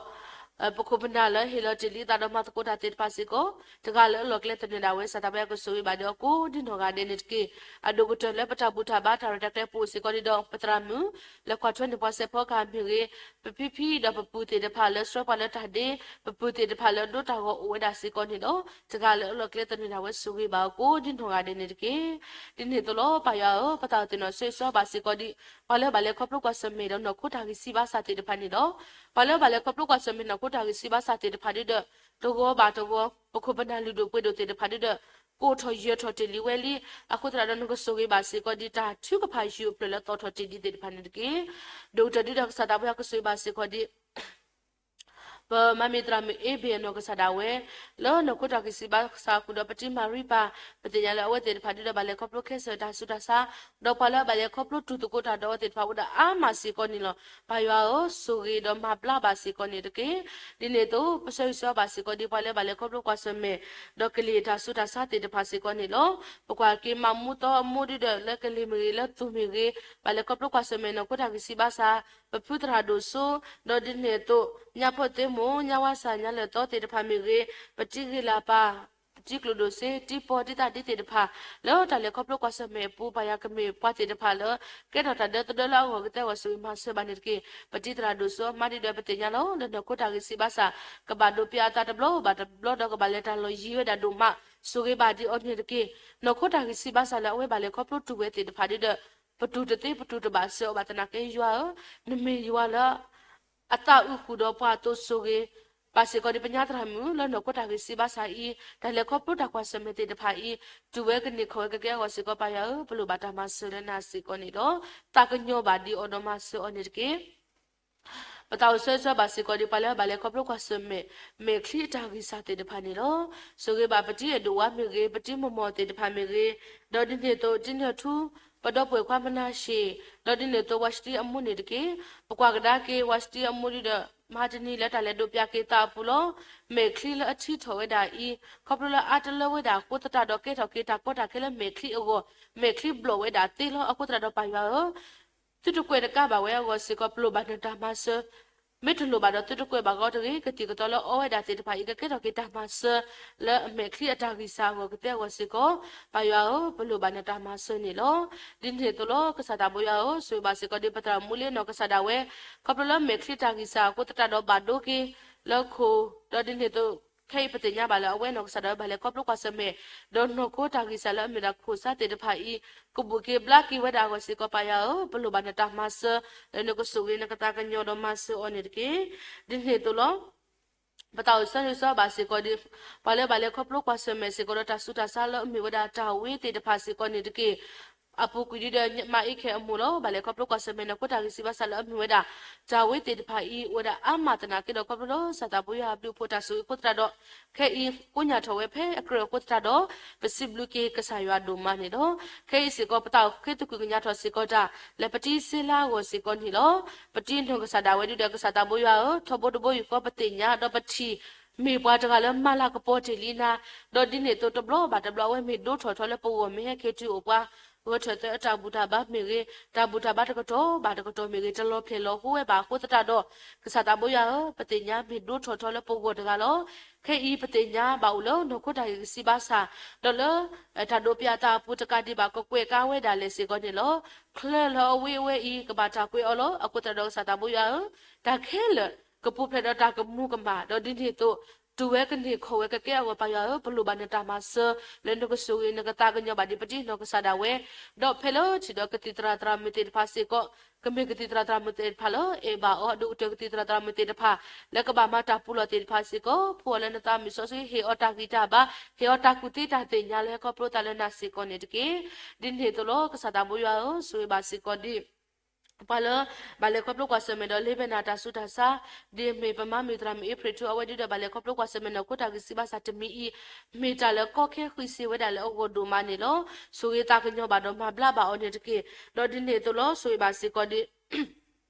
ပခိၣ်ပနၢ်လၢဟ့ၣ်လီၤတ့ၢ်လံအသးဒီးမၤသကိးတၢ်သ့ၣ်တဖၣ်စ့ၢ်ကီး, တဂၤလၢအလီၢ်ကျဲသနၢၣ်ဒၣ်ဝဲ စၢ်သးဘိယွၤကဆိၣ်ဂ့ၤဘၣ်ဒီးအီၤကိးဒ်နီၢ်ဂၤဒဲးန့ၣ်တက့ၢ်. အဒိၣ်ကတၢၢ်လၢပတၢ်ဘူၣ်တၢ်ဘါတၢ်ရဲၣ်တၢ်ကျဲၤပအိၣ်စ့ၢ်ကီးဒ်ဒီး ပသရၣ်မုၣ် လၢကွၢ်ထွဲန့ၢ်ပှၤစဲးဖီကဟၣ်မ့ၢ်ဂ့ၤ, ပဖံဖံဒီးပပုၢ်သ့ၣ်တဖၣ်လၢဆှၢပှၤလၢတၢ်ဒ့, ပပုၢ်သ့ၣ်တဖၣ်လၢအဒိတၢ်ဂီၤအိၣ်ဝဲဒၣ်စ့ၢ်ကီးန့ၣ်ဒီး တဂၤလၢအလီၢ်ကျဲသနၢၣ်ဒၣ်ဝဲ ဆိၣ်ဂ့ၤဘၣ်အီၤကိးဒ်နီၢ်ဂၤဒဲးန့ၣ်တက့ၢ်. ဒ်န့ၣ်အသိးလီၤ. ပၢ်ယွၤဧၢ, ပသးအိၣ်သ့ၣ်နီၣ်ဆိၣ်ဂ့ၤဆိၣ်ဂ့ၤဘၣ်စ့ၢ်ကီးဒ် ပှၤလၢဘၣ်လဲၤခီဖျိကွၢ်ဆၢၣ်မဲာ်ဒီးနီၢ်ခိတၢ်ဂံၢ်စၢ်ဘါစၢ်သ့ၣ်တဖၣ်န့ၣ်လီၤ. ပှၤလၢဘၣ်လဲၤခီဖျိကွၢ်ဆၢၣ်မဲာ်နီၢ်ခိတၢ်ဂံၢ်စၢ်ဘါစၢ်သ့ၣ်တဖၣ်ဒုဒီး တဂီၤဘၣ်တဂီၤ ပခိၣ်ပနၢ်လုၢ်ဒိၣ်ပှ့ၤဒိၣ်သ့ၣ်တဖၣ်ဒုဒီး ကိးထီၣ်ယၢၤထီၣ်တ့ၢ်လံဝဲလံ. အဃိသတးဒီးနကဆိၣ်ဂ့ၤဘၣ်စ့ၢ်ကီးဒ်တၢ်ထုကဖၣ်ယုၢ်အဖျၢၣ်လၢသီၣ်ထီၣ်တ့ၢ်ဒံးသ့ၣ်တဖၣ်န့ၣ်တက့ၢ်. ဒိၣ်ကတၢၢ်ဒုဒီးကစၢ်သးဘိယွၤကဆိၣ်ဂ့ၤဘၣ်စ့ၢ်ကီးဒ် ပ ပမၤမံၤသရၣ်မုၣ်အ့ဘ့ၣ်အနီၢ်ကစၢ်ဒၣ်ဝဲ လၢနီၢ်ခိတၢ်ဂံၢ်စၢ်ဘါစၢ်အဃိဒီး ပတံၤမၤရံပၢ် ပသ့ၣ်ညါလၢအဝဲသ့ၣ်တဖၣ်ဒုဒီး ဘၣ်လဲၤခီဖျိခဲစၢၣ်တၢ်ဆူးတၢ်ဆါ, ဒီးပှၤလၢအဘၣ်လဲၤခီဖျိတူၢ်သကိးတၢ်ဒီးအဝဲသ့ၣ်တဖၣ်အိၣ်ဒီးအါမးစ့ၢ်ကီးန့ၣ်လီၤ. ပၢ်ယွၤဧၢ, ဆိၣ်ဂ့ၤဒီးမၤဘျါဘၣ်စ့ၢ်ကီးန့ၣ်တက့ၢ်. ဒ်န့ၣ်အသိး ပဆၢဂ့ၤဆၢဝါဘၣ်စ့ၢ်ကီးဒ်ပှၤလၢအဘၣ်လဲၤခီဖျိကွၢ်ဆၢၣ်မဲာ် ဒီးကလံၤတၢ်ဆူးတၢ်ဆါသ့ၣ်တဖၣ်စ့ၢ်ကီးန့ၣ်လီၤ. ပကွၢ်က့ၤမၤမူသီအမူဒုဒီး လၢကလံၤမ့ၢ်ဂ့ၤ လၢသူၣ်မ့ၢ်ဂ့ၤ ဘၣ်လဲၤခီဖျိကွၢ်ဆၢၣ်မဲာ်နီၢ်ခိတၢ်ဂံၢ်စၢ်ဘါစၢ် ပဖုသရၣ်ဒိၣ်စိ, ဒီးဒ်န့ၣ်အသိး ညါဖီၣ်သ့မိၢ် ညါဝါစၢ် ညါလၢာ်သီသ့ၣ်တဖၣ်မ့ၢ်ဂ့ၤ, ပတံၤဂ့ၤလၢ်ပၢ် ပတံၤကျိၣ်ဒိၣ်စ့ တံၤပီၤတံၤသၣ်ဒ်သ့ၣ်တဖၣ် လၢတၢ်လဲၤခီဖျိကွၢ်ဆၢၣ်မဲာ်အပူၤ ပၢ်ယွၤကမ့ၢ်ပှၤသ့ၣ်တဖၣ်လၢ ကဲထီၣ်တၢ်ဒၢသဒၢလၢအဂီၢ်ကသ့အဂီၢ် ဆိၣ်ဂ့ၤမၤစၢၤဘၣ်န့ၣ်တက့ၢ်. ပတံၤသရၣ်ဒိၣ်စိအမါဒုဒီး ပသ့ၣ်ညါလီၤ လၢနီၢ်ခိတၢ်ဂံၢ်စၢ်ဘါစၢ် ကဘၣ်ဒိးပျၢ်အသးတဘျီဘၣ်တဘျီဒီး ကဘၣ်လဲၤတၢ်လီၢ်ယံၤဝဲဒၣ်ဒိၣ်မး, ဆိၣ်ဂ့ၤဘၣ်ဒံးအီၤန့ၣ်တက့ၢ်. နီၢ်ခိတၢ်ဂံၢ်စၢ်ဘါစၢ်လၢအဝဲဘၣ်လဲၤခီဖျိတုၤဝဲသ့ၣ်တဖၣ်ဒုဒီး ပတူၢ်တသ့ပတူၢ်တဘၣ်စၢၤအီၤဘၣ်သနာ်က့ ယွၤဧၢ, နမ့ၢ်ယွၤလၢ အသးအုးဃုာ်ဒီးပှၤအသိးဆိၣ်ဂ့ၤ ဘၣ်စ့ၢ်ကီးဒ်ပညါသရၣ်မုၣ် လၢနီၢ်ခိတၢ်ဂံၢ်စၢ်ဘါစၢ်အံၤ တၢ်လဲၤခီဖျိတၢ်ကွၢ်ဆၢၣ်မဲာ်သ့ၣ်တဖၣ်အံၤ တုၤဝဲကန့ၢ်ခီၣ်ဝဲကကဲအဂီၢ်စ့ၢ်ကီး ပၢ်ယွၤဧၢ, ပလိၣ်ဘၣ်တၢ်မၤစၢၤလၢနၤစ့ၢ်ကီးန့ၣ်လီၤ. သးကညီၤဘၣ်ဒံးအီၤဒီးမၤစၢၤအီၤန့ၣ်တက့ၢ်. ပသးအိၣ်ဆၢဂ့ၤဆၢဝါဘၣ်စ့ၢ်ကီးဒ်ပှၤလၢအဘၣ်လဲၤခီဖျိကွၢ်ဆၢၣ်မဲာ် မဲာ်ချံအတၢ်ဂံၢ်စၢ်သ့ၣ်တဖၣ်န့ၣ်လီၤ. ဆိၣ်ဂ့ၤဘၣ်ပတံၤအဒိၣ်ဝါမ့ၢ်ဂ့ၤ, ပတံၤမီၢ်မီၢ်သ့ၣ်တဖၣ်မ့ၢ်ဂ့ၤ, ဒီးဒ်န့ၣ်အသိး တံၤနၢၢ်ထူ ပဒီပုၢ်ဝဲၢ်ခွါမနၤရှ့ၣ်, ဒီးဒ်န့ၣ်အသိး ဝါစတံအမူန့ၣ်တက့ၢ်. ပကွၢ်ကဒါက့ၤ ဝါစတံအမူဒုဒီး မဟါတနံၤလၢတၢ်လဲၤဒိးပျၢ်က့ၤသးအပူၤလီၤ. မဲာ်ချံလၢအထံထီၣ်ဝဲဒၣ်အံၤ ခီဖျိလၢအါတလၢဝဲဒၣ်အဃိသတးဒီး ကဲထီၣ်က့ၤတၢ်ကီတၢ်ခဲလၢမဲာ်ချံအဂီၢ်, မဲာ်ချံဘျီၣ်ဝဲဒၣ်သ့လီၤ. အဃိသတးဒီးပၢ်ယွၤဧၢ, သုတကွဲးတကးဘၣ်ဝဲအဂီၢ်စ့ၢ်ကီး ပလိၣ်ဘၣ်နတၢ်မၤစၢၤ, မ့ၢ်တလိၣ်ဘၣ်ဒီးသုတကွဲးဘၣ်ဂီၢ်တဂ့ၤ. ကသံၣ်ကသီလၢအီဝဲဒၣ်သ့ၣ်တဖၣ်အံၤ ကကဲထီၣ်က့ၤတၢ်မၤစၢၤ လၢအမဲာ်ချံအတၢ်ဂံၢ်စၢ်အဂီၢ်ကသ့အဂီၢ်စ့ၢ်ကီး, ပၢ်ယွၤဧၢ, ပလိၣ်ဘၣ်နတၢ်မၤစၢၤန့ၣ်လီၤ. ဒ်န့ၣ်အသိးလီၤ. ကစၢ်သးဘိယွၤဧၢ, ဆိၣ်ဂ့ၤဘၣ်စ့ၢ်ကီးဒ်ပသရၣ်မူလ့နီၢ်ကစၢ်ဒၣ်ဝဲ, ခီဖျိလၢမဲာ်ချံတၢ်ဂံၢ်စၢ်အဃိသတးဒီးဘၣ်ဒိက့ၤလၢခိၣ်, ဒီးဒ်န့ၣ်အသိး ခဲအံၤပသ့ၣ်ညါဘၣ်လၢအဝဲနီၢ်ကစၢ်ဒၣ်ဝဲဘၣ်လဲၤခီဖျိကွၢ်ဆၢၣ်မဲာ်, ဒီးနီၢ်ခိတၢ်ဂံၢ်စၢ်လၢအမ့ၢ်ဒၣ်ခိၣ်စါသ့ၣ်တဖၣ်အံၤ ကဘူးက့ၤဘျါက့ၤဝဲဒၣ်အဂီၢ်စ့ၢ်ကီး ပၢ်ယွၤဧၢ, ပလိၣ်ဘၣ်နတၢ်မၤစၢၤ လၢနကဆိၣ်ဂ့ၤနကသးကညီၤဒီးမၤစၢၤအီၤန့ၣ်တက့ၢ်. ဒ်န့ၣ်အသိးလီၤ. ပသးအိၣ်ဆၢဂ့ၤဆၢဝါဘၣ်စ့ၢ်ကီးဒ် ပှၤလၢဘၣ်လဲၤခီဖျိကွၢ်ဆၢၣ်မဲာ်စ့ၢ်ကီးဒီးတၢ်ဆူးတၢ်ဆါလၢအမ့ၢ်ဝဲဒၣ်တၢ်ဝ့သ့ၣ်တဖၣ်စ့ၢ်ကီးန့ၣ်တက့ၢ်. အပူၤကွံာ်ဒ်ဒီးမါအ့ခဲအမိၢ်လီၤ. ဘၣ်လဲၤခီဖျိကွၢ်ဆၢၣ်မဲာ်နီၢ်ခိတၢ်ဂံၢ်စၢ်ဘါစၢ်လၢအမ့ၢ်ဝဲဒၣ် တၢ်ဝ့သ့ၣ်တဖၣ်အံၤ အိၣ်ဝဲဒၣ်အါမးသနာ်က့ဒီး ခီဖျိလၢစီၤသးဘိယွၤအဘျုးအဖှိၣ်တၢ်ဆိၣ်ဂ့ၤအဃိသတးဒီး ခဲအံၤကိညၢ်ထီၣ်ဝဲဖဲအကြၢးအဃိသတးဒီး ပစံးဘျုးက့ၤကစၢ်ယွၤဒိၣ်မးန့ၣ်လီၤ. ခဲအံၤစ့ၢ်ကီး ပသးအိၣ်ဃ့သကွံၢ်ကညးထီၣ်စ့ၢ်ကီးတၢ် လၢပတံၤစ့လါအဂီၢ်စ့ၢ်ကီးန့ၣ်လီၤ. ပတံၤနီၢ်ကစၢ်ဒၣ်ဝဲဒုဒီး ကစၢ်သးဘိယွၤဧၢ, ထီဘိတဘိယူၢ်ဃီပသ့ၣ်ညါ ဒီးပထံၣ် မ့ၢ်ပှၤတဂၤလၢမၤလၤကပီၤတ့ၢ်လံနၤ, ဒီးဒ်န့ၣ်အသိးတဘျီဘၣ်တဘျီ အဝဲမ့ၢ်ဒိးထီၣ်ထီလၢပဂီၢ် မ့ၢ်ဟဲက့ၤတုၤအိၣ်ပှၤ ဂဲၤထၢၣ်သၢအတၢ်ဘူၣ်တၢ်ဘါမ့ၢ်ဂ့ၤ, တၢ်ဘူၣ်တၢ်ဘါတကတီၢ်ဘၣ်တကတီၢ်မ့ၢ်ဂ့ၤ တလီၤဖျဲၣ်လီၤဟိဝဲဘၣ်အဃိသတးဒီး ကစၢ်သးဘိယွၤဧၢ, ပသ့ၣ်ညါမ့ၢ်ဒိးထီၣ်ထီလၢပဂီၢ်တဂၤလီၤ. ခဲအံၤပသ့ၣ်ညါဘၣ်အိၣ်လၢနီၢ်ခိတၢ်ဂံၢ်စၢ်ဘါစၢ်, ဒီးလၢ တၢ်ဒိးပျၢ်အသးအပူၤတကးဒံးဘၣ် ကကွဲးကါဝဲဒၣ်လဲာ်စ့ၢ်ကီးန့ၣ်လီၤ. ချၢလၢအဝ့အဝဲအံၤ ကဘၣ်တၢ်ကွဲးအီၤလီၤ. အဃိသတးဒီးကစၢ်သးဘိယွၤဧၢ, တၢ်ခဲလၢာ် ကပူၤဖျဲးဒီးတၢ်ကမူၤကမၣ်, ဒီးဒ်န့ၣ်အသိး တုၤဝဲကန့ၢ်ခီၣ်ဝဲကကဲအဂီၢ် ပၢ်ယွၤဧၢ, ပလိၣ်ဘၣ်နတၢ်မၤစၢၤ လၢနကဆိၣ်ဂ့ၤနကသးကညီၤဘၣ်ဒ်ပတံၤနီၢ်ကစၢ်ဒၣ်ဝဲ, ဒီးဖဲလၢထံၣ်ဒီးကသံၣ်သရၣ်သရၣ်မုၣ်သ့ၣ်တဖၣ်စ့ၢ်ကီး, ကမ့ၢ်ကသံၣ်သရၣ်သရၣ်မုၣ်သ့ၣ်တဖၣ်လၢအဲၣ်ဘၣ်အီၤ, ဒိၣ်ကတၢၢ်ကသံၣ်သရၣ်သရၣ်မုၣ်သ့ၣ်တဖၣ် လၢကဘၣ်မၤတၢ်ပူၤလီၢ်သ့ၣ်တဖၣ်စ့ၢ်ကီး, ဖှူအီၤလၢနသးမုၢ်စီဆှံ, ဟ့ၣ်အီၤတၢ်ဂံၢ်တၢ်ဘါ, ဟ့ၣ်အီၤတၢ်ကူၣ်သ့တၢ်သ့ၣ်ညါလၢဟဲခီဖျိသးလၢနၤစ့ၢ်ကီးန့ၣ်တက့ၢ်. ဒ်န့ၣ်အသိးလီၤ. ကစၢ်သးဘိယွၤဧၢ, ဆိၣ်ဂ့ၤဘၣ်စ့ၢ်ကီးဒ် ပှၤလၢ ဘၣ်လဲၤခီဖျိကွၢ်ဆၢၣ်မဲာ်ဒီး လ့ဘဲနၤတၢ်ဆူးတၢ်ဆါ, ဒ်မ့ၢ်ပမါမုၢ်သရၣ်မုၣ်အ့ဖြ့ၣ်ထူ အဝဲဒုဒီး ဘၣ်လဲၤခီဖျိကွၢ်ဆၢၣ်မဲာ်နီၢ်ခိတၢ်ဂံၢ်စၢ်ဘါစၢ်တမံၤအံၤ, မ့ၢ်တၢ်လၢကီခဲဃံစ့ဝဲဒၣ်လၢအဂီၢ်ဒိၣ်မးန့ၣ်လီၤ. ဆိၣ်ဂ့ၤသးကညီၤဘၣ်ဒီးမၤဘျါဘၣ်အီၤန့ၣ်တက့ၢ်. ဒီးဒ်န့ၣ်အသိးလီၤ. ဆိၣ်ဂ့ၤဘၣ်စ့ၢ်ကီးဒ်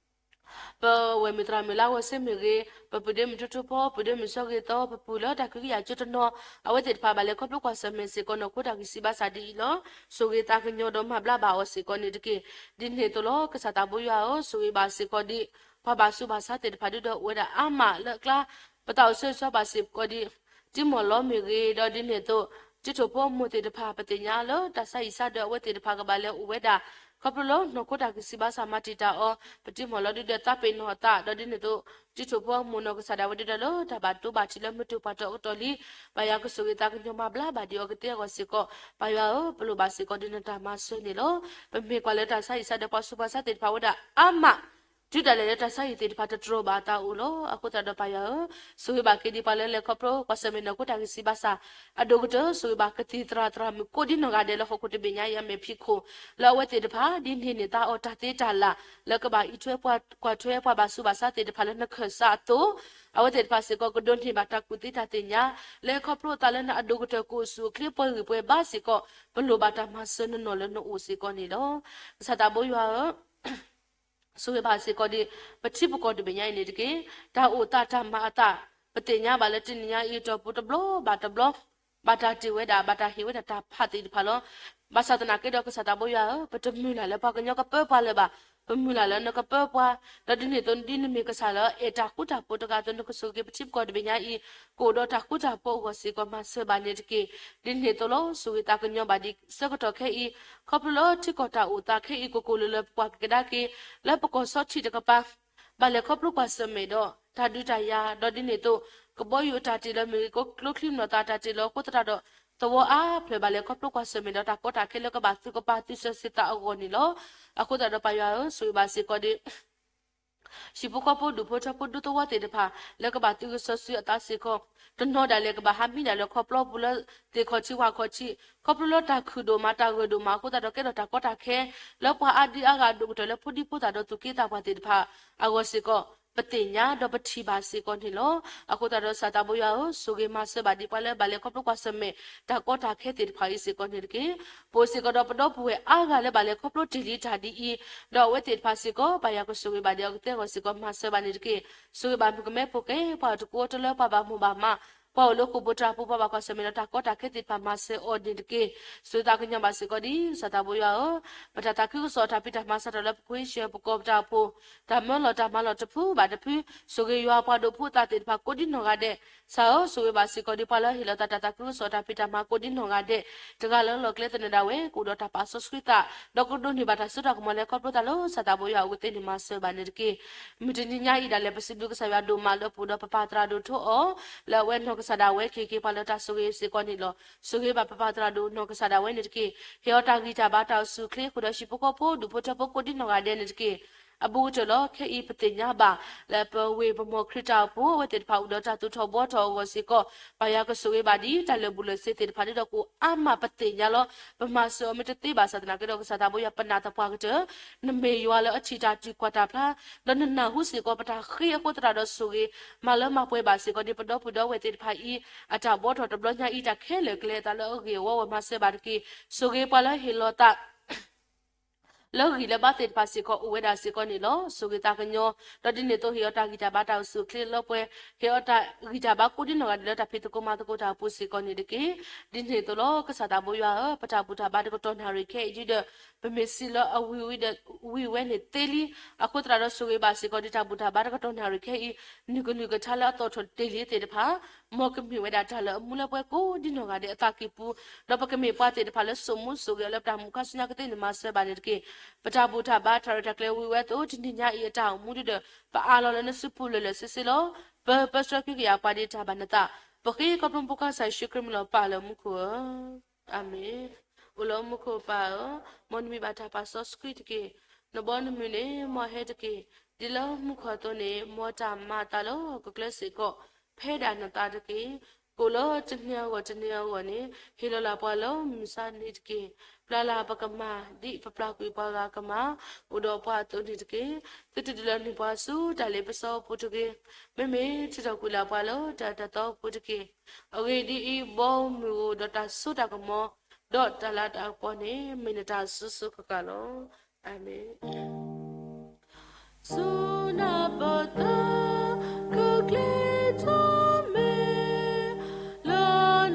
ပဝဲၢ်မုၢ်သရၣ်မုၣ်လါဂီၢ်စ့မ့ၢ်ဂ့ၤ, ပပုၢ်ဒ့မုၣ်ထူထူဖီ, ပပုၢ်ဒ့မုၣ်စီဂ့ၤသီ, ပပုၢ်လၢတၢ်ခွဲးကယာ်ကၠိတနီၤ, အဝဲသ့ၣ်တဖၣ်ဘၣ်လဲၤခီဖျိကွၢ်ဆၢၣ်မဲာ်စ့ၢ်ကီးနီၢ်ခိတၢ်ဂံၢ်စၢ်ဘါစၢ်ဒ်အံၤလီၤ. ဆိၣ်ဂ့ၤသးကညီၤဒီးမၤဘျါဘၣ်အီၤစ့ၢ်ကီးန့ၣ်တက့ၢ်. ဒ်န့ၣ်အသိးလီၤ. ကစၢ်သးဘိယွၤဧၢ, ဆိၣ်ဂ့ၤဘၣ်စ့ၢ်ကီးဒ် ပှၤဘၣ်ဆူးဘၣ်ဆါသ့ၣ်တဖၣ်ဒုဒီးအိၣ်ဝဲဒၣ်အါမးလၢအကျါ, ပသးအိၣ်ဆၢဂ့ၤဆၢဝါဘၣ်စ့ၢ်ကီးဒ် တံၤမီၢ်လီမ့ၢ်ဂ့ၤ, ဒီးဒ်န့ၣ်အသိး တံၤထိၣ်ဖိအမိၢ်သ့ၣ်တဖၣ် ပသ့ၣ်ညါလၢတၢ်ဆါဟံၣ်ဆါဒၢးအဝဲသ့ၣ်တဖၣ်ကဘၣ်လဲၤအိၣ်ဝဲဒၣ် ခီဖျိလၢနီၢ်ခိတၢ်ဂံၢ်စၢ်ဘါစၢ်မၤတံာ်တာ်အီၤ, ပတံၤမီၢ်လီဒုဒီးသးပ့ၤနီၣ်အသး, ဒီးဒ်န့ၣ်အသိး တံၤထိၣ်ဖိအမိၢ်နီၢ်ကစၢ်ဒၣ်ဝဲဒုဒီးလၢတၢ်ဘၣ်ဒိဘၣ်ထံးလၢမုၢ်တၢ်ပှၢ်တၢၢ်အကတီၢ်လံ, ပၢ်ယွၤကဆိၣ်ဂ့ၤသးကညီၤမၤဘျါဘၣ်ဒံးအီၤကသ့အဂီၢ်စ့ၢ်ကီး, ပၢ်ယွၤဧၢ, ပလိၣ်ဘၣ်စ့ၢ်ကီးဒ်နတၢ်မၤစၢၤန့ၣ်လီၤ. ပမ့ၢ်ကွၢ်လၢတၢ်ဆါဟံၣ်ဆါဒၢးပှၤဆူးပှၤဆါသ့ၣ်တဖၣ်အိၣ်ဝဲဒၣ်အါမး တုၤဒၣ်လဲာ်လၢတၢ်ဆါဟံၣ်သ့ၣ်တဖၣ်တတြီၤဘၣ်အသးအိၣ်လီၤ. အဃိသတးဒီးပၢ်ယွၤဧၢ, ဆိၣ်ဂ့ၤဘၣ်က့ၤဒံးပှၤလၢလဲၤခီဖျိကွၢ်ဆၢၣ်မဲာ်နီၢ်ခိတၢ်ဂံၢ်စၢ်ဘါစၢ်, အဒိၣ်ကတၢၢ် ဆိၣ်ဂ့ၤဘၣ်ကသံၣ်သရၣ်သရၣ်မုၣ်ကိးဒံနီၢ်ဂၤဒဲးလၢဟီၣ်ခိၣ်တဘ့ၣ်ညါအံၤအမဲာ်ဖံးခိၣ်, လၢအဝဲသ့ၣ်တဖၣ် ဒ်န့ၣ်န့ၣ် သးအိၣ်တၢ်သ့တၢ်လၢ် လၢကဘၣ်အံးထွဲကွၢ်ထွဲပှၤဘၣ်ဆူးဘၣ်ဆါသ့ၣ်တဖၣ်လၢနခၢၣ်စးအသိး, အဝဲသ့ၣ်တဖၣ်စ့ၢ်ကီး ကဒိးန့ၢ်ဘၣ်တၢ်ကူၣ်သ့တၢ်သ့ၣ်ညါ, လၢခီဖျိအသးလၢနအဒိၣ်ကတၢၢ်ကအိၣ်ဆူၣ်အိၣ်ချ့ပှဲၤဂံၢ်ပှဲၤဘါစ့ၢ်ကီး, ပလိၣ်ဘၣ်တၢ်မၤစၢၤနနီၢ်လၢနအိၣ်စ့ၢ်ကီးန့ၣ်လီၤ. ကစၢ်သးဘိယွၤဧၢ, ဆိၣ်ဂ့ၤဘၣ်စ့ၢ်ကီးဒံး ပထံပကီၢ်တဘ့ၣ်ညါအံၤန့ၣ်တက့ၢ်. တၢ်အိၣ်သးတၢ်မၤအသး, ပသ့ၣ်ညါဘၣ်လၢတနံၤညါအံၤတီၢ်ပူၤတဘျီဘၣ်တဘျီ, ဘၣ်တၢ်တ့ၢ်ဝဲဒၣ် ဘၣ်တၢ်ဟ့ၣ်ဝဲဒၣ်တၢ်ဖးသ့ၣ်တဖၣ်လီၤ. ဘၣ်ဆၣ်သနာ်က့ဒီးကစၢ်သးဘိယွၤဧၢ, ပတမုၢ်လၢ်လၢပှၤကညီကပၢပှၤလၢၤဘၣ်, ပမုၢ်လၢ်လၢနကပၢပှၤ, ဒီးဒ်န့ၣ်အသိးဒ်နမ့ၢ်ကစၢ်လၢအဲၣ်တၢ်ဃူတၢ်ဖိးတဂၤအသိး နကဆိၣ်ဂ့ၤပထံပကီၢ်တဘ့ၣ်ညါအံၤ, ကအိၣ်ဒီးတၢ်ဃူတၢ်ဖိးအဂီၢ်စ့ၢ်ကီး မၤစၢၤဘၣ်န့ၣ်တက့ၢ်. ဒ်န့ၣ်အသိးလီၤ ဆိၣ်ဂ့ၤသးကညီၤဘၣ်ဒံးဆၢကတီၢ်ခဲအံၤ, ခီဖျိလၢထံကီၢ်တၢ်အိၣ်သးခဲအံၤ ကကိၢ်လိၤလၢပကွၢ်ကဒါက့ၤ, လၢပကီၢ်ဆီထံးတကပၤ ဘၣ်လဲၤခီဖျိကွၢ်ဆၢၣ်မဲာ်ဒီးတၢ်ဒုးတၢ်ယၤ, ဒီးဒ်န့ၣ်အသိး ကဘီယူၤအတၢ်တ့ၢ်လီၤမ့ၢ်ဂ့ၤ, ကျိချံမျိာ်သၣ်အတၢ်တ့ၢ်လီၤအဃိသတးဒီး သဝီအါဖျၢၣ်ဘၣ်လဲၤခီဖျိကွၢ်ဆၢၣ်မဲာ်ဒီး တၢ်ကီတၢ်ခဲလၢကဘၣ်သုးကပၤသုးစၢၤစံးသးအဂီၢ်န့ၣ်လီၤ. အဃိသတးဒီးပၢ်ယွၤဧၢ, ဆိၣ်ဂ့ၤဘၣ်စ့ၢ်ကီးဒံး ဟံၣ်ဖိဃီဖိဒူၣ်ဖိထၢဖိဒူသဝီသ့ၣ်တဖၣ် လၢကဘၣ်သုးကစီၤစုၤအသးစ့ၢ်ကီး, တနီၤဒၣ်လဲာ်ကဘၣ်ဟးမံဒၣ်လၢခီဖျိပူၤလၢသ့ၣ်ခီၣ်ထံးဝၣ်ခီၣ်ထံး, ခီဖျိလၢတၢ်ခုၣ်ဒိၣ်မး တၢ်ဂၢၢ်ဒိၣ်မးအဃိသတးဒီး ကဲထီၣ်တၢ်ကီတၢ်ခဲ လၢပှၤအါဒံအါဂၤအဒိၣ်ကတၢၢ်လၢဖိဒံဖိသၣ်ဒီးသူၣ်က့သးပှၢ်သ့ၣ်တဖၣ်အဂီၢ်စ့ၢ်ကီး, ပသ့ၣ်ညါဒီးပထံၣ်ဘၣ်စ့ၢ်ကီးန့ၣ်လီၤ. အဃိသတးဒီးကစၢ်သးဘိယွၤဧၢ, ဆိၣ်ဂ့ၤမၤစၢၤဘၣ်ဒံးပှၤလၢဘၣ်လဲၤခီဖျိကွၢ်ဆၢၣ်မဲာ် တၢ်ကီတၢ်ခဲသ့ၣ်တဖၣ်အံၤစ့ၢ်ကီးန့ၣ်တက့ၢ်. ပအိၣ်စ့ၢ်ကီးဒီးပဒီပုၢ်ဝဲၢ်အါဂၤလၢဘၣ်လဲၤခီဖျိတ့ၢ်လံတၢ်ဒ်အံၤ, ဒီးအဝဲသ့ၣ်တဖၣ်စ့ၢ်ကီး ပၢ်ယွၤကဆိၣ်ဂ့ၤဘၣ်ဒံးအကသ့အဂီၢ်စ့ၢ်ကီး မၤစၢၤဘၣ်န့ၣ်တက့ၢ်. ဆိၣ်ဂ့ၤဘၣ်မုၣ်ကမဲဖိဃဲ ပှၤတကိးတလၢပှၤဘၣ်မိၢ်ဘၣ်မး, ပှၤအိၣ်လၢဃိာ်ဘိၣ်တၢ်ပူၤ ပှၤဘၣ်ကွၢ်ဆၢၣ်မဲာ်ဒီးတၢ်ကီတၢ်ခဲသ့ၣ်တဖၣ်မၤစၢၤအီၤန့ၣ်တက့ၢ်. ဆိၣ်ဂ့ၤသးကညီၤဘၣ်စ့ၢ်ကီးဒံး ကစၢ်သးဘိယွၤဧၢ, ပတၢ်သးခုကစီၣ်တၢ်ဖံးတၢ်မၤစးထီၣ်လၢပခွ့ဆၢပကီၢ်ပတၢ်အိၣ်ဖှိၣ်, တၢ်မၢလီၤတၢ်မၤလီၤတဖုဘၣ်တဖု, ဆိၣ်ဂ့ၤယွၤပှၤဒိးဖှိၣ်အသးသ့ၣ်တဖၣ်ကိးဒံနီၢ်ဂၤဒဲး, ကစၢ်ဧၢ, ဆိၣ်ဂ့ၤဘၣ်စ့ၢ်ကီးဒံးပှၤလၢဟ့ၣ်လီၤသးတၢ်သးခုကစီၣ်တၢ်ဖံးတၢ်မၤကိးဒံနီၢ်ဂၤဒဲး, တဂၤလၢလီၢ်ကျဲသနၢၣ်ဒၣ်ဝဲ ကအိၣ်ဒီးတၢ်ပာ်စီဆှံသး, ဒီးကဒိးန့ၢ်ဘၣ်တၢ်စိတၢ်ကမီၤလၢခီဖျိသးလၢကစၢ်သးဘိယွၤအဝဲသ့ၣ်န့ၣ်မၤစၢၤဘၣ်န့ၣ်တက့ၢ်. မုၢ်တနံၤညါအံၤဒၣ်လဲာ် ပစံးဘျုးကစၢ်ယွၤဒိၣ်မးလၢပအိၣ်ဒီးပပၢ်သရၣ်ဒိၣ်ထိအီၤ, လၢအဝဲနီၢ်ကစၢ်ဒၣ်ဝဲကဟ့ၣ်က့ၤပှၤလၢတၢ်ဆိၣ်ဂ့ၤစ့ၢ်ကီးန့ၣ်လီၤ. ဆိၣ်ဂ့ၤဘၣ်ပပၢ်သရၣ်ဒိၣ်နီၢ်ကစၢ်ဒၣ်ဝဲန့ၣ်တက့ၢ်. ဟ့ၣ်အီၤတၢ်ဂံၢ်တၢ်ဘါတၢ်အိၣ်ဆူၣ်အိၣ်ချ့ဃုာ်ဒီးဟံၣ်ဖိဃီဖိဒူၣ်ဖိထၢဖိကိးဒံနီၢ်ဂၤဒဲးန့ၣ်တက့ၢ်. အဘူးကတၢၢ်လီၤ ခဲအံၤပသ့ၣ်ညါဘၣ် လၢပဝ့ၢ်ပမိၢ်ခရံာ်တၢ်အိၣ်ဖှိၣ် အဝဲသ့ၣ်တဖၣ်အိၣ်ဒီးတၢ်သူၣ်ထီၣ်ဘှီထီၣ်အဂီၢ်စ့ၢ်ကီး, ပၢ်ယွၤကဆိၣ်ဂ့ၤဘၣ်ဒံးတၢ်လၢာ်ဘူၣ်လၢာ်စ့ၤသ့ၣ်တဖၣ်ဒ်ဒီးကအိၣ်အါမးပသ့ၣ်ညါလီၤ. ပမၤစၢၤအီၤမ့ၢ်တသ့ဘၣ်ဆၣ်သနာ်က့ဒီး ကစၢ်သးဘိယွၤပနာ်သပှၢ်ကတၢၢ်, နမ့ၢ်ယွၤလၢအထံၣ်တၢ်တုၤကွၢ်တၢ်ဖျါ, ဒီးနနၢ်ဟူစ့ၢ်ကီးပတၢ်ဃ့အဃိသတးဒီးဆိၣ်ဂ့ၤ မၤလၢမၤပှဲၤဘၣ်စ့ၢ်ကီးဒံးပဒီပုၢ်ဒီဝဲၢ်သ့ၣ်တဖၣ်အံၤ အတၢ်ဘှီထီၣ်တဘျီညါအံၤ တၢ်ခဲလၢာ်ကျဲအသးလၢအဂ့ၢ်အဝီဝဲမၤစၢၤဘၣ်တက့ၢ်. ဆိၣ်ဂ့ၤပှၤလၢဟ့ၣ်လီၤသး လၢဂံၢ်လၢဘါသ့ၣ်တဖၣ်စ့ၢ်ကီးအိၣ်ဝဲဒၣ်စ့ၢ်ကီးန့ၣ်လီၤ. ဆိၣ်ဂ့ၤသးကညီၤ, ဒီးဒ်န့ၣ်အသိးဟ့ၣ်အီၤတၢ်ဂံၢ်တၢ်ဘါတၢ်အိၣ်ဆူၣ်အိၣ်ချ့လၢပှဲၤ, ဟ့ၣ်အီၤတၢ်ဂံၢ်တၢ်ဘါကိးဒံနီၢ်ဂၤဒဲးလၢတၢ်ဖံးသကိးမၤသကိးတၢ်အပူၤစ့ၢ်ကီးန့ၣ်တက့ၢ်. ဒ်န့ၣ်အသိးလီၤ ကစၢ်သးဘိယွၤဧၢ, ပတၢ်ဘူၣ်တၢ်ဘါတကတီၢ်နၣ်ရံၣ်ခဲအံၤဒုဒီး ပမ့ၢ်စံးလၢအဝံၤဝံၤဒီး ဝံၤဝဲန့ၣ်သ့လံ. အဃိသတးဒီးဆိၣ်ဂ့ၤဘၣ်စ့ၢ်ကီးဒံးတၢ်ဘူၣ်တၢ်ဘါတကတီၢ်နၣ်ရံၣ်ခဲအံၤ နုာ်ကနုာ်ကထါလၢအသီၣ်ထီၣ်တ့ၢ်လံသ့ၣ်တဖၣ် မ်ကမ့ၢ်ဝဲဒၣ်တၢ်လၢအမူလၢပှဲၤကိးဒံနီၢ်ဂၤဒဲးအသးကံၢ်ပူၤ, ဒီးပကမ့ၢ်ပှၤသ့ၣ်တဖၣ်လၢစိာ်မူစိာ်ဂဲၤအီၤလၢပတၢ်မူခါဆူညါကသ့န့ၣ်မၤစၢၤဘၣ်န့ၣ်တက့ၢ်. ပတၢ်ဘူၣ်တၢ်ဘါတၢ်ရဲၣ်တၢ်ကျဲၤဝံၤဝဲအသိး တနံၤညါအံၤအတၢ်အိၣ်မူဒုဒီး ပအးလီၤလၢနစုပူၤလၢာ်လၢာ်ဆ့ဆ့လီၤ. ပပၢဆှၢက့ၤကယၤပှၤဒံးတၢ်ဘၣ်နသး, ပဃ့ခီဖျိပကစၢ်ယ့ၣ်ၡူးခရံာ်မံၤလီၤပၢ်လၢမူခိၣ်ဧၢ, အၤမ့ၣ်. အိၣ်လၢမူခိၣ်ပၢ်ဧၢ, မ်နမံၤဘၣ်တၢ်ပာ်စီဆှံတက့ၢ်. နဘီနမုၢ်န့ၣ် မ်အဟဲတက့ၢ်. ဒ်လၢမူခိၣ်အသိးန့ၣ် မ်တၢ်မၤအသးလၢဟီၣ်ခိၣ်ချၢစ့ၢ်ကီး ဖဲဒၣ်နသးတက့ၢ်. ကိၣ်လၢတနံၤအဂီၢ်တနံၤအဂီၢ်န့ၣ် ဟ့ၣ်လီၤလၢ်ပှၤလၢမုၢ်ဆါနံၤတက့ၢ်. ပျၢ်လၢ်ပကမၤ ဒ်ပပျၢ်ကွံာ်ပှၤဂၤကမၤ အိၣ်ဒီးပှၤအသိးန့ၣ်တက့ၢ်. သုတဒုးလီၤန့ၢ်ပှၤဆူတၢ်လ့ပစီအပူၤတဂ့ၤ. မ့မ့ၢ်ထုးထီၣ်ကွံာ်လၢ်ပှၤလၢတၢ်အၢတၢ်သီအပူၤတက့ၢ်. အဂ့ၢ်ဒ်အံၤ, ဘီမုၢ်အိၣ်ဒီးတၢ်စိတၢ်ကမီၤ ဒီးတၢ်လၤတၢ်ကပီၤန့ၣ် မ့ၢ်နတၢ်အစိၤစိၤဃၣ်ဃၣ်လီၤ. အၤမ့ၣ်. ဆူနၢ်ပၢၢ်သၢ ကကျ့ထီၣ်မ့ၢ် လၢ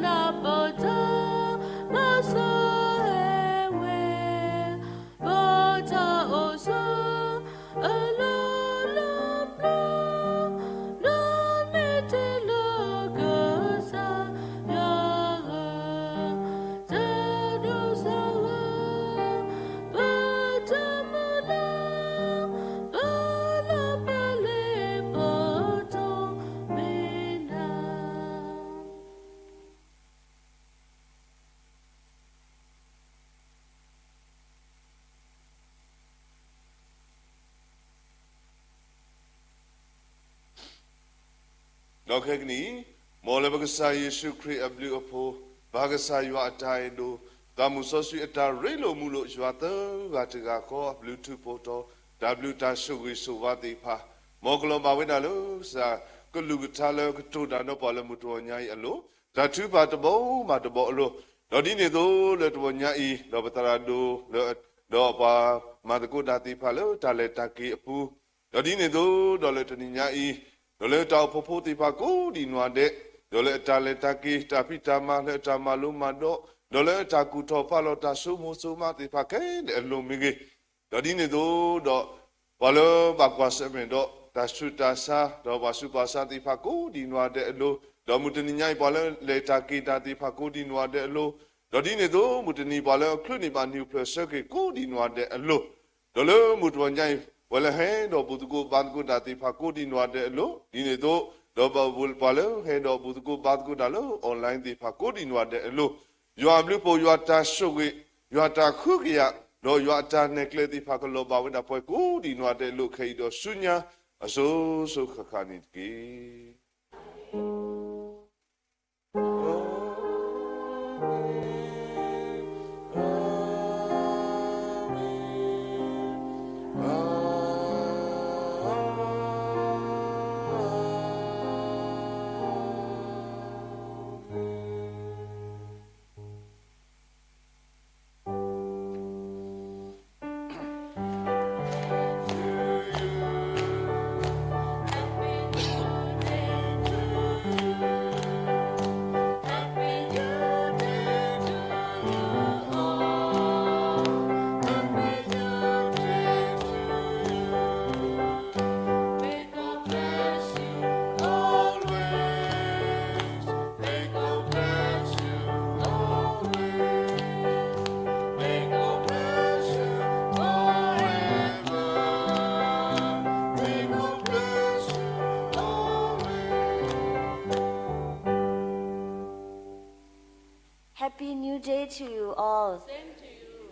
နၢ်ပၢၢ်သၢ ဘၣ်ဆၢဟဲဝဲ ဘၣ်တၢ်အိၣ်ဆူ အလီၢ်လၢပျၢၤ ဒီးမ့ၢ်တ့ၢ်လၢကစၢ်ယွၤဂၤ တၢ်ဒိးစၢ်ဝဲ ပတၢ်မုၢ်လၢ် ဒီးခဲကနံၣ်အံၤ, မ်လၢပကစၢ်ယ့ၣ်ၡူးခရံာ်အဘျုးအဖှိၣ်, ပၢ်ကစၢ်ယွၤအတၢ်အဲၣ်ဒိၣ်, သးမုၢ်စီဆှံအတၢ်ရ့လိာ်မုာ်လိာ် ယွၤသၢဂၤတဂၤဃီ အဘျုးထူးဖှိၣ်တီၤ, တၢ်ဘျုးတၢ်ဆိၣ်ဂ့ၤဆိၣ်ဝါသ့ၣ်တဖၣ်, မ်ကလီၤဘၣ်ဝဲဒၣ်လၢကစၢ်ကလုၢ်ကထါလၢကတိၤတၢ်ဒီးပှၤလၢမုၢ်တဂီၤညါအံၤအလိၤ, တၢ်ထုကဖၣ်တဘီဘၣ်တဘီအလိၤ, ဒီးဒ်န့ၣ်အသိးလၢတဂီၤညါအံၤ, ဒီးပသရၣ်ဒိၣ်လၢ, ဒီးပှၤမၤသကိးတၢ်သ့ၣ်တဖၣ်လၢတၢ်လဲၤတၢ်က့ၤအပူၤ, ဒီးဒ်န့ၣ်အသိး ဒီးလၢတနံၤညါအံၤ, ဒီးလၢတၢ်အိၣ်ဖှိၣ်ဖိသ့ၣ်တဖၣ်ကိးဒံးနီၢ်ဒဲး, ဒီးလၢအတၢ်လဲၤတၢ်က့ၤ တၢ်ဖံးတၢ်မၤ လၢအတၢ်မၤလိမၤဒိး, ဒီးလၢအတၢ်ကူၣ်ထီၣ်ဖးလီၤတၢ်ဆိကမိၣ်ဆိကမးသ့ၣ်တဖၣ်ခဲလၢာ်အလိၤမ့ၢ်ဂ့ၤ, ဒီးဒ်န့ၣ်အသိးဒီး ပှၤလၢဘၣ်ကွၢ်ဆၢၣ်မဲာ်ဒီးတၢ်ဆူးတၢ်ဆါ ဒီးပှၤဆူးပှၤဆါသ့ၣ်တဖၣ်ကိးဒံးနီၢ်ဒဲးအလိၤ, ဒီးမုၢ်တနံၤညါအံၤ ပှၤလၢလဲၤတၢ်က့ၤတၢ်သ့ၣ်တဖၣ်ကိးဒံးနီၢ်ဒဲးအလိၤ, ဒီးဒ်န့ၣ်အသိး မုၢ်တနံၤပှၤလၢအချုးန့ၢ်ဘၣ်နံၣ်အိၣ်ဖျဲၣ်ဆၢက့ၤကိးဒံးနီၢ်ဒဲးအလိၤ, ဒီးလၢမုၢ်တဂီၤညါအံၤ ပှၤလၢဟဲဒီးဘူၣ်သကိးဘါသကိးတၢ်သ့ၣ်တဖၣ်ကိးဒံးနီၢ်ဒဲးအလိၤ, ဒ်န့ၣ်အသိး ဒီးပှၤလၢဟဲဒီးဘူၣ်သကိးဘါသကိးတၢ်လၢ online သ့ၣ်တဖၣ်ကိးဒံးနီၢ်ဒဲးအလိၤ, ယွၤအဘျုးအဖှိၣ် ယွၤတၢ်ဆိၣ်ဂ့ၤ, ယွၤတၢ်ဃုကယာ်, ဒီးယွၤအတၢ်နဲၣ်ကျဲသ့ၣ်တဖၣ်ကလီၤဘၣ်ဝဲဒၣ်ပှၤကိးဒံးနီၢ်ဒဲးအလိၤ ခဲအံၤဒီးဆူညါ အစိၤစိၤဃၣ်ဃၣ်န့ၣ်တက့ၢ်. Happy New Day to you all. Same to you.